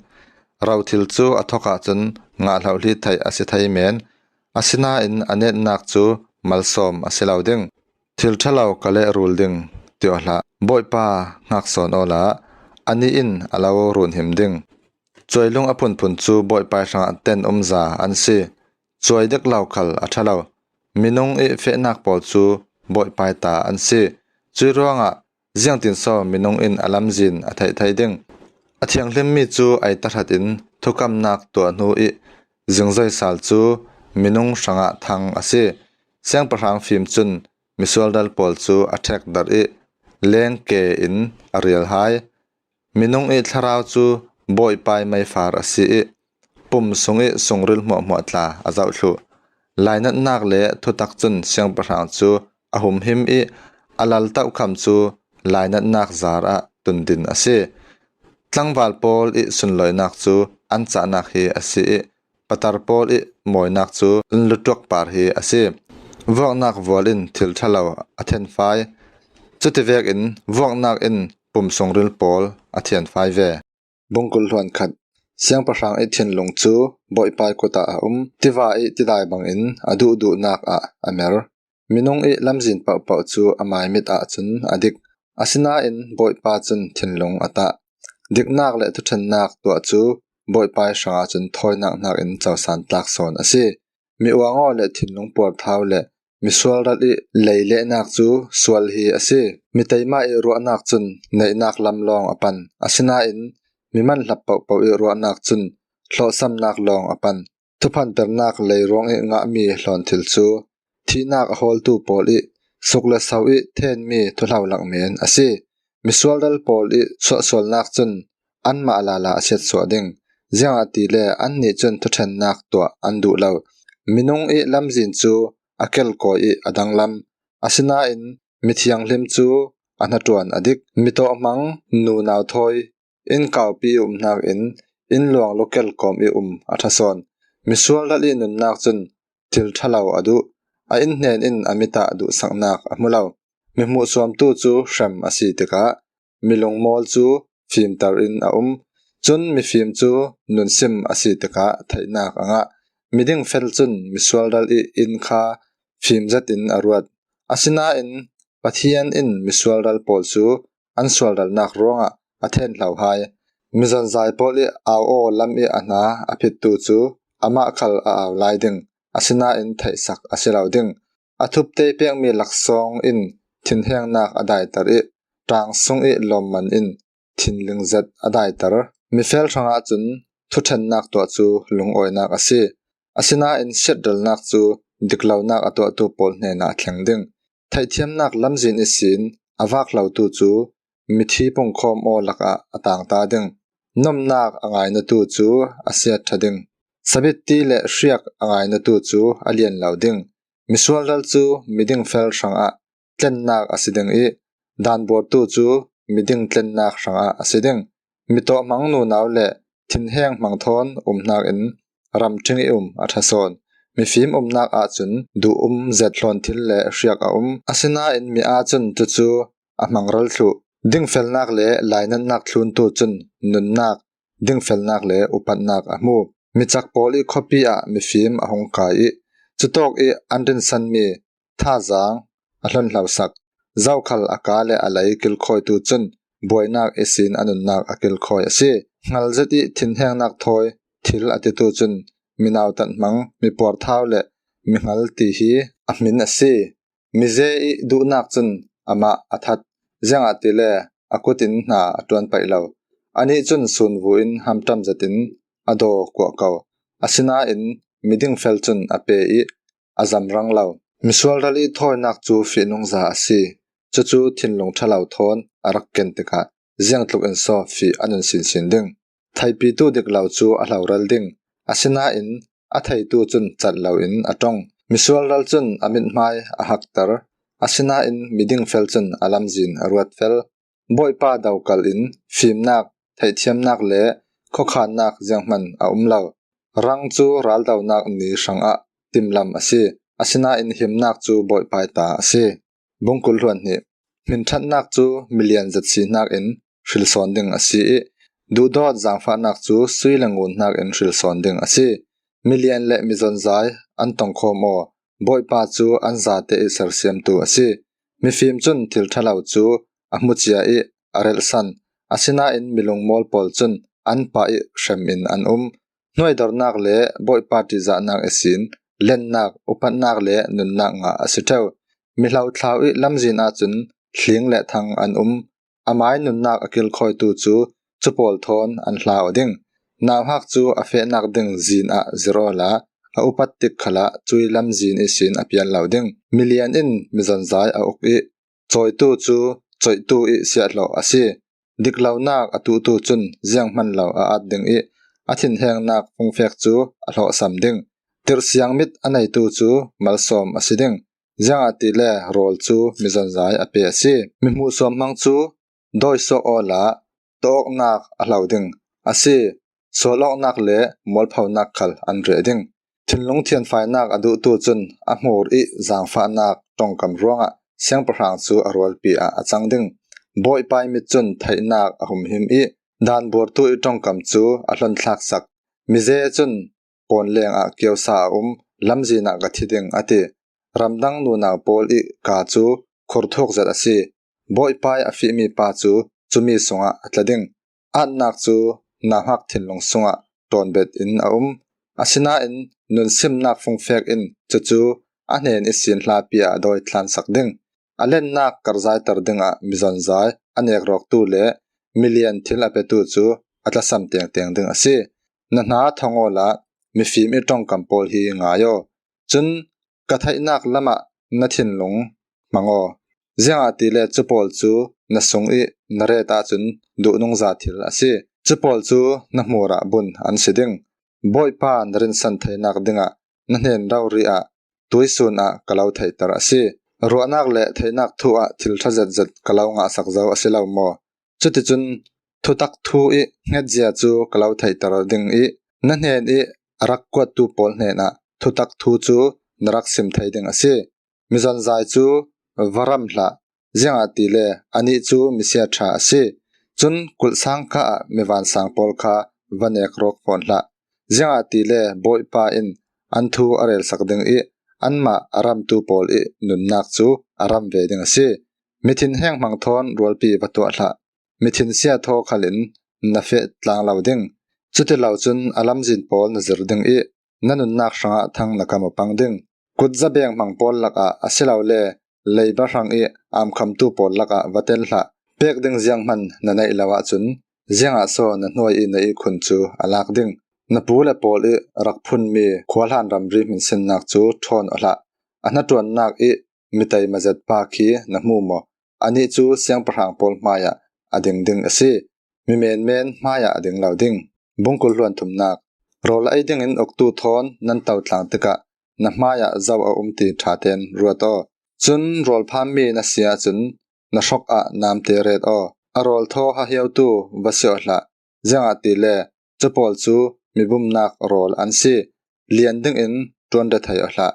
Rothil cu a thok ahcun ngah hlohli theih a si thei men. Asinain a netnak cu malsawm a si lo ding. Thil ṭha lo ka lehrul ding, ti aw hlah. Bawipa hngak sawn awla, anih in a lo runhim ding. Cuailung a phunphun cu Bawipai hrangah ten umza an si. Cuai dek lo khal a ṭha lo. Minung i fehnak pawl cu Bawipai ta an si. Cuih ruangah ziangtinso minung in a lamzin a theih thei ding? A thianghlimmi cu ei tahratin thukamnak tuah hnu i zingzoi sal cu minung hrangah thang a si. Siangpahrang fim cun misual dal pawl cu a ṭhekdarh i lengke in a rial hai. Minung i thlarau cu Bawipai meifar a si i pum sung i sungril hmuahhmuah tla a zoh thluh. Lainatnak le thutak cun siangpahrang cu a humhim i a laltohkham cu lainatnak zar ah tundin a si. Tlangval pawl i sunlawinak cu an cahnak hi a si i patar pawl i mawinak cu an lutuak par hi a si. Vuaknak vual in thil ṭha lo a thenfai. Cuti vekin vuaknak in pum sungril pawl a thianfai ve. Bungkul hluan khat. Siangpahrang i thinlung cu Bawipai kut ah a um. Tiva i tidai bangin a duhduhnak ah a mer. Minung i lamzin pohpoh cu a maimit ahcun a dik. Asinain Bawipa cun thinlung a tah. Diknak le thuṭhennak tuah cu Bawipai hrangah cun thawinak hnakin cosan tlak sawn a si. Mi uangaw le thinlung puarthau le misual ral i lei lehnak cu sual hi a si. Mi teima i ruahnak cun neihnak lam lawng a pan. Asinain mi manhlap pohpoh i ruahnak cun hlawhsamnak lawng a pan. Thuphanternak lei ruang i ngahmi hlawnthil cu thihnak a hawltu pawl i suk le so i thenmi thuhlo lak men a si. Misual ral pawl i suahsualnak cun anmah lala a siatsuah ding. Ziangahtile annih cun thuṭhennak tuah an duh lo. Minung i lamzin cu a kelkawi i a danglam. Asinain mithianghlim cu a hnaṭuan a dik. Mi tawhmang nunau thawi in kaupi i um hnakin inn luang lukel kawm i um a ṭha sawn. Misual ral i nunnak cun thil ṭha lo a duh. A inn hnen in a mit ah duhsaknak a hmu lo. Mi hmuhsuamtu cu hrem a si tikah mi lungmawl cu fimter in a um. Cun mifim cu nunsim a si tikah theihnak a ngah. Miding fel cun misual ral i inn kha fim zetin a ruat. Asinain Pathian in misual ral pawl cu an sualralnak ruangah a thenhlo hai. Mizonzai pawl i au aw lam i a hna a phittu cu amah khal a au lai ding, asinain theihsak a si lo ding. A thupte pekmi laksawng in thinhengnak a daiter i ṭang sung i lawmman in thinling zet a daiter. Mifel hrangah cun thuṭhennak tuah cu lungawinak a si. Asinain siatralnak cu diklonak a tuahtu pawl hnenah a thleng ding. Theihthiamnak lamzin ihsin a vak hlotu cu mithi pungkhawm aw lakah a tangta ding. Nomnak a ngainatu cu a siat ṭha ding. Sabitti le hriak a ngainatu cu a lian lo ding. Misual ral cu miding fel hrangah tlennak a si ding i danbuartu cu miding tlennak hrangah a si ding. Mi tawhmang nunau le thinheng hmang thawn um hnakin ramṭhing i um a ṭha sawn. Mifim umnak ahcun duh um zet hlawnthil le hriak a um. Asinain mi aa cun cucu a hmangral thluh. Dingfelnak le lainatnak thluntu cun nunnak, dingfelnak le upatnak a hmu. Micak pawl i khuapi ah mifim a hung kai i cutawk i an rinsanmi thazaang a hlonhlosak. Zokhal a kaa le a lei kilkhawitu cun buainak ihsin a nunnak a kilkhawi a si. Hngal zet i thinhengnak thawi thil a titu cun mi nautat hmang, mi puarthau le mi hngal ti hi a hmin a si. Mize i duhnak cun amah a that, ziangahtile a kut in hna a ṭuan paih lo. Anih cun sunvu in hamṭam zetin a daw kuah ko. Asinain miding fel cun a pe i a zamrang lo. Misual ral i thawinak cu fihnungza a si. Cucu thinlung ṭha lo thawn a rak ken tikah ziangtluk in so fih a nun sinsin ding. Theipitu dik lo cu a hloral ding, asinain a theitu cun cat loin a ṭong. Misual ral cun a mithmai a hakter, asinain miding fel cun a lamzin a ruat fel. Bawipa dokal in fimnak, theihthiamnak le khuakhannak zianghman a um lo. Rang cu raldonak ni hrangah timlam a si, asinain himnak cu Bawipai ta a si. Bungkul hluan hnih. Hminṭhatnak cu milian zet si hnakin hrilsawn ding a si i, duhdawt zaangfahnak cu sui le ngun hnakin hrilsawn ding a si. Milian le mizonzai an tongkhawm aw, Bawipa cu an zate i sersiamtu a si. Mifim cun thil ṭha lo cu a hmucia i a relhsan, asinain milungmawl pawl cun an pah ih hrem in an um. Hnuaidornak le Bawipa ṭihzahnak ihsin lennak, upatnak le nunnak ngah a si ṭheu. Mihlo thlau ih lamzin ahcun hling le thang an um. Amai nunnak a kilkhawitu cu cupawl thawn an hla aw ding. Nauhak cu a fehnak ding zin ah zir awla a upat tik khalah cuih lamzin ihsin a pial lo ding. Milian in mizonzai a uk ih cawitu cu coihtu ih siahhlawh a si. Diklonak a tuhtu cun zianghman lo a at ding ih a thinhengnak fungfek cu a hlawhsam ding. Tirhsiang mit a neitu cu malsawm a si ding, ziangahtile rawl cu mizonzai a pe a si. Mi hmuhsuam hmang cu dawisuak awla tawknak a hlo ding a si. Sual awknak le mualphonak khal an reh ding. Thinlung thianfainak a duhtu cun a hmur ih zaangfahnak ṭongkam ruangah siangpahrang cu a rualpi ah a cang ding. Bawipa ih mit cun theihnak a humhim ih dan buartu ih ṭongkam cu a hlonthlak sak. Mize cun pawn lengah kiosa a um, lamzin ah ka thi ding, a ti. Ramdang nunau pawl ih kaa cu khurthuk zet a si. Bawipa ih a fihmi pa cu cumi sungah a tla ding. Atnak cu nauhak thinlung sungah ṭawnbet in a um. Asinain nunsimnak fungfek in cucu a hnen ihsin hlapi ah a dawi tlansak ding. A lennak karhzaiter dingah mizonzai a nekrawktu le milian thil a petu cu a tlasam tengteng ding a si. Na hna thong awla mifim ih ṭongkam pawl hi ngai aw. Cun ka theihnak lamah na thinlung hmang aw. Ziangahtile cupawl cu na sung ih na ret ahcun duhnungza thil a si. Cupawl cu na hmurah bun an si ding. Bawipa na rinsan theinak dingah na hnen rori ah tuisun ah ka lo theihter a si. Ruahnak le theihnak thu ah thil ṭha zetzet ka lo ngahsak zo a si lo maw? Cuticun thutak thu ih hngetzia cu ka lo theihter ding ih na hnen ih a rak kuattu pawl hnenah thutak thu cu na rak sim thei ding a si. Mizonzai cu va ram hlah, ziangahtile anih cu misia ṭha a si. Cun kulhsang kha ah mivansang pawl kha va nekrawk fawn hlah, ziangahtile Bawipa in an thu a relsak ding ih anmah a ramtu pawl ih nunnak cu a ram ve ding a si. Mithin henghmang thawn rualpi va tuah hlah, mithin sia thaw khal in na feh tlang lo ding. Cuti lo cun a lamzin pawl na zir ding ih na nunnak hrangah thang na kam a pang ding. Kutza benghmang pawl lakah asilole leiba hrang ih aamkhamtu pawl lakah va tel hlah. Pek ding zianghman na neih lo ahcun ziangah so na hnuai ih na ihkhun cu a lak ding? Na pu le pawl ih rak phunmi khuahlan ramri hminsinnak cu ṭhawn aw hlah. A hnaṭuannak ih mitei mazet pa khi na hmu maw? Anih cu siangpahrang pawl hmaiah a ding ding a si. Mi menmen hmaiah a ding lo ding. Bungkul hluan thumnak. Rawl ei dingin uktu thawn nan to tlang tikah na hmaiah zo a um ti ṭha tein ruat aw. Cun rawl phammi na si ahcun na hrawk ah namte ret aw. A rawl thaw hahiautu va si aw hlah, ziangahtile cupawl cu mibumnak rawl an si. Lian dingin ṭuan rethei aw hlah.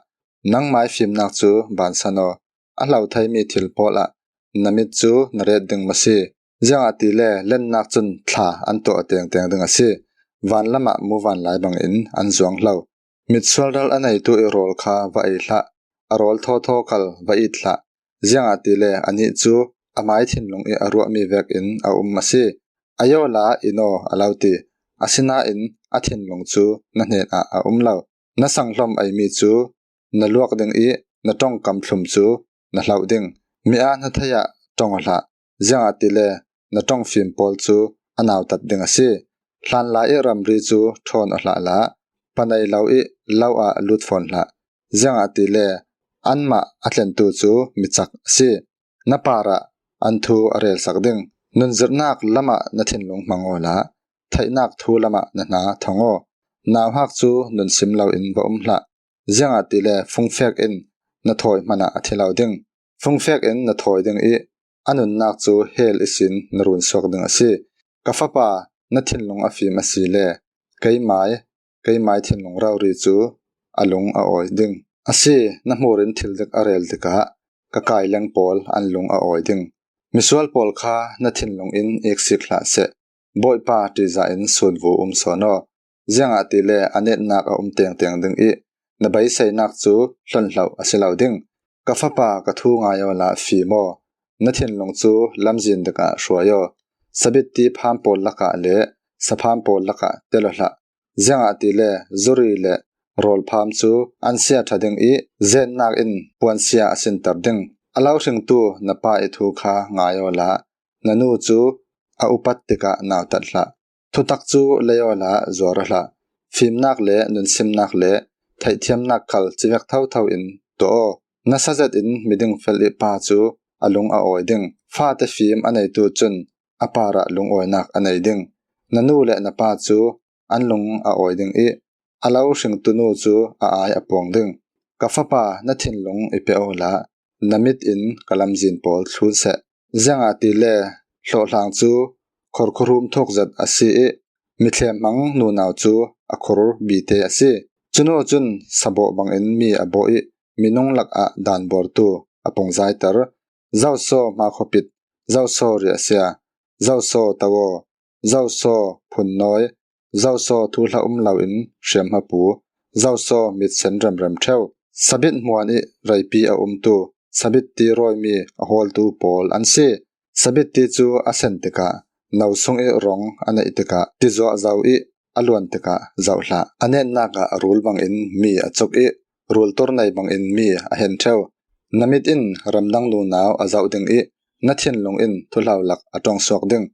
Nangmai fimnak cu bansan aw. A hlo theimi thil pawl ah na mit cu na ret ding maw si? Ziangahtile lennak cun thla an tuah tengteng ding a si. Van lamah muvanlai bangin an zuang hlo. Mitsual ral a neitu ih rawl kha va ei hlah, a rawl thawthaw khal va it hlah. Ziangahtile anih cu amai thinlung ih a ruahmi vekin a um a si. A yawla in aw a lo ti, asinain a thinlung cu na hnenah a um lo. Na sanghlom eimi cu na luak ding ih na ṭongkam thlum cu na hloh ding. Mi aa hnathei ah ṭong aw hlah, ziangahtile na ṭongfim pawl cu a nautat ding a si. Hlanlai ih ramri cu ṭhawn aw hlah la, panei lo ih lo ah lut fawn hlah, ziangahtile anmah a tlentu cu micak a si. Na parah an thu a relsak ding. Nunzirhnak lamah na thinlung hmang awla theihnak thu lamah na hna thong aw. Nauhak cu nunsim loin va um hlah, ziangahtile fungfek in na thawi hmanah a thi lo ding. Fungfek in na thawi ding ih a nunnak cu hell ihsin na runsuak ding a si. Ka fapa, na thinlung a fim asile keimai, keimai thinlung rori cu a lung a awi ding a si. Na hmur in thil dik a rel tikah ka kaileng pawl an lung a awi ding. Misual pawl kha na thinlung in iksik hlah seh. Bawipa ṭihzah in sunvu um sawn aw, ziangahtile a netnak a um tengteng ding ih na beiseinak cu hlonhloh a si lo ding. Ka fapa, ka thu ngai awla fim aw, na thinlung cu lamzin dikah hruai aw. Sabitti pham pawl lakah le sapham pawl lakah tel aw hlah. Ziangahtile zuri le rawlpham cu an sia ṭha ding i, zennak in puansia a sinter ding. A lo hringtu na pa ih thu kha ngai awla, na nu cu a upat tikah nautat hlah. Thutak cu lei awla zuar aw hlah. Fimnak le nunsimnak le theihthiamnak khal civek thotho in tuah aw. Nasa zetin miding fel ih pa cu a lung a awi ding. Fate fim a neitu cun a parah lungawinak a nei ding. Na nu le na pa cu an lung a awi ding i, a lo hringtu nu cu a ai a puang ding. Ka fapa, na thinlung i pe awla, na mit in ka lamzin pawl thlun seh. Ziangahtile hlawhhlang cu khor khurum thuk zet a si i, mithlem hmang nunau cu a khur bite a si. Cunu cun sabawh bangin mi a bawh i, minung lakah danbuartu a pungzaiter. Zoso hma khuapit, zoso riahsia, zoso tawo, zoso phunnawi, zoso thuhla um loin hriamhmapu, zoso mitsen remrem ṭheu. Sabit hmuan ih reipi a umtu, sabit ti rawimi a hawltu pawl an si. Sabit ti cu a sen tikah, no sung ih rong a neih tikah, tizuah zo ih a luan tikah zoh hlah. A netnak ah rul bangin mi a cuk ih, rultur nei bangin mi a hen ṭheu. Na mit in ramdang nunau a zoh ding i, na thinlung in thuhlo lak a ṭong suak ding.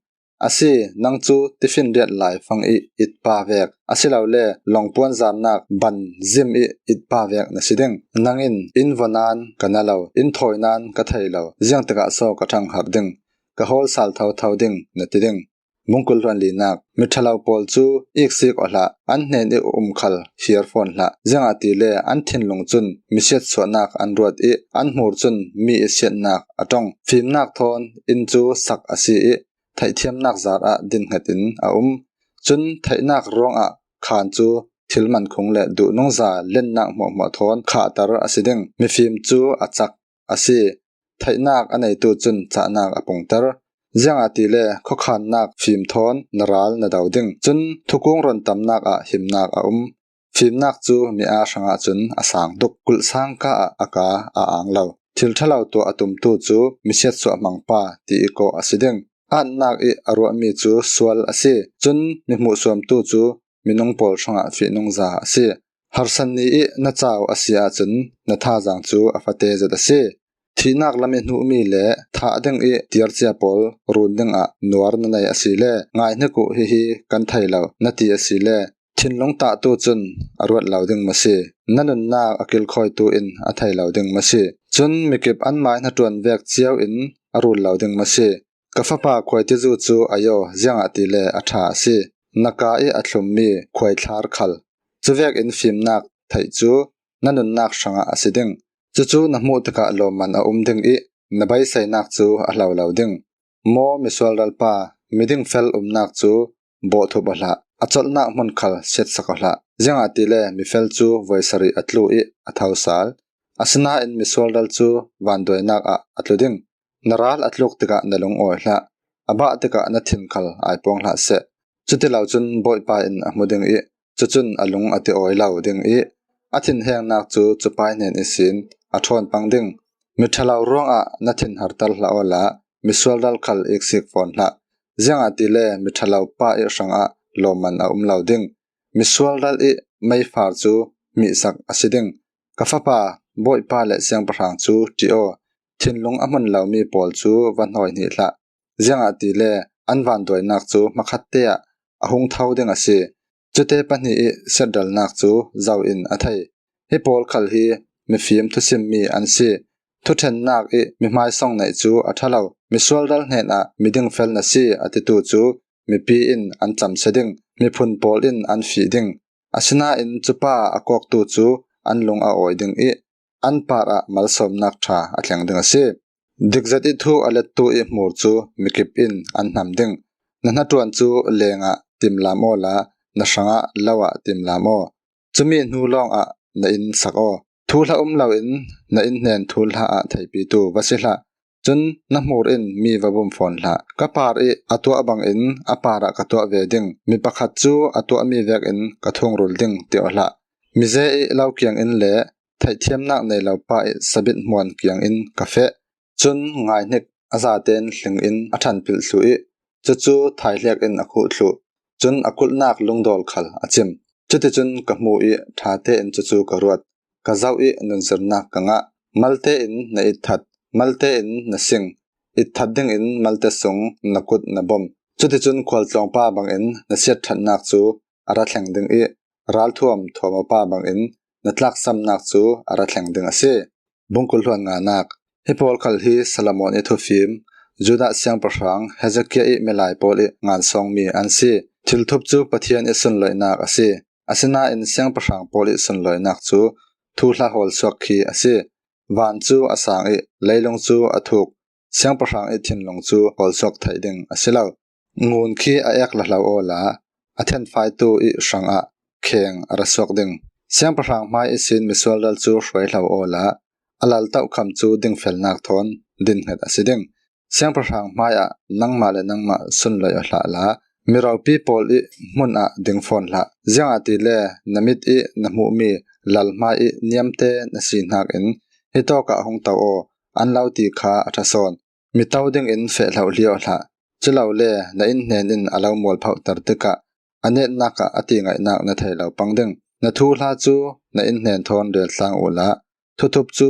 A si, nang cu tifinriat laifang ih itpa vek, asilole lawngpuan zamnak ban zim ih itpa vek na si ding. Nang in, "Inn vua nan ka na lo, inn thawi nan ka thei lo, ziang tikah so ka ṭhangharh ding, ka hawl sal thotho ding," na ti ding. Bung kul hluan linak. Miṭhalo pawl cu iksik aw hlah, an hnen ih um khal hiar fawn hlah. Ziangahtile an thinlung cun misiatsuahnak an ruat ih, an hmur cun mi ih siatnak a ṭong. Fimnak thawn inn cu sak a si ih, theihthiamnak zar ah dinhnget in a um. Cun theihnak ruangah khan cu thil mankhung le duhnungza lennak hmuahhmuah thawn khahter a si ding. Mifim cu a cak a si. Theihnak a neitu cun cahnak a pungter. Ziangahtile khuakhannak fim thawn na ral na do ding. Cun thukung ron tamnak ah himnak a um. Fimnak cu mi aa hrangah cun a sang tuk. Kulh sangka ah a ka a ang lo. Thil ṭhalo tuah a tumtu cu misiatsuah hmangpa ti ih kawh a si ding. Atnak ih a ruahmi cu sual a si. Cun mi hmuhsuamtu cu minung pawl hrangah fihnungza a si. Harsan ni ih na cau a si ahcun na thazaang cu a fate zet a si. Thihnak lam ih hnuhmi le thah ding ih tiarcia pawl run dingah nuar na nei a si le, ngaihnik uh, hihi kan thei lo, na ti a si le, thinlung tahtu cun a ruat lo ding maw si. Na nunnak a kilkhawitu in a thei lo ding maw si. Cun mikip an mai hnaṭuan vek cio in a rul lo ding maw si. Ka fapa, khuaitizu cu a yaw, ziangahtile a ṭha a si. Na ka ih a thlummi khuaithlar khal. Cuvekin fimnak theih cu na nunnak hrangah a si ding. Cucu na hmuh tikah lawmman a um ding ih na beiseinak cu a hlo lo ding. Maw misual ralpa, miding fel umnak cu bawhthup aw hlah, a colhnak hmun khal siatsak aw hlah. Ziangahtile mifel cu voi sarih a tlu ih a tho sal. Asinain misual ral cu vanduainak ah a tlu ding. Na ral a tluk tikah na lung awi hlah, a bah tikah na thin khal ai puang hlah seh. Cuti lo cun Bawipa in a hmu ding ih, cucun a lung a ti awi lo ding ih, a thinhengnak cu cupa hnen ihsin a ṭhawn pang ding. Miṭhalo ruangah na thin harter hlah awla, misual ral khal iksik fawn hlah. Ziangahtile miṭhalo pa ih hrangah lawmman a um lo ding. Misual ral ih meifar cu mihsak a si ding. Ka fapa, Bawipa le siangpahrang cu ṭih aw. Thinlung a hmun lomi pawl cu va hnawi hnih hlah. Ziangahtile an vanduainak cu hmakhatte ah a hung tho ding a si. Cute pahnih ih siatralnak cu zo in a thei. Hi pawl khal hi mifim thusimmi an si. Thuṭhennak ih mi hmaisawng neih cu a ṭha lo. Misual ral hnenah miding fel na si a titu cu mipi in an camsia ding, miphun pawl in an fih ding. Asinain cupa a kawktu cu an lung a awi ding ih, an parah malsawmnak ṭha a thleng ding a si. Dikzet ih thu a lettu ih hmur cu mikip in an hnam ding. Na hnaṭuan cu lengah timlam awla, na hrangah lo ah timlam aw. Cumi hnu lawngah na inn sak aw. Thuhla um loin na inn hnen thuhla ah theipitu va si hlah. Cun na hmur in mi va bum fawn hlah. Ka par ih a tuah bangin a parah ka tuah ve ding. Mi pakhat cu a tuahmi vekin ka thungrul ding, ti aw hlah. Mize ih lo kiangin le theihthiamnak nei lo pa ih sabit hmuan kiangin ka feh. Cun ngaihnik, a zaten hling in a ṭhanpilh thluh ih, cucu thaihlek in a khuh thluh. cun a kulhnak lungdawl khal a cim. Cuticun ka hmu ih ṭha tein cucu ka ruat. Ka zoh ih nunzirnak ka ngah. Malte in na itthat, malte in na sing, itthat dingin malte sung na kut na bom. Cuticun khualtlawngpa bangin na siatṭhatnak cu a ra thleng ding ih, ralthuam thuam awpa bangin na tlaksamnak cu a ra thleng ding a si. Bungkul hluan nganak. Hi pawl khal hi Solomon ih thufim, Judah siangpahrang Hezekiah ih milai pawl ih ngansawngmi an si. Thilthup cu Pathian ih sunloihnak a si. Asinain siangpahrang pawl ih sunloihnak cu thuhla hawlsuak khi a si. Van cu a sang ih leilung cu a thuk, siangpahrang ih thinlung cu hawlsuak theih ding a si lo. Ngun khi a ek la hlo awla a thenfaitu ih hrangah kheng a ra suak ding. Siangpahrang hmai ihsin misual dal cu hruai hlo awla a lal tohkham cu dingfelnak thawn dinhnget a si ding. Siangpahrang hmaiah nangmah le nangmah sunloih aw hlah la, mi ropi pawl ih hmun ah ding fawn hlah. Ziangahtile na mit ih na hmuhmi lal hmai ih niamte na si hnakin hitawkah hung to aw, an lo ti kha a ṭha sawn. Mi to dingin feh hloh hliau hlah. Culole na innhnen in a lo mualphohter tikah a netnak ah a tingaihnak na thei lo pang ding. Na thuhla cu na innhnen thawn reltlang uhla, thuthup cu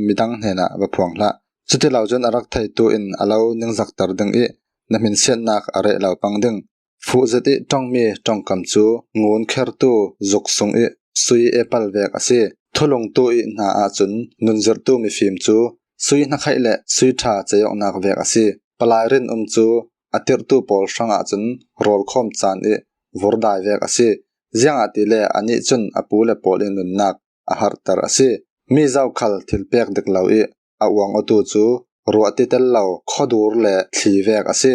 midang hnenah va phuang hlah. Cuti lo cun a rak theitu in a lo ningzakter ding ih na hminsiatnak a reh lo pang ding. Fuhzet ih ṭongmi ṭongkam cu ngun khertu zuk sung ih sui epal vek a si. Thulungtu ih hna ahcun nunzirhtu mifim cu sui hnakhaih le sui ṭha ceiawknak vek a si. Palai rinum cu a tirhtu pawl hrangah cun rawlkhawm caan ih vurdai vek a si. Ziangahtile anih cun a pu le pawl ih nunnak a harhter a si. Mi zokhal thilpek dik lo ih a uang awtu cu ruah titel lo khuadur le thli vek a si.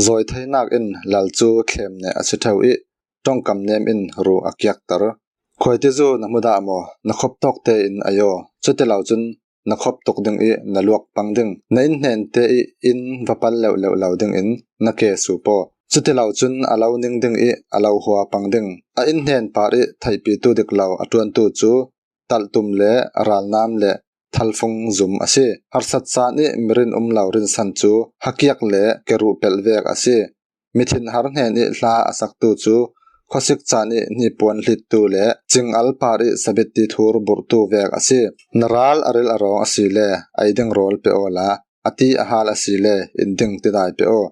Zawitheinak in lal cu thlem neh a si ṭheu ih ṭongkam nem in ru a kiakter. Khuaitizu na hmu dah maw? Na khop tawk tein ai aw. Cuti lo cun na khop tuk ding ih na luak pang ding. Na innhnen te ih in va pal leuhleuh lo dingin na ke sup aw. Cuti lo cun a lo ning ding ih a lo hua pang ding. A innhnen par ih theihpitu dik lo a ṭuantu cu talhtum le ralnam le thalfung zum a si. Harsat caan ih mirin um lo rinsan cu hakiak le keruh pelh vek a si. Mithinhar hnen ih hla a saktu cu khuasik caan ih hnipuan hlittu le cingal par ih sabitti thur burhtu vek a si. Na ral a ril a rawng a si le ei ding rawl pe awla a ti a hal a si le in ding tidai pe aw.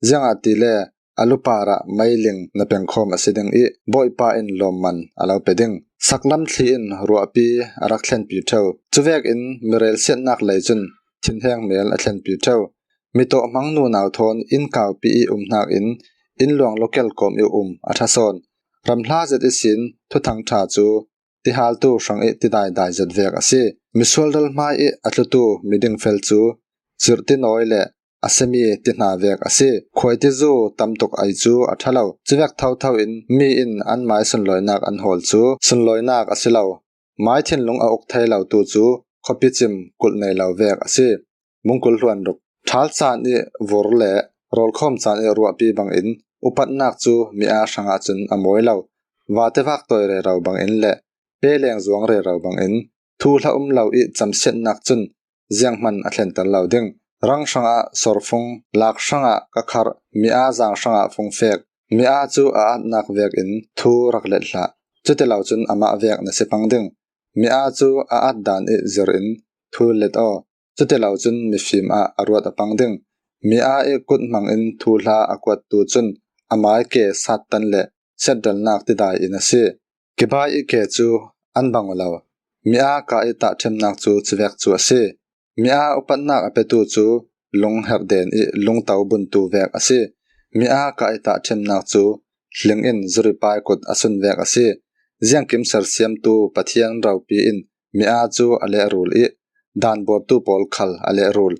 Ziangahtile a lu parah meiling na pengkhawm a si ding ih Bawipa in lawmman a lo pe ding. Saklam thli in ruahpi a rak thlenpi ṭheu. Cuvekin mirel siatnak lei cun thinheng mel a thlenpi ṭheu. Mi tawhhmang nunau thawn inn kaupi ih um hnakin inn luang lokel kawm ih um a ṭha sawn. Ramhla zet ihsin thuthang ṭha cu tihaltu hrang ih tidaidai zet vek a si. Misual dal hmai ih a tlutu miding fel cu zirhtinawi le a semi tihna vek a si. Khuaitizu tamtuk ai cu a ṭha lo. Cuvek thotho in mi in an mai sunlawinak an hawl cu sunlawinak a si lo. Mai thinlung a uk thei lotu cu khuapi cim kulh nei lo vek a si. Bungkul hluan ruk. Ṭhal caan ih vur le rawlkhawm caan ih ruahpi bangin upatnak cu mi aa hrangah cun a mawi lo. Vate vak tawi rero bangin le peleng zuang rero bangin thuhla um lo ih camsiatnak cun zianghman a thlenter lo ding. Rang hrangah sorfung, lak hrangah kakharh, mi aa zaang hrangah fungfek, mi aa cu a atnak vekin thu rak let hlah. Cuti lo cun amah vek na si pang ding. Mi aa cu a at dan ih zir in thu let aw. Cuti lo cun mifim ah a ruat a pang ding. Mi aa ih kut hmangin thuhla a kuattu cun a mai ke sattan le siatdalnak tidai in a si. Kibai ih ke cu an bang aw lo. Mi aa ka ih tahṭhimnak cu cuvek cu a si. Mi aa upatnak a petu cu lungherh den ih lungto buntu vek a si. Mi aa ka ih tahṭhimnak cu hling in zuripai kut a sun vek a si. Ziangkim sersiamtu Pathian ropi in mi aa cu a lehrul ih danbuartu pawl khal a lehrul.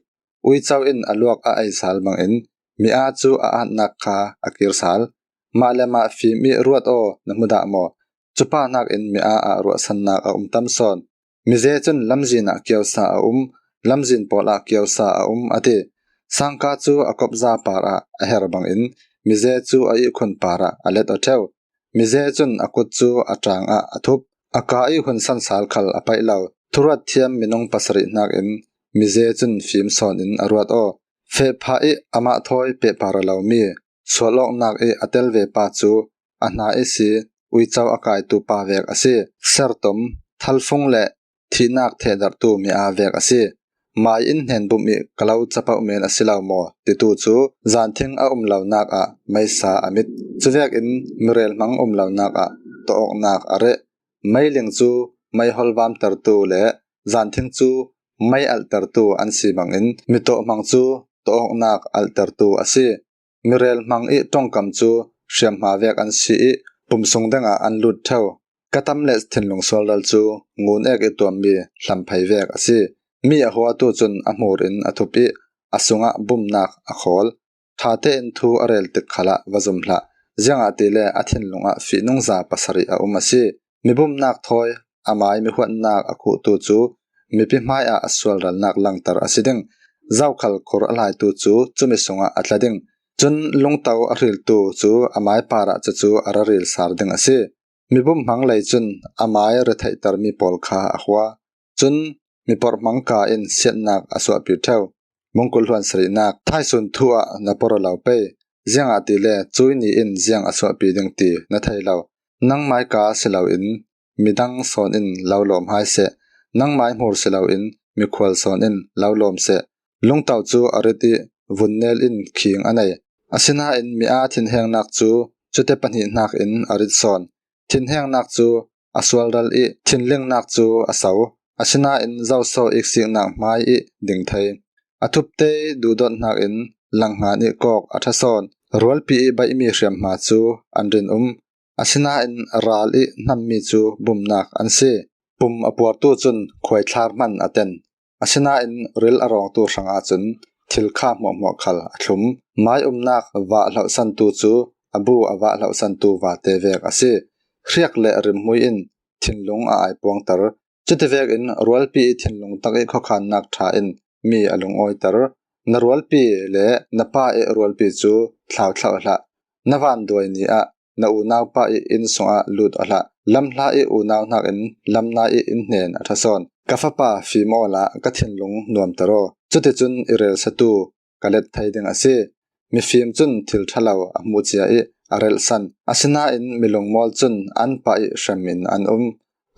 Uico in a luak a ei sal bangin mi aa cu a atnak kha a kir sal. Mah le mah fim ih ruat aw, na hmu dah maw? Cupa hnakin mi aa ah ruahsannak a um tam sawn. Mize cun lamzin ah kiosa a um, lamzin pawl ah kiosa a um a ti. Sangka cu a kopza par ah a her bangin mize cu a ihkhun par ah a let aw ṭheu. Mize cun a kut cu a ṭang ah a thup, a ka ih hun sansal khal a paih lo. Thuruat thiam minung pasarih hnakin mize cun fim sawn in a ruat aw. Fehpha ih amah thawi pehpar a lomi sual awknak ih a tel ve pa cu a hna ihsi uico a kaitu pa vek a si. Sertom, thalfung le thihnak thehdarhtu mi aa vek a si. Mai in hnenbumh ih ka lo capoh men a si lo maw titu cu zanthing a um lonak ah meisa a mit. Cuvekin mirel hmang um lonak ah tawh awknak a reh. Meiling cu mei holvamtertu le zanthing cu mei alhtertu an si bangin mitawh hmang cu tawh awknak alhtertu a si. Mirel hmang ih ṭongkam cu hriamhma vek an si ih pum sung dengah an lut ṭheu. Ka tam le thinlung sualral cu ngun ek ih tuammi hlamphei vek a si. Mi a huatu cun a hmur in a thup ih a sungah bumnak a khawl. Ṭha tein thu a rel tik khalah va zum hlah, ziangahtile a thinlung ah fihnungza pasarih a um a si. Mibumnak thawi a mai mihuatnak a khuhtu cu mipi hmaiah a sualralnak langter a si ding. Zokhal khur a hlaitu cu cumi sungah a tla ding. Cun lungto a hriltu cu a mai parah cucu a ra ril sar ding a si. Mibum hmang lei cun a mai retheihtermi pawl kha a hua. Cun miporh hmangka in siatnak a suahpi ṭheu. Bungkul hluan sarihnak. Thaisun thu ah na porh aw lo pei, ziangahtile cui ni in ziang a suahpi ding ti na thei lo. Nangmai ka si loin midang sawn in lo lawm hai seh, nangmai hmur si loin mikhual sawn in lo lawm seh. Lungto cu a rit ih vunnel in khing a nei. Asinain mi aa thinhengnak cu cute pahnih hnakin a rit sawn. Thinhengnak cu a sualral ih thinlingnak cu a so. Asinain zoso iksiknak hmai ih ding thei. A thupte duhdawt hnakin langhngan ih kawk a ṭha sawn. Rualpi ih baihmi hriamhma cu an rin um. Asinain ral ih hnammi cu bumnak an si. Pum a puartu cun khuaithlar hman a ten. Asinain ril a rawngtu hrangah cun thil kha hmuahhmuah khal a thlum. Mai umnak vah hlohsantu cu a bu a vah hlohsantu vate vek a si. Hriak le rimhmui in thinlung a aipuangter. Cutivekin rualpi ih thinlung tak ih khuakhannak ṭha in mi a lungawiter. Na rualpi le na pa ih rualpi cu thlauthlo hlah. Na vanduai ni ah na unaupa ih inn sungah lut aw hlah. Lamhla ih unau hnakin lamnai ih inn hnen a ṭha sawn. Ka fapa, fim awla ka thinlung nuamter aw. Cuticun i relsatu ka let thei ding a si. Mifim cun thil ṭhalo a hmuh cia ih a relhsan. Asinain milungmawl cun an pah ih hrem in an um.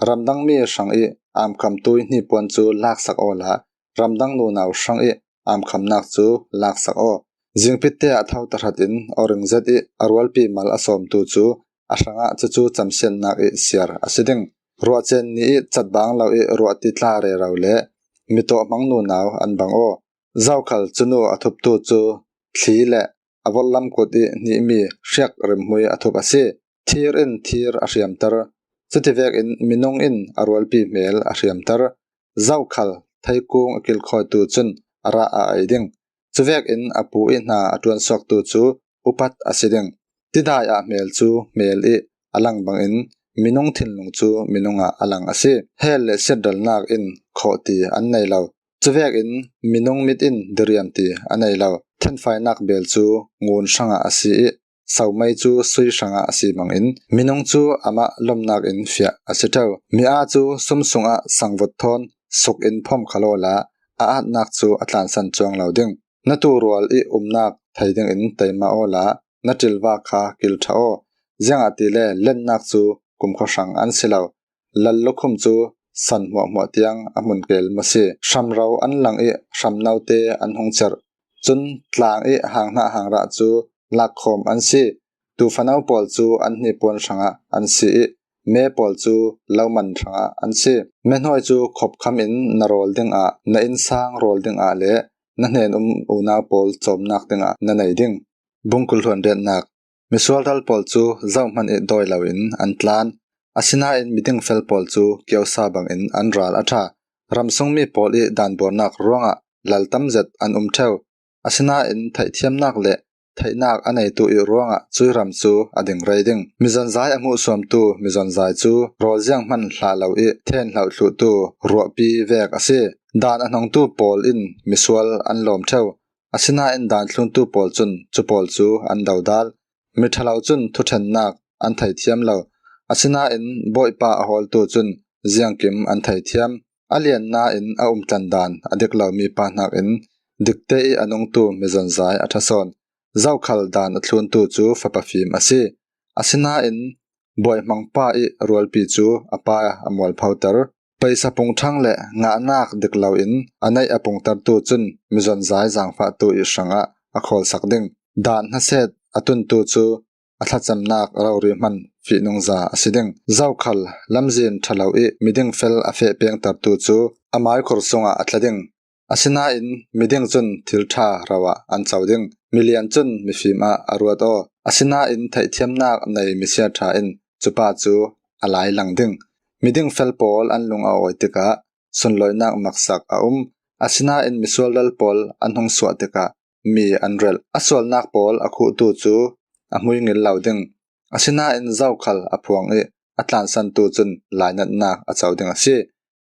Ramdangmi hrang ih amkhamtui hnipuan cu laksak awla ramdang nunau hrang ih amkhamnak cu laksak aw. Zingpitte ah tho tahratin awring zet ih a rualpi mal a sawmtu cu a hrangah cucu camsiatnak ih siar a si ding. Ruahcen ni ih catbang lo ih ruahti tla rero le mitawh hmang nunau an bang aw. Zokhal cunu a thuptu cu thli le a vorhlam kut ih hnihmi hriak rimhmui a thup a si. Thir in thir a hriamter. Cutivekin minung in a rualpi hmel a hriamter. Zokhal theikung a kilkhawitu cun a rah a ei ding. Cuvekin a pu ih hna a ṭuansuaktu cu upat a si ding. Tidai ah hmel cu hmel ih a lang bangin minung thinlung cu minung ah a lang a si. Hell le siatralnak in khawh ti an nei lo. Cuvekin minung mit in diriam ti a nei lo. Thenfainak bel cu ngun hrangah a si ih, somei cu sui hrangah a si bangin minung cu amah lomnak in fiah a si ṭheu. Mi aa cu sum sungah sangvut thawn suk in phom khal awla a aatnak cu a tlansan cuang lo ding. Na turual ih umnak thei dingin teima awla na ṭilva kha kil ṭha aw. Ziangahtile lennak cu kumkhua hrang an si lo. Lallukhum cu san hmuahhmuah tiang a hmun kel maw si. Hramro an lang ih hramnote an hung cerh. Cun tlang ih hanghnah hangrah cu lakkhawm an si. Tufano pawl cu an hnipuan hrangah an si ih me pawl cu loman hrangah an si. Mehnawi cu khopkham in na rawl dingah, na innsang rawl dingah le na hnen um unau pawl cawmnak dingah na nei ding. Bungkul hluan riatnak. Misual ral pawl cu zohhmanh ih dawi loin an tlan. Asinain miding fel pawl cu kiosa bangin an ral a ṭha. Ramsungmi pawl ih danbuarnak ruangah lal tam zet an um ṭheu. Asinain theihthiamnak le theihnak a neitu ih ruangah cui ram cu a ding rei ding. Mizonzai a hmuhsuamtu mizonzai cu rawl zianghman hlah lo ih thenhloh thluhtu ruahpi vek a si. Dan a hnongtu pawl in misual an lawm ṭheu. Asinain dan thluntu pawl cun cu pawl cu an dodal. Miṭhalo cun thuṭhennak an theithiam lo. Asinain Bawipa a hawltu cun ziangkim an theithiam. A lian nain a umtlan dan a dik lomi pa hnakin dikte ih a nungtu mizonzai a ṭha sawn. Zokhal dan a thluntu cu fapa fim a si. Asinain buaihmangpa ih rualpi cu a pa a mualphoter. Paisa pungṭhang le ngahnak dik loin a neih a pungtertu cun mizonzai zaangfahtu ih hrangah a khawlsak ding. Daan hnaset a tuntu cu a thlacamnak rori hman fihnungza a si ding. Zokhal lamzin ṭhalo ih midingfel a feh pengtertu cu a maikhur sungah a tla ding. Asinain miding cun thil ṭha ro ah an co ding. Milian cun mifim ah a ruat aw. Asinain theihthiamnak nei misia ṭha in cupa cu a lai lang ding. Midingfel pawl an lung a awi tikah sunlawinak maksak a um. Asinain misual lal pawl an hung suah tikah mi an relh. A sualnak pawl a khuhtu cu a hmuingil lo ding. Asinain zokhal a phuang ih a tlansantu cun lainatnak a co ding a si.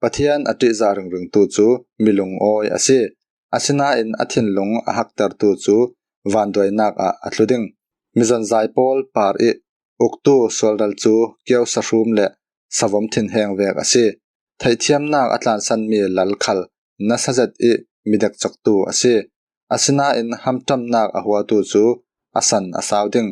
Pathian a ṭihzah ringringtu cu mi lungawi a si. Asinain a thinlung a haktertu cu vanduainak ah a tlu ding. Mizonzai pawl par ih uktu sualral cu kio sahrum le savom thinheng vek a si. Theihthiamnak a tlansanmi lal khal nasa zet ih midek coktu a si. Asinain hamṭamnak a huatu cu a san a sau ding.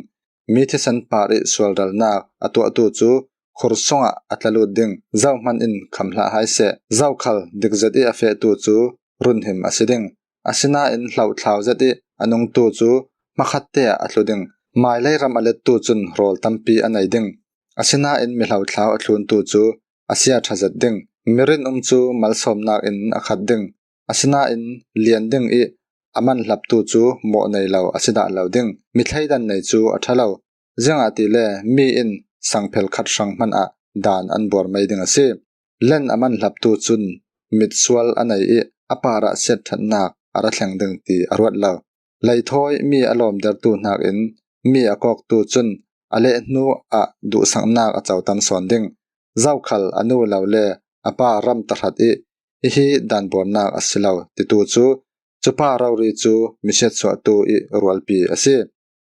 Mi thisen par ih sualralnak a tuahtu cu khur sungah a tlalut ding. Zohman in kham hlah hai seh. Zokhal dik zet ih a fehtu cu runhim a si ding. Asinain hlohthlau zet ih a nungtu cu hmakhatte ah a tlu ding. Mailei ram a lettu cun rawl tampi a nei ding. Asinain mi hlohthlau a thluntu cu a sia ṭha zet ding. Mi rinum cu malsawmnak in a khat ding. Asinain lian ding ih a manhlaptu cu mawh nei lo a si dah lo ding. Mi thleidan nei cu a ṭha lo. Ziangahtile mi in sangphel khat hrang hmanah daan an buar mai ding a si. Len a manhlaptu cun mitsual a nei ih a parah siatṭhatnak a ra thleng ding ti a ruat lo. Leithawi mi a lawmdertu hnakin mi a kawktu cun a lehhnu ah duhsaknak a co tam sawn ding. Zokhal a nu lo le a pa ram tahrat ih hihi daan buarnak a si lo titu cu cupa rori cu misiatsuahtu ih rualpi a si.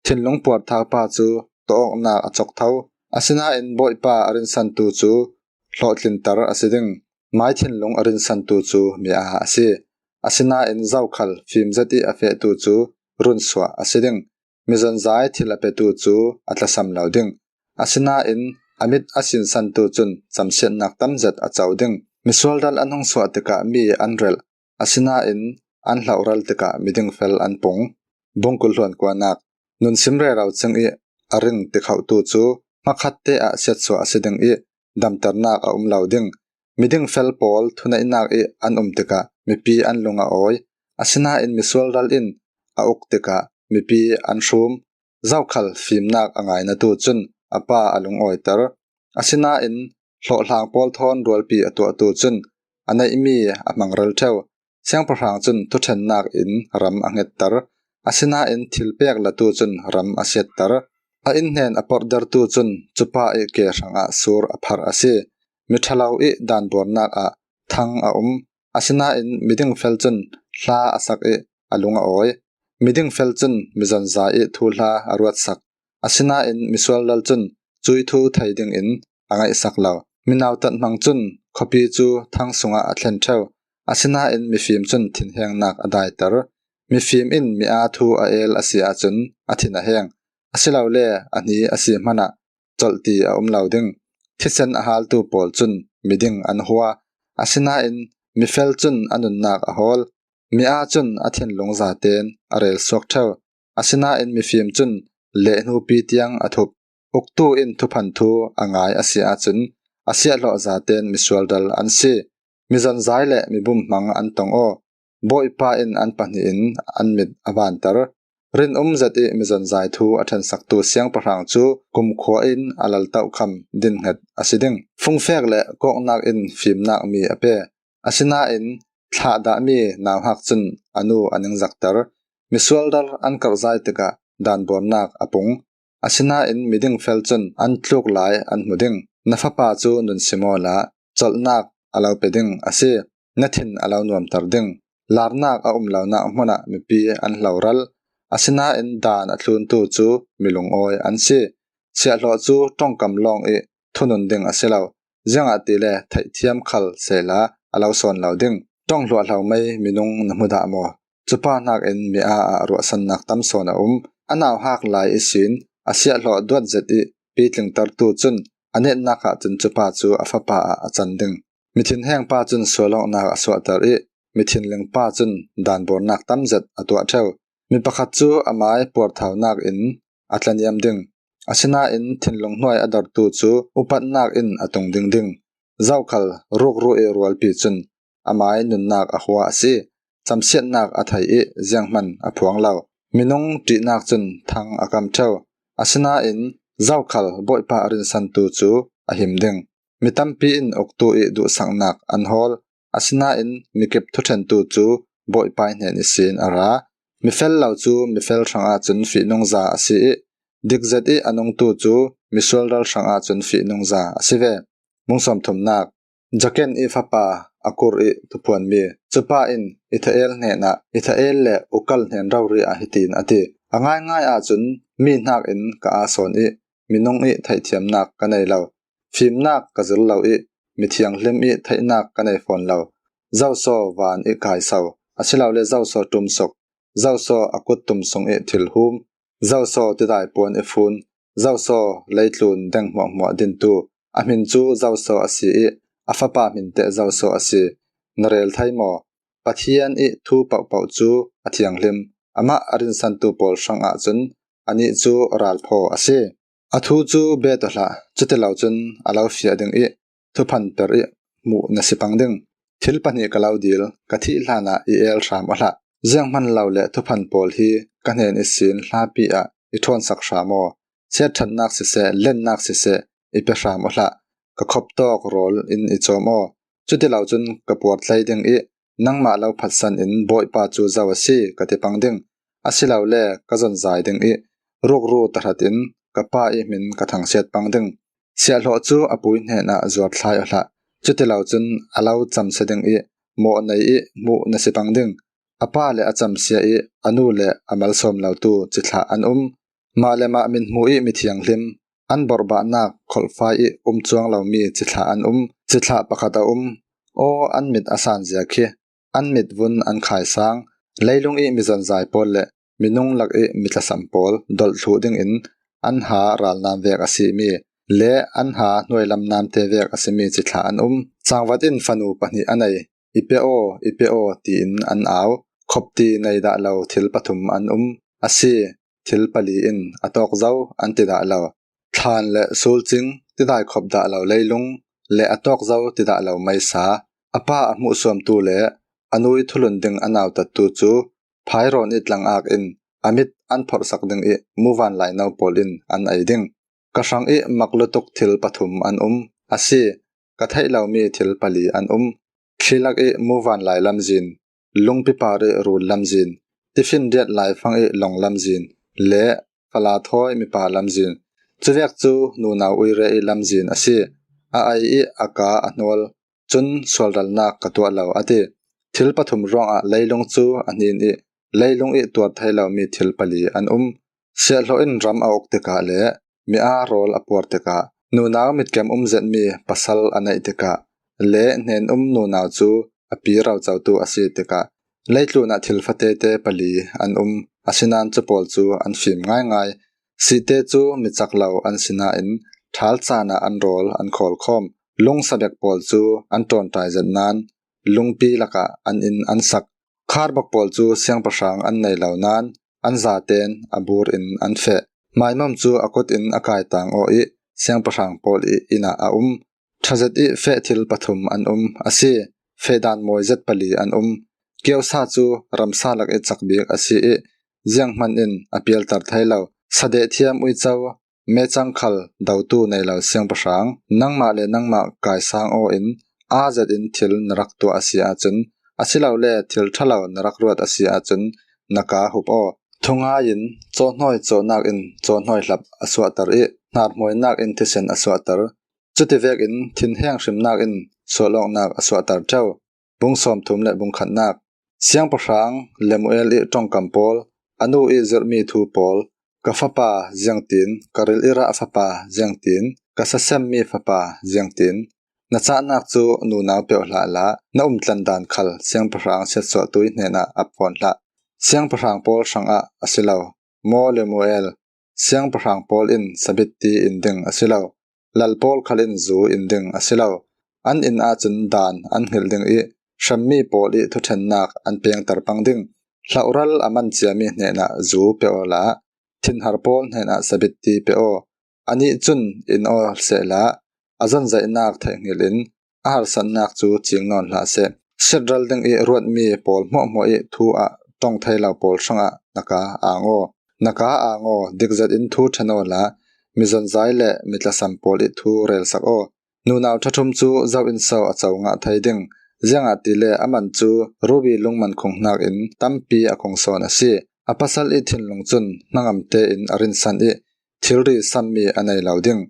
Thinlung puarthaupa cu tawawknak a cok tho. Asinain Bawipa a rinsantu cu hlawhtlinter a si ding. Mai thinlung a rinsantu cu mi aa a si. Asinain zokhal fim zet ih a fehtu cu runsuah a si ding. Mizonzai thil a petu cu a tlasam lo ding. Asinain a mit a sinsantu cun camsiatnak tam zet a co ding. Misual ral an hung suah tikah mi an relh. Asinain an hlohral tikah midingfel an pung. Bungkul hluan kuanak. Nunsim rero cing ih a ring tikhotu cu hmakhatte ah siatsuah a si ding ih damternak a um lo ding. Midingfel pawl thuneihnak ih an um tikah mipi an lung a awi. Asinain misual ral in a uk tikah mipi an hrum. Zokhal fimnak a ngainatu cun a pa a lungawiter. Asinain hlawhhlang pawl thawn rualpi a tuahtu cun a neihmi a hmangral ṭheu. Siangpahrang cun thuṭhennak in ram a hngetter. Asinain thilpek latu cun ram a siatter. A innhnen a porhdertu cun cupa ih ke hrangah sur a pharh a si. Miṭhalo ih daan buarnak ah thang a um. Asinain midingfel cun hla a sak ih a lung a awi. Midingfel cun mizonzai ih thuhla a ruatsak. Asinain misual ral cun cuih thu thei dingin a ngaihsak lo. Minautat hmang cun khuapi cu thang sungah a thlen ṭheu. Asinain mifim cun thinhengnak a daiter. Mifim in mi aa thu a el a si ahcun a thin a heng. Asilole a hni a si hmanah colh ti a um lo ding. Thisen a haltu pawl cun miding an hua. Asinain mifel cun a nunnak a hawl. Mi aa cun a thinlung zaten a rel suak ṭheu. Asinain mifim cun lehhnupi tiang a thup. Uktu in thuphan thu a ngai a si ahcun a siahhlawh zaten misual ral an si. Mizonzai le mibumhmang an tong aw. Bawipa in an pahnihin an mit a vanter. Rinum zet ih mizonzai thu a ṭhensaktu siangpahrang cu kumkhua in a laltohkham dinhnget a si ding. Fungfek le kawknak in fimnak mi a pe. Asinain thlahdah mi nauhak cun a nu a ningzakter. Misual ral an karhzai tikah daan buarnak a pung. Asinain midingfel cun an tluk lai an hmu ding. Na fapa cu nun sim awla colhnak a lo pe ding a si. Na thin a lo nuamter ding. Larnak a um lonak hmunah mipi an hloral. Asinain daan a thluntu cu mi lungawi an si. Siahhlawh cu ṭongkam lawng ih thunun ding a si lo. Ziangahtile theihthiam khal sehla a lo sawn lo ding. Ṭong hluahhlo mei minung na hmu dah maw? Cupa hnakin mi aa ah ruahsannak tam sawn a um. A nauhak lai ihsin a siahhlawh duat zet ih pi tlingtartu cun a netnak ahcun cupa cu a fapa ah a can ding. Mi thinhengpa cun sual awknak a suahter i mi thinlingpa cun danburnak tamzet a tuah ṭheu. Mi pakhat cu amai puarthaunak in a tlaniam ding, asinain thinlung hnuai a dortu cu upatnak in a tung ding ding. Zokhal rukru i rualpi cun amai nunnak a hua a si. Camsiatnak a thei i zianghman a phuang lo. Minung ṭihnak cun thang a kam ṭheu. Asinain zokhal Bawipa a rinsantu cu a him ding. Mi tampi in uktu i duhsaknak an hawl. Asinain mikip thuṭhentu cu Bawipa hnen ihsin a ra. Mi fel lo cu mi fel hrangah cun fihnungza a si i dikzet i a nungtu cu misual ral hrangah cun fihnungza a si ve. Bung sawmthumnak. Jaken i fapa a kur i thuphuanmi cupa in Ithael hnenah, Ithael le Ukal hnen rori ah hitin a ti, a ngaingai ahcun mi hnak in ka aa sawn i minung i theihthiamnak ka nei lo, fimnak ka zir lo i mithianghlim i theihnak ka nei fawn lo. Zoso van i kaiso, asilole zoso ṭumsuk, zoso a kut tum sung i thil hum, zoso tidai puan i fun, zoso leitlun deng hmuahhmuah dintu, a hmin cu zoso a si i a fapa hmin teh zoso a si. Na rel thei maw? Pathian i thu pohpoh cu a thianghlim, amah a rinsantu pawl hrang ahcun anih cu ralphaw a si. A thu cu bet aw hlah, cuti lo cun a lo fiah ding i thuphan per i hmuh na si pang ding. Thil pahnih ka lo dil, ka thih hlanah i el hram aw hlah. Zianghman lo le thuphan pawl hi ka hnen ihsin hlapi ah i ṭhawnsak hram aw. Siatṭhatnak siseh, lennak siseh, i pe hram aw hlah. Ka khop tawk rawl in i cawm aw. Cuti lo cun ka puartlei ding i nangmah lo phatsan in Bawipa cu zo a si ka ti pang ding. Asilole ka zonzai ding i rukru tahratin ka pa i hmin ka thangsiat pang ding. Siahhlawh cu a pui hnenah zuarthlai aw hlah. Cuti lo cun a lo camsia ding i mawh nei i hmuh na si pang ding. A pa le a camsia i a nu le a malsawm lotu cithlah an um. Mah le mah min hmu i mithianghlim, an borhbahnak kholhfai i um cuang lomi cithlah an um. Cithlah pakhat a um. Aw, an mit a sanzia khi an mitvun an khaisang, leilung i mizonzai pawl le minung lak i mitlasam pawl dolh thluh dingin an ha ralnam vek a simi le an ha hnuailam namte vek a simi cithlah an um. Cangvat in fanu pahnih a nei, i pe aw, i pe aw, tiin an au. Khopti nei dah lo thil pathum an um. A si, thil pali in a tawk zo an ti dah lo. Thlan le sulcing tidai khop dah lo leilung le a tawk zo ti dah lo meisa, a pa a hmuhsuamtu le a nu i thulun ding a nautattu cu phairawn i tlangak in a mit an phorhsak ding i muvanlai no pawl in an ei ding. Ka hrang i mak lutuk thil pathum an um. A si, ka theih lomi thil pali an um. Thlilak i muvanlai lamzin, lungpi par i rul lamzin, tifin riat laifang i long lamzin, le fala thawi mipa lamzin. Cuvek cu nunau uire i lamzin a si. A ei i a ka a hnual, cun sualralnak ka tuah lo, a ti. Thil pathum ruangah leilung cu a hnin i leilung i tuar thei lomi thil pali an um. Siahhlawh in ram a uk tikah le mi aa rawl a puar tikah, nunau mitkem um zetmi pasal a neih tikah, le hnen um nunau cu a pi rocotu a si tikah, leitlun ah thil fatete pali an um, asinain cu pawl cu an fim ngaingai. Sihte cu mi cak lo an si nain ṭhal caan ah an rawl an khawlkhawm. Lungsa bek pawl cu an ṭawnṭai zet nain lungpi lakah an inn an sak. Kharbok pawl cu siangpahrang an nei lo nain an zaten a bur in an feh. Maimom cu a kut in a kaitang aw i siangpahrang pawl i inn ah a um. Ṭha zet i feh thil pathum an um, a si, feh dan mawi zet pali an um. Kiosa cu ramsa lak i cak bik a si i zianghman in a pialter thei lo. Sadeh thiam uico, mecang khal dotu nei lo siangpahrang, nangmah le nangmah kaisang aw in aa zet in thil na rak tuah a si ahcun, asilole thil ṭha lo na rak ruat a si ahcun, na ka hup aw. Thungai in cawhnawi cawhnak in cawhnawi hlap a suahter i hnarhmuainak in thisen a suahter. Cuti vekin thinheng hrimnak in sual awknak a suahter ṭheu. Bung sawmthum le bung khatnak. Siangpahrang Lemuel i ṭongkam pawl, a nu i zirhmi thu pawl, ka fapa ziangtin, ka ril i rah fapa ziangtin, ka sasemmi fapa ziangtin, na cahnak cu nunau peuh hlah la, na umtlan dan khal siangpahrang siatsuahtu i hnenah ap fawn hlah. Siangpahrang pawl hrangah a si lo, maw Lemuel, siangpahrang pawl in sabitti in ding a si lo, lal pawl khal in zu in ding a si lo. An inn ah cun daan an hngilh ding ih, hremmi pawl ih thuṭhennak an pengter pang ding. Hlauhral a man ciami hnenah zu pe awla, thinhar pawl hnenah sabitti pe aw. Anih cun in aw sehla, a zonzaihnak theih hngilh in a harsatnak cu cing nawn hlah seh. Siatral ding ih ruatmi pawl hmuahhmuah ih thu ah ṭong thei lo pawl hrangah na ka ang aw. Na ka ang aw, dik zetin thu ṭhen awla, mi zonzai le mi tlasam pawl ih thu relsak aw. Nunau ṭhathum cu zo in so a co ngah thei ding? Ziangahtile a man cu rubi lungman khung hnakin tampi a kung sawn a si. A pasal ih thinlung cun hnangam tein a rinsan ih thilri sammi a nei lo ding.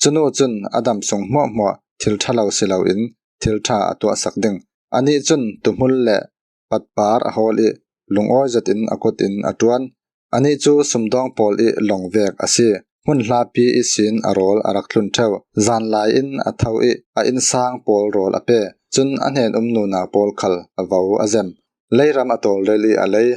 Cunu cun a dam sung hmuahhmuah thil ṭha lo si loin thil ṭha a tuahsak ding. Anih cun tuhmul le patpar a hawl ih lungawi zetin a kut in a ṭuan. Anih cu sumdawng pawl ih lawng vek a si. Hmun hlapi ihsin a rawl a rak tlun ṭheu. Zanlai in a tho ih a innsang pawl rawl a pe. Cun a hnen um nunau pawl khal a vo a zem. Leiram a tawlrel ih a lei.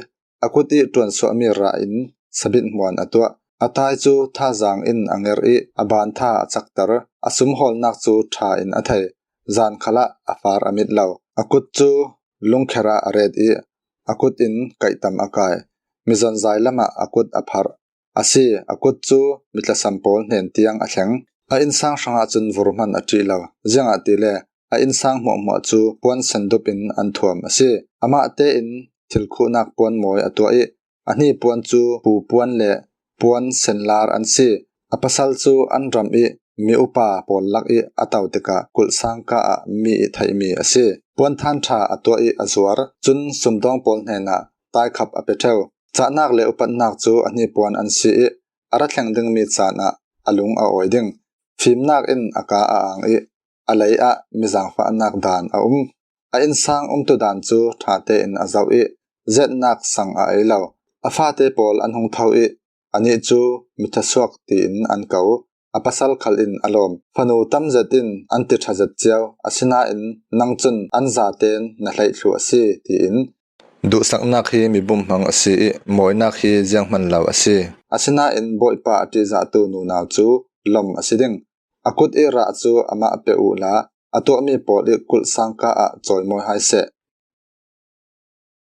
A kut ih ṭuansuahmi rah in sabit hmuan a tuah. A tai cu thazaang in a nger ih a bantha a cakter. A sumhawlnak cu ṭha in a thei. Zan khalah a far a mit lo. A kut cu lungkher ah a ret ih a kut in kaihtam a kai. Mi zonzai lamah a kut a pharh a si. A kut cu mi tlasam pawl hnen tiang a thleng. A innsang hrangah cun vur hman a ṭih lo. Ziangahtile a innsang hmuahhmuah cu puan sendup in an thuam a si. Amah tein thil khuhnak puan mawi a tuah ih a hnipuan cu pu puan le puan senlar an si. A pasal cu an ram ih mi upa pawl lak ih a to tikah kulhsangka ah mi ih theihmi a si. Puanthan ṭha a tuah ih a zuar. Cun sumdawng pawl hnenah taikhap a pe ṭheu. Cahnak le upatnak cu a hnipuan an si ih a ra thleng dingmi caan ah a lung a awi ding. Fimnak in a ka a ang ih a lei ah mi zaangfahnak daan a um. A innsang umtu daan cu ṭha tein a zoh ih zetnak sang a ei lo. A fate pawl an hung tho ih anih cu mi thasuak tiin an ko. A pasal khal in a lawm. Fanu tam zetin an ti ṭha zet cio. Asinain nang cun an zaten na hleih thluh a si, tiin duhsaknak hi mi bumhmang a si ih mawinak hi zianghman lo a si. Asinain Bawipa a ṭihzahtu nunau cu lawm a si ding. A kut ih rah cu amah pe uhla, a tuahmi pawl ih kulhsangka ah cawimawi hai seh.